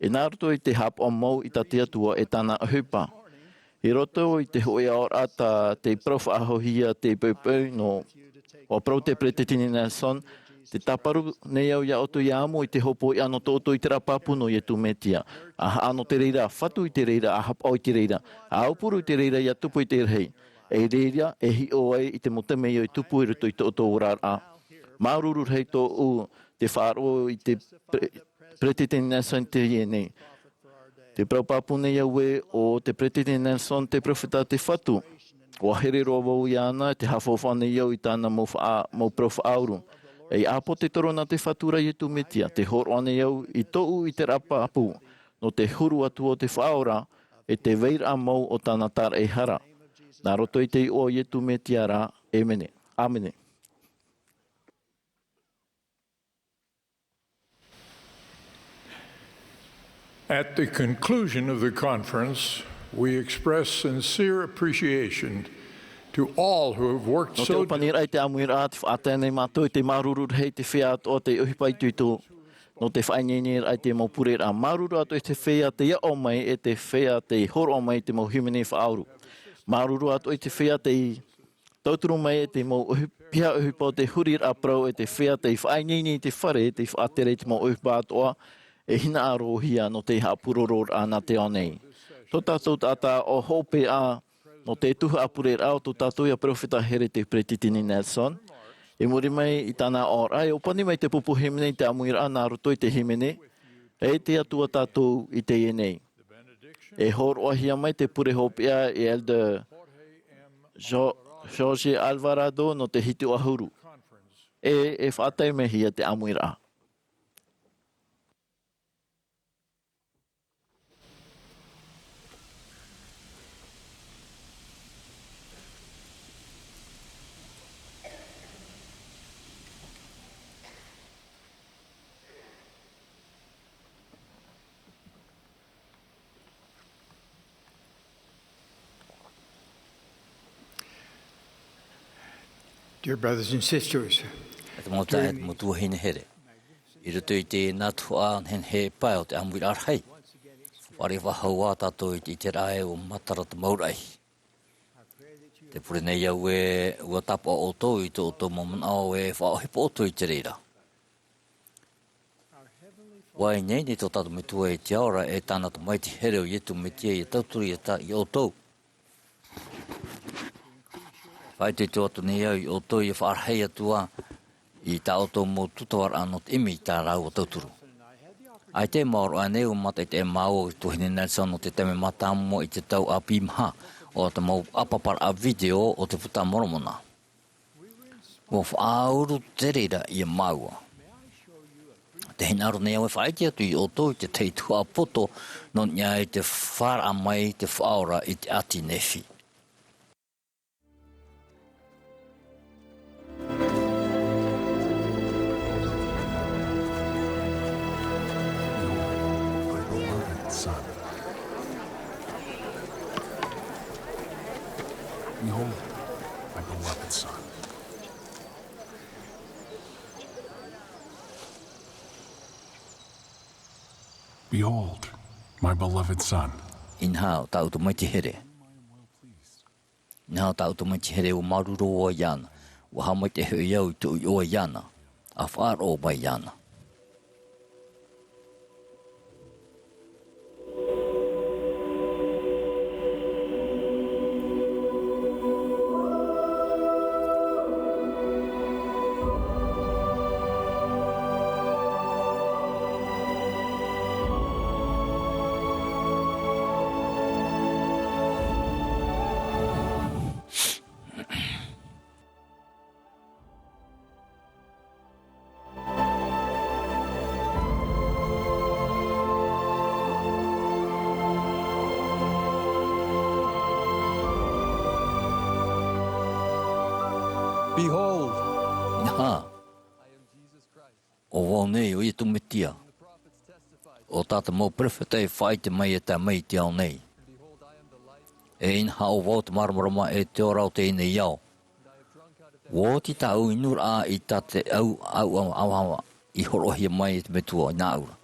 e nā roto i te haʻapaʻo mau i tā te Atua e tāna ʻohipa. I roto i te hōʻē aʻoraʻa tā te parau faʻahouhia te poipoi nō, ʻua parau te Peresideni Nelson, tē tāparu nei au ia ʻoutou ʻia amo i te hopoiʻa nō tō ʻoutou ʻīteraʻa pāpū nō Iesu Mesia. ʻA haʻa nō te reira, fatu i te reira, ʻa haʻapaʻo i te reira, ʻa aupuru i te reira ʻia tupu i te rahi. E reira, e hiʻo ai i te mau temeio e tupu i roto i tō ʻoutou oraraʻa. Māuruuru rahi tōʻu te faʻaroʻo i te Pre-, Peresideni Nelson i teie nei. Tē parau pāpū nei au ē, ʻo te Peresideni Nelson te peropheta a te Fatu. ʻUa here roa vau iāna i te haʻafaufaʻa nei au i tāna mau faʻa-, mau parau faʻauru. E ʻāpōsetolo nā te Fatu ra Iesu Mesia, tē hōroʻa nei au i tōʻu ʻīteraʻa pāpū, nō te huru atu o te Faʻaora, e te vairaʻa mau o tāna tāraʻehara. Nā roto i te iʻoa o Iesu Mesia rā, ʻēmene. ʻĀmene. At the conclusion of the conference, we express sincere appreciation to all who have worked. Nō te so ʻōpaniraʻa i te ʻāmuiraʻa, tē faʻatae nei mātou i te māuruuru rahi i te feiā atoʻa tei ʻohipa itoito, nō te faʻaineineraʻa i te mau pureraʻa. Māuruuru atoʻa i te feiā tei aʻo mai, e te feiā tei hōroʻa mai i te mau hīmene faʻauru. Māuruuru atoʻa i te feiā tei tauturu mai e te mau ʻohi-, piha ʻohipa o te huriraʻa parau, e te feiā tei faʻaineine i te fare, tei faʻatere i te mau ʻohipa atoʻa e hinaʻarohia nō te haʻapūrororaʻa nā te ao nei. Tō tātou taʻata ʻo hopeʻa nō te tuhaʻa pureraʻa o tō tātou ia peropheta here te Peresideni Nelson. I muri mai i tāna aʻoraʻa, e ʻōpani mai te pupu hīmene i te ʻāmuiraʻa nā roto i te hīmene, E te Atua tātou i teie nei. E hōroʻahia mai te pure hopeʻa e Elder Jo-, Jorge Alvarado nō te hitu ʻahuru. E, e faʻatae mai hia te ʻāmuiraʻa. Dear brothers and sisters, e te mau taeaʻe, e te mau tuahine here, i roto i teie tuhaʻa nehenehe pae o te ʻāmuiraʻa rahi, faʻaroʻo faʻahou ā tātou i te ʻiteraʻa ē ʻua matara te mau raʻi. Tē pure nei au ē, ʻua tāpaʻo ʻoutou i tō ʻoutou mau manaʻo ē faʻaʻohipa ʻoutou i te reira. ʻUa ineine tō tātou Metua i te ao ra e tāna Tamaiti here ʻo Iesu Mesia ʻia tauturu ia tā, ia ʻoutou. Faʻaitoito atu nei au ia ʻoutou ʻia faʻarahi atu ā i tā ʻoutou mau tūtavaraʻa nō te ʻimi i tā rāua tauturu. ʻAita e maoro aʻe nei, ʻua mātaʻitaʻi māua i te tuahine Nelson nō te taime mātāmua i te tau ʻāpī maha o te mau ʻāpaparaʻa video o te Puta a Moromona. ʻUa faʻauru te reira ia māua. Te hinaʻaro nei au e faʻaʻite atu ia ʻoutou i te tahi tuhaʻa poto nō niʻa i te fāraʻa mai te Faʻaora i te ʻāti Nephi. Behold, my beloved son. Behold, my beloved son. Behold, my beloved son. Inaha, ʻo tāʻu tamaiti here. Inaha, ʻo tāʻu tamaiti here, ʻua māuruuru vau iāna. ʻUa haʻamaitaʻi hoʻi au i tōʻu iʻoa iāna, ʻa faʻaroʻo mai iāna. Behold. Inaha, ʻo vau nei, ʻo Iesu Mesia, ʻo tā te mau peropheta i faʻaʻite mai e tae mai i te ao nei. E inaha, ʻo vau te māramarama e te ora o teie nei ao. ʻUa oti tāʻu inuraʻa i tā te ʻauʻauʻauʻau i hōroʻahia mai e te Metua nāʻu ra.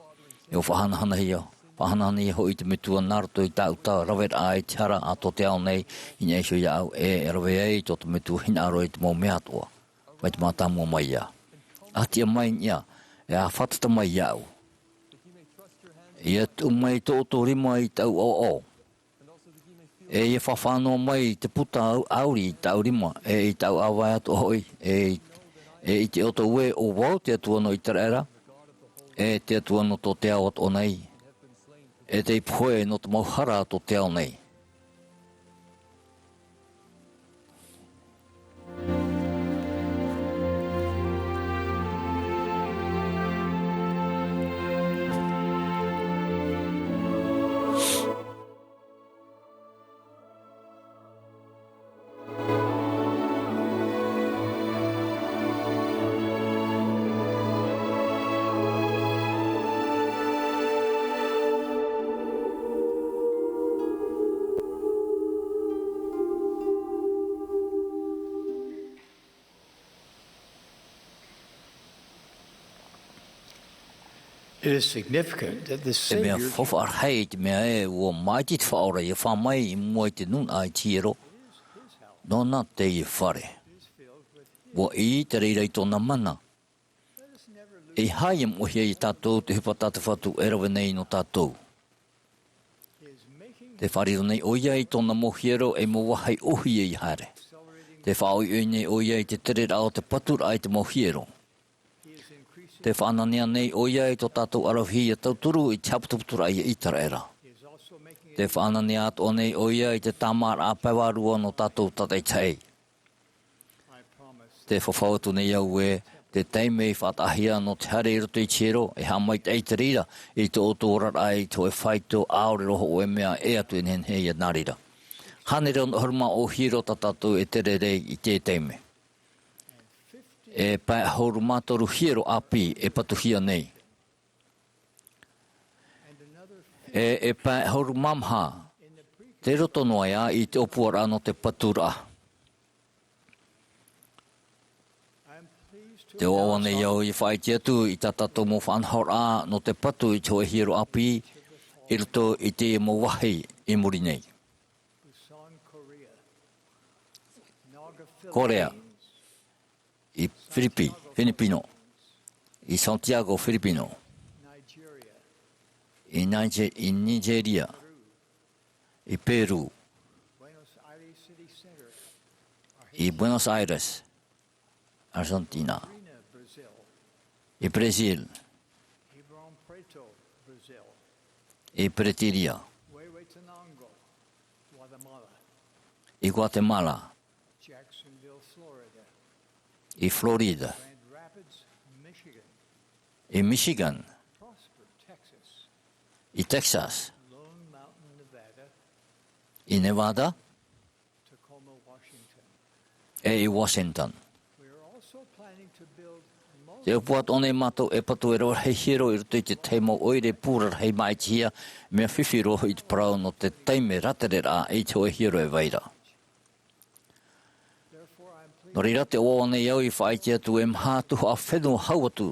E ʻua faʻahanahanahia, faʻahanahanahia hoʻi te Metua nā roto i tāʻu raveraʻa i te hara a tō te ao nei, i niʻa iho iāʻu, e rave ai tō te Metua hinaʻaro i te mau mea atoʻa, mai te mātāmua mai ia. ʻA tiʻa mai i niʻa, e ʻa fātata mai iāʻu. ʻIa tuʻu mai tō ʻoutou rima i tāʻu ʻaoʻao. E ʻia fāfā noa mai te puta ʻauri i tāʻu rima, e i tāʻu ʻāvae atoʻa hoʻi, e, e ʻite ʻoutou ē, ʻo vau te Atua nō ʻĪteraʻera, e te Atua nō tō te ao atoʻa nei, e tei pohe nō te mau hara a tō te ao nei. It is significant that the Savior... E mea faufaʻa rahi te mea ē, ʻua māʻiti te Faʻaora ʻia fā mai i mua i te nūnaʻa i te hiero. Nōna teie fare. ʻUa ʻī te reira i tōna mana. ʻEiaha ʻia moʻehia ia tātou te ʻohipa tā te Fatu e rave nei nō tātou. Tē faʻariro nei ʻoia i tōna mau hiero ei mau vāhi ʻōhie ʻia haere. Tē faʻaʻoiʻoi nei ʻoia i te tereraʻa o te paturaʻa i te mau hiero. Tē faʻananea nei ʻoia i tō tātou ʻaravihi ʻia tauturu i te haʻaputuputuraʻa ia ʻĪteraʻera. Tē faʻananea atoʻa nei ʻoia i te tāmāraʻa pae vārua nō tātou tātaʻitahi. Tē fafau atu nei au ē, te taime i faʻataʻahia nō te haere i roto i te hiero, e haʻamaitaʻi te reira i tō ʻoutou oraraʻa i te hōʻē faito, ʻaore roa hōʻē mea ʻē atu e nehenehe ia nā reira. Hānere ono ʻahuru mā ʻōhie roa tā tātou e tere nei i teie taime. E pae ʻahuru mā toru hiero ʻāpī e patuhia nei. E, e pae ʻahuru mā maha, tei roto noa ia i te ʻōpuaraʻa nō te paturaʻa. Tē ʻoaʻoa nei au ʻia faʻaʻite atu i tā tātou mau faʻanahoraʻa nō te patu i te hōʻē hiero ʻāpī i roto i teie mau vāhi i muri nei. Korea, i Filipi, Filipino, i Santiago, Filipino, i Nige-, i Nigeria, i Peru, i Buenos Aires, Argentina, i Brazil, i Pretoria, i Guatemala, Jacksonville, Florida. i Florida, i Michigan, i Texas, i Nevada, e i Washington. Te ʻōpua atoʻa nei mātou e patu e rave rahi hiero i roto i te tahi mau ʻoire pū rarahi māʻitihia, mea fifi roa i te parau nō te taime rātereraʻa i te hōʻē hiero e vai ra. Nō reira, tē ʻoaʻoa nei au i faʻaʻite atu e maha tuhaʻa fenua hau atu,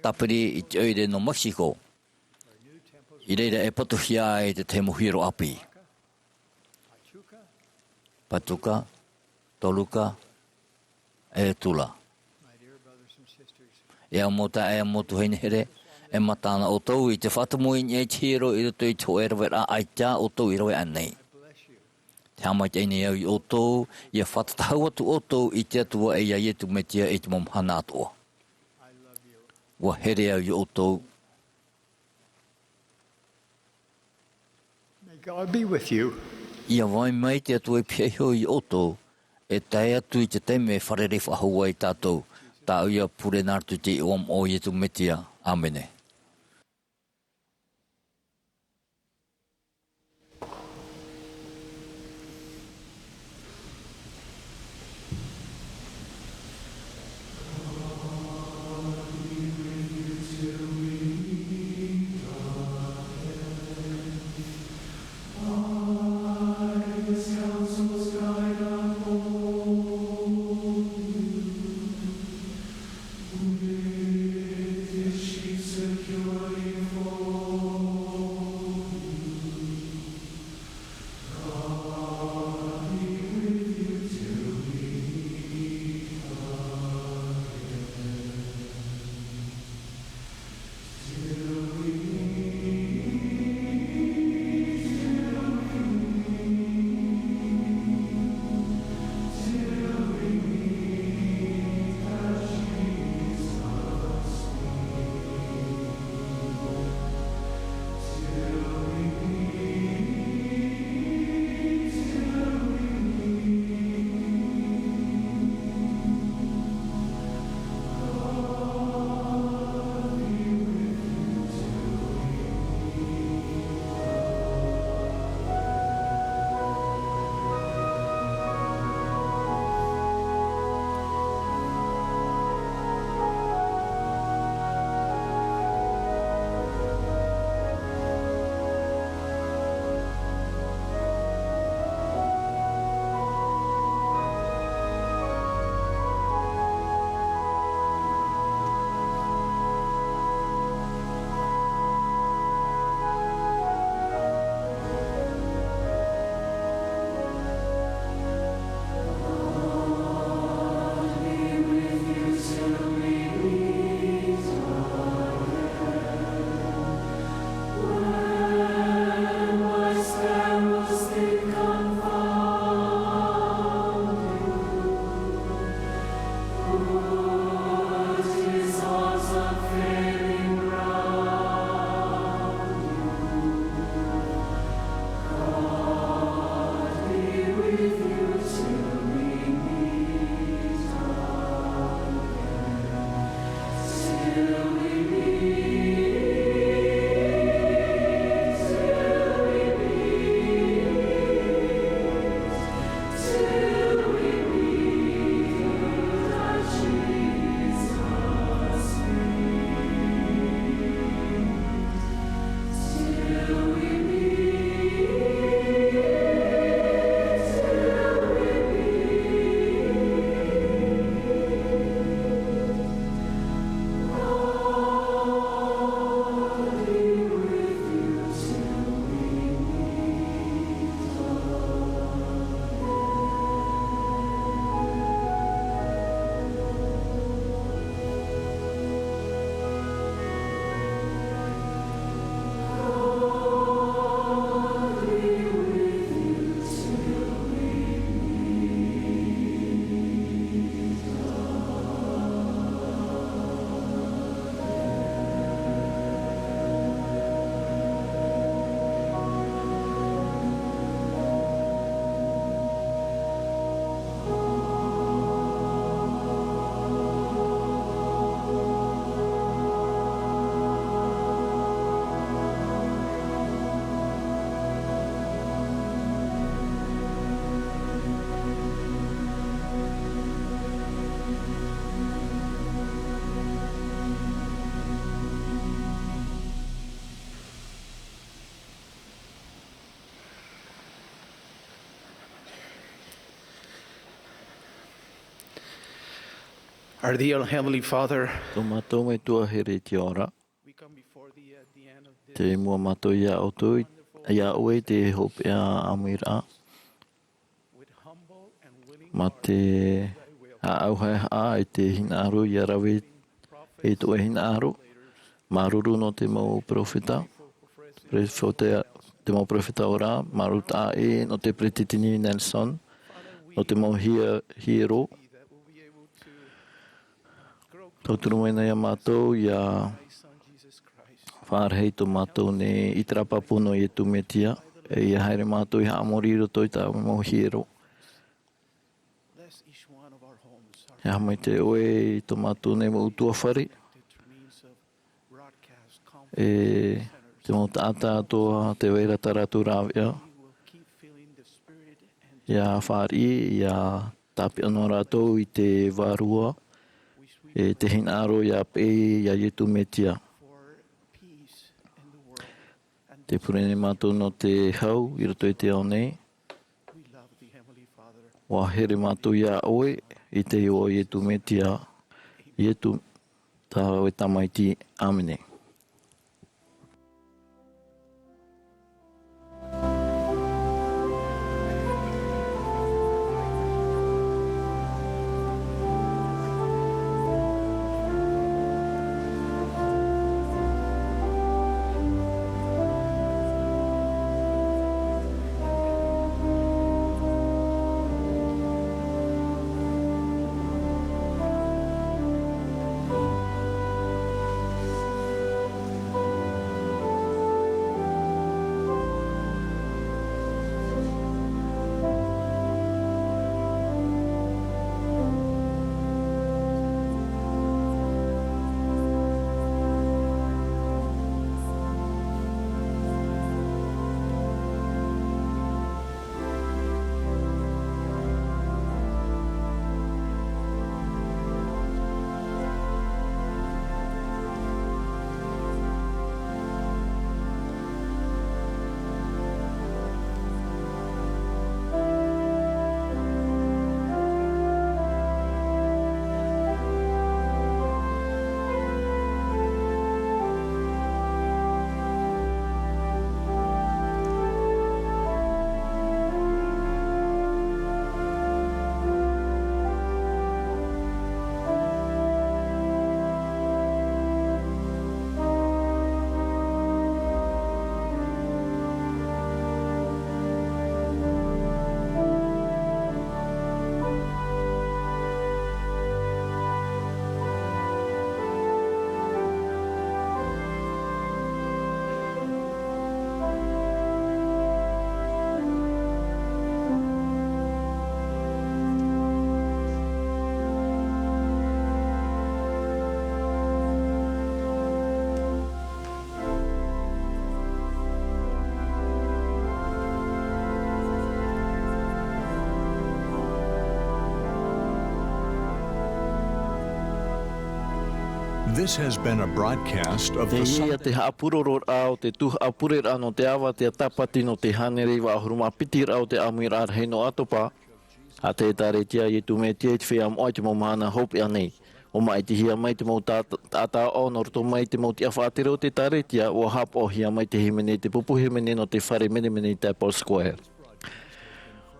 tāpiri i te ʻoire nō Mexico, i reira e patuhia ai te tahi mau hiero ʻāpī. Pachuca, Toluca, e Tula. E au mau taeaʻe, e au mau tuahine here, e mata ana ʻoutou i te faʻatumu i niʻa i te hiero i roto i te hōʻē raveraʻa ʻaita ʻoutou i rave aʻe nei. Te haʻamaitaʻi nei au ia ʻoutou, ʻia fātata hau atu ʻoutou i te Atua e ia Iesu Mesia i te mau mahana atoʻa. ʻUa here au ia ʻoutou. May God be with you. ʻIa vai mai te Atua i pihaʻi iho ia ʻoutou, e tae atu i te taime e fārerei faʻahou ai tātou, tā ʻoia pure nā roto i te iʻoa moʻa o Iesu Mesia. ʻĀmene. Our dear Heavenly Father, Tō mātou Metua here i te ao ra, we come before thee at the end of this te mua mātou iā ʻoutou, iā ʻoe i te hopeʻa ʻāmuiraʻa, with humble and willing mā te ʻāʻau haʻehaʻa e te hinaʻaro ʻia rave e tō ʻoe hinaʻaro. Māuruuru nō te mau peropheta, peropheta, te mau peropheta ora, māuruuru taʻa ʻē nō te Peresideni Nelson, nō te mau hia-, hiero. Tauturu mai na iā mātou, ʻia faʻarahi tō mātou nei i te rāpapu nō Iesu Mesia, e ʻia haere mātou i haʻamori i roto i tā mau hiero. E haʻamaitaʻi ʻoe i tō mātou nei mau ʻutuāfare, e te mau taʻata atoʻa tē vai ra tā rātou rāveʻa, ʻia fāriʻi, ʻia tāpeʻa noa rātou i te Vārua, e te hinaʻaro ʻia peʻe iā Iesu Mesia. Tē pure nei mātou nō te hau i roto i te ao nei. ʻUa here mātou iā ʻoe, i te iʻoa o Iesu Mesia, Iesu, tā ʻoe Tamaiti. ʻĀmene. This has been a broadcast of the Sunday. Teie te haʻapurororaʻa o te tūhaʻa pureraʻa nō te ʻāvaʻe tāpati nō te hānere iva ʻahuru mā piti raʻa o te ʻāmuiraʻa rahi nō ʻAtopa. ʻA te ʻĒkālesia a Iesu Mesia i te Feiā Moʻa i te mau mahana hopeʻa nei. ʻUa māʻitihia mai te mau tā-, taʻata aʻo nō roto mai i te mau tiʻa faʻatere o te ʻĒkālesia, ʻua haʻapaʻohia mai te hīmene i te pupu hīmene nō te fare menemene i Temple Square.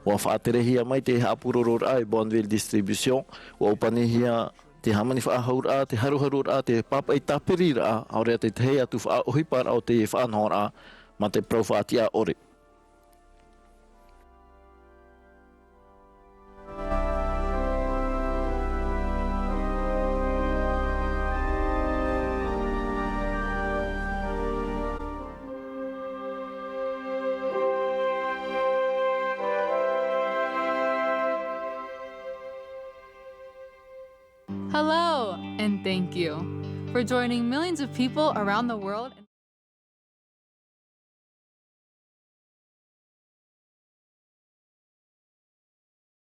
ʻUa faʻaterehia mai te haʻapurororaʻa e Bonneville Distribution, ʻua ʻōpanihia te hāmani faʻahouraʻa, te haruharuraʻa, te pāpaʻi tāpiriraʻa, ʻaore rā te tahi atu faʻaʻohiparaʻa o te faʻanahoraʻa, mā te parau faʻatiʻa ʻore. Hello, and thank you for joining millions of people around the world.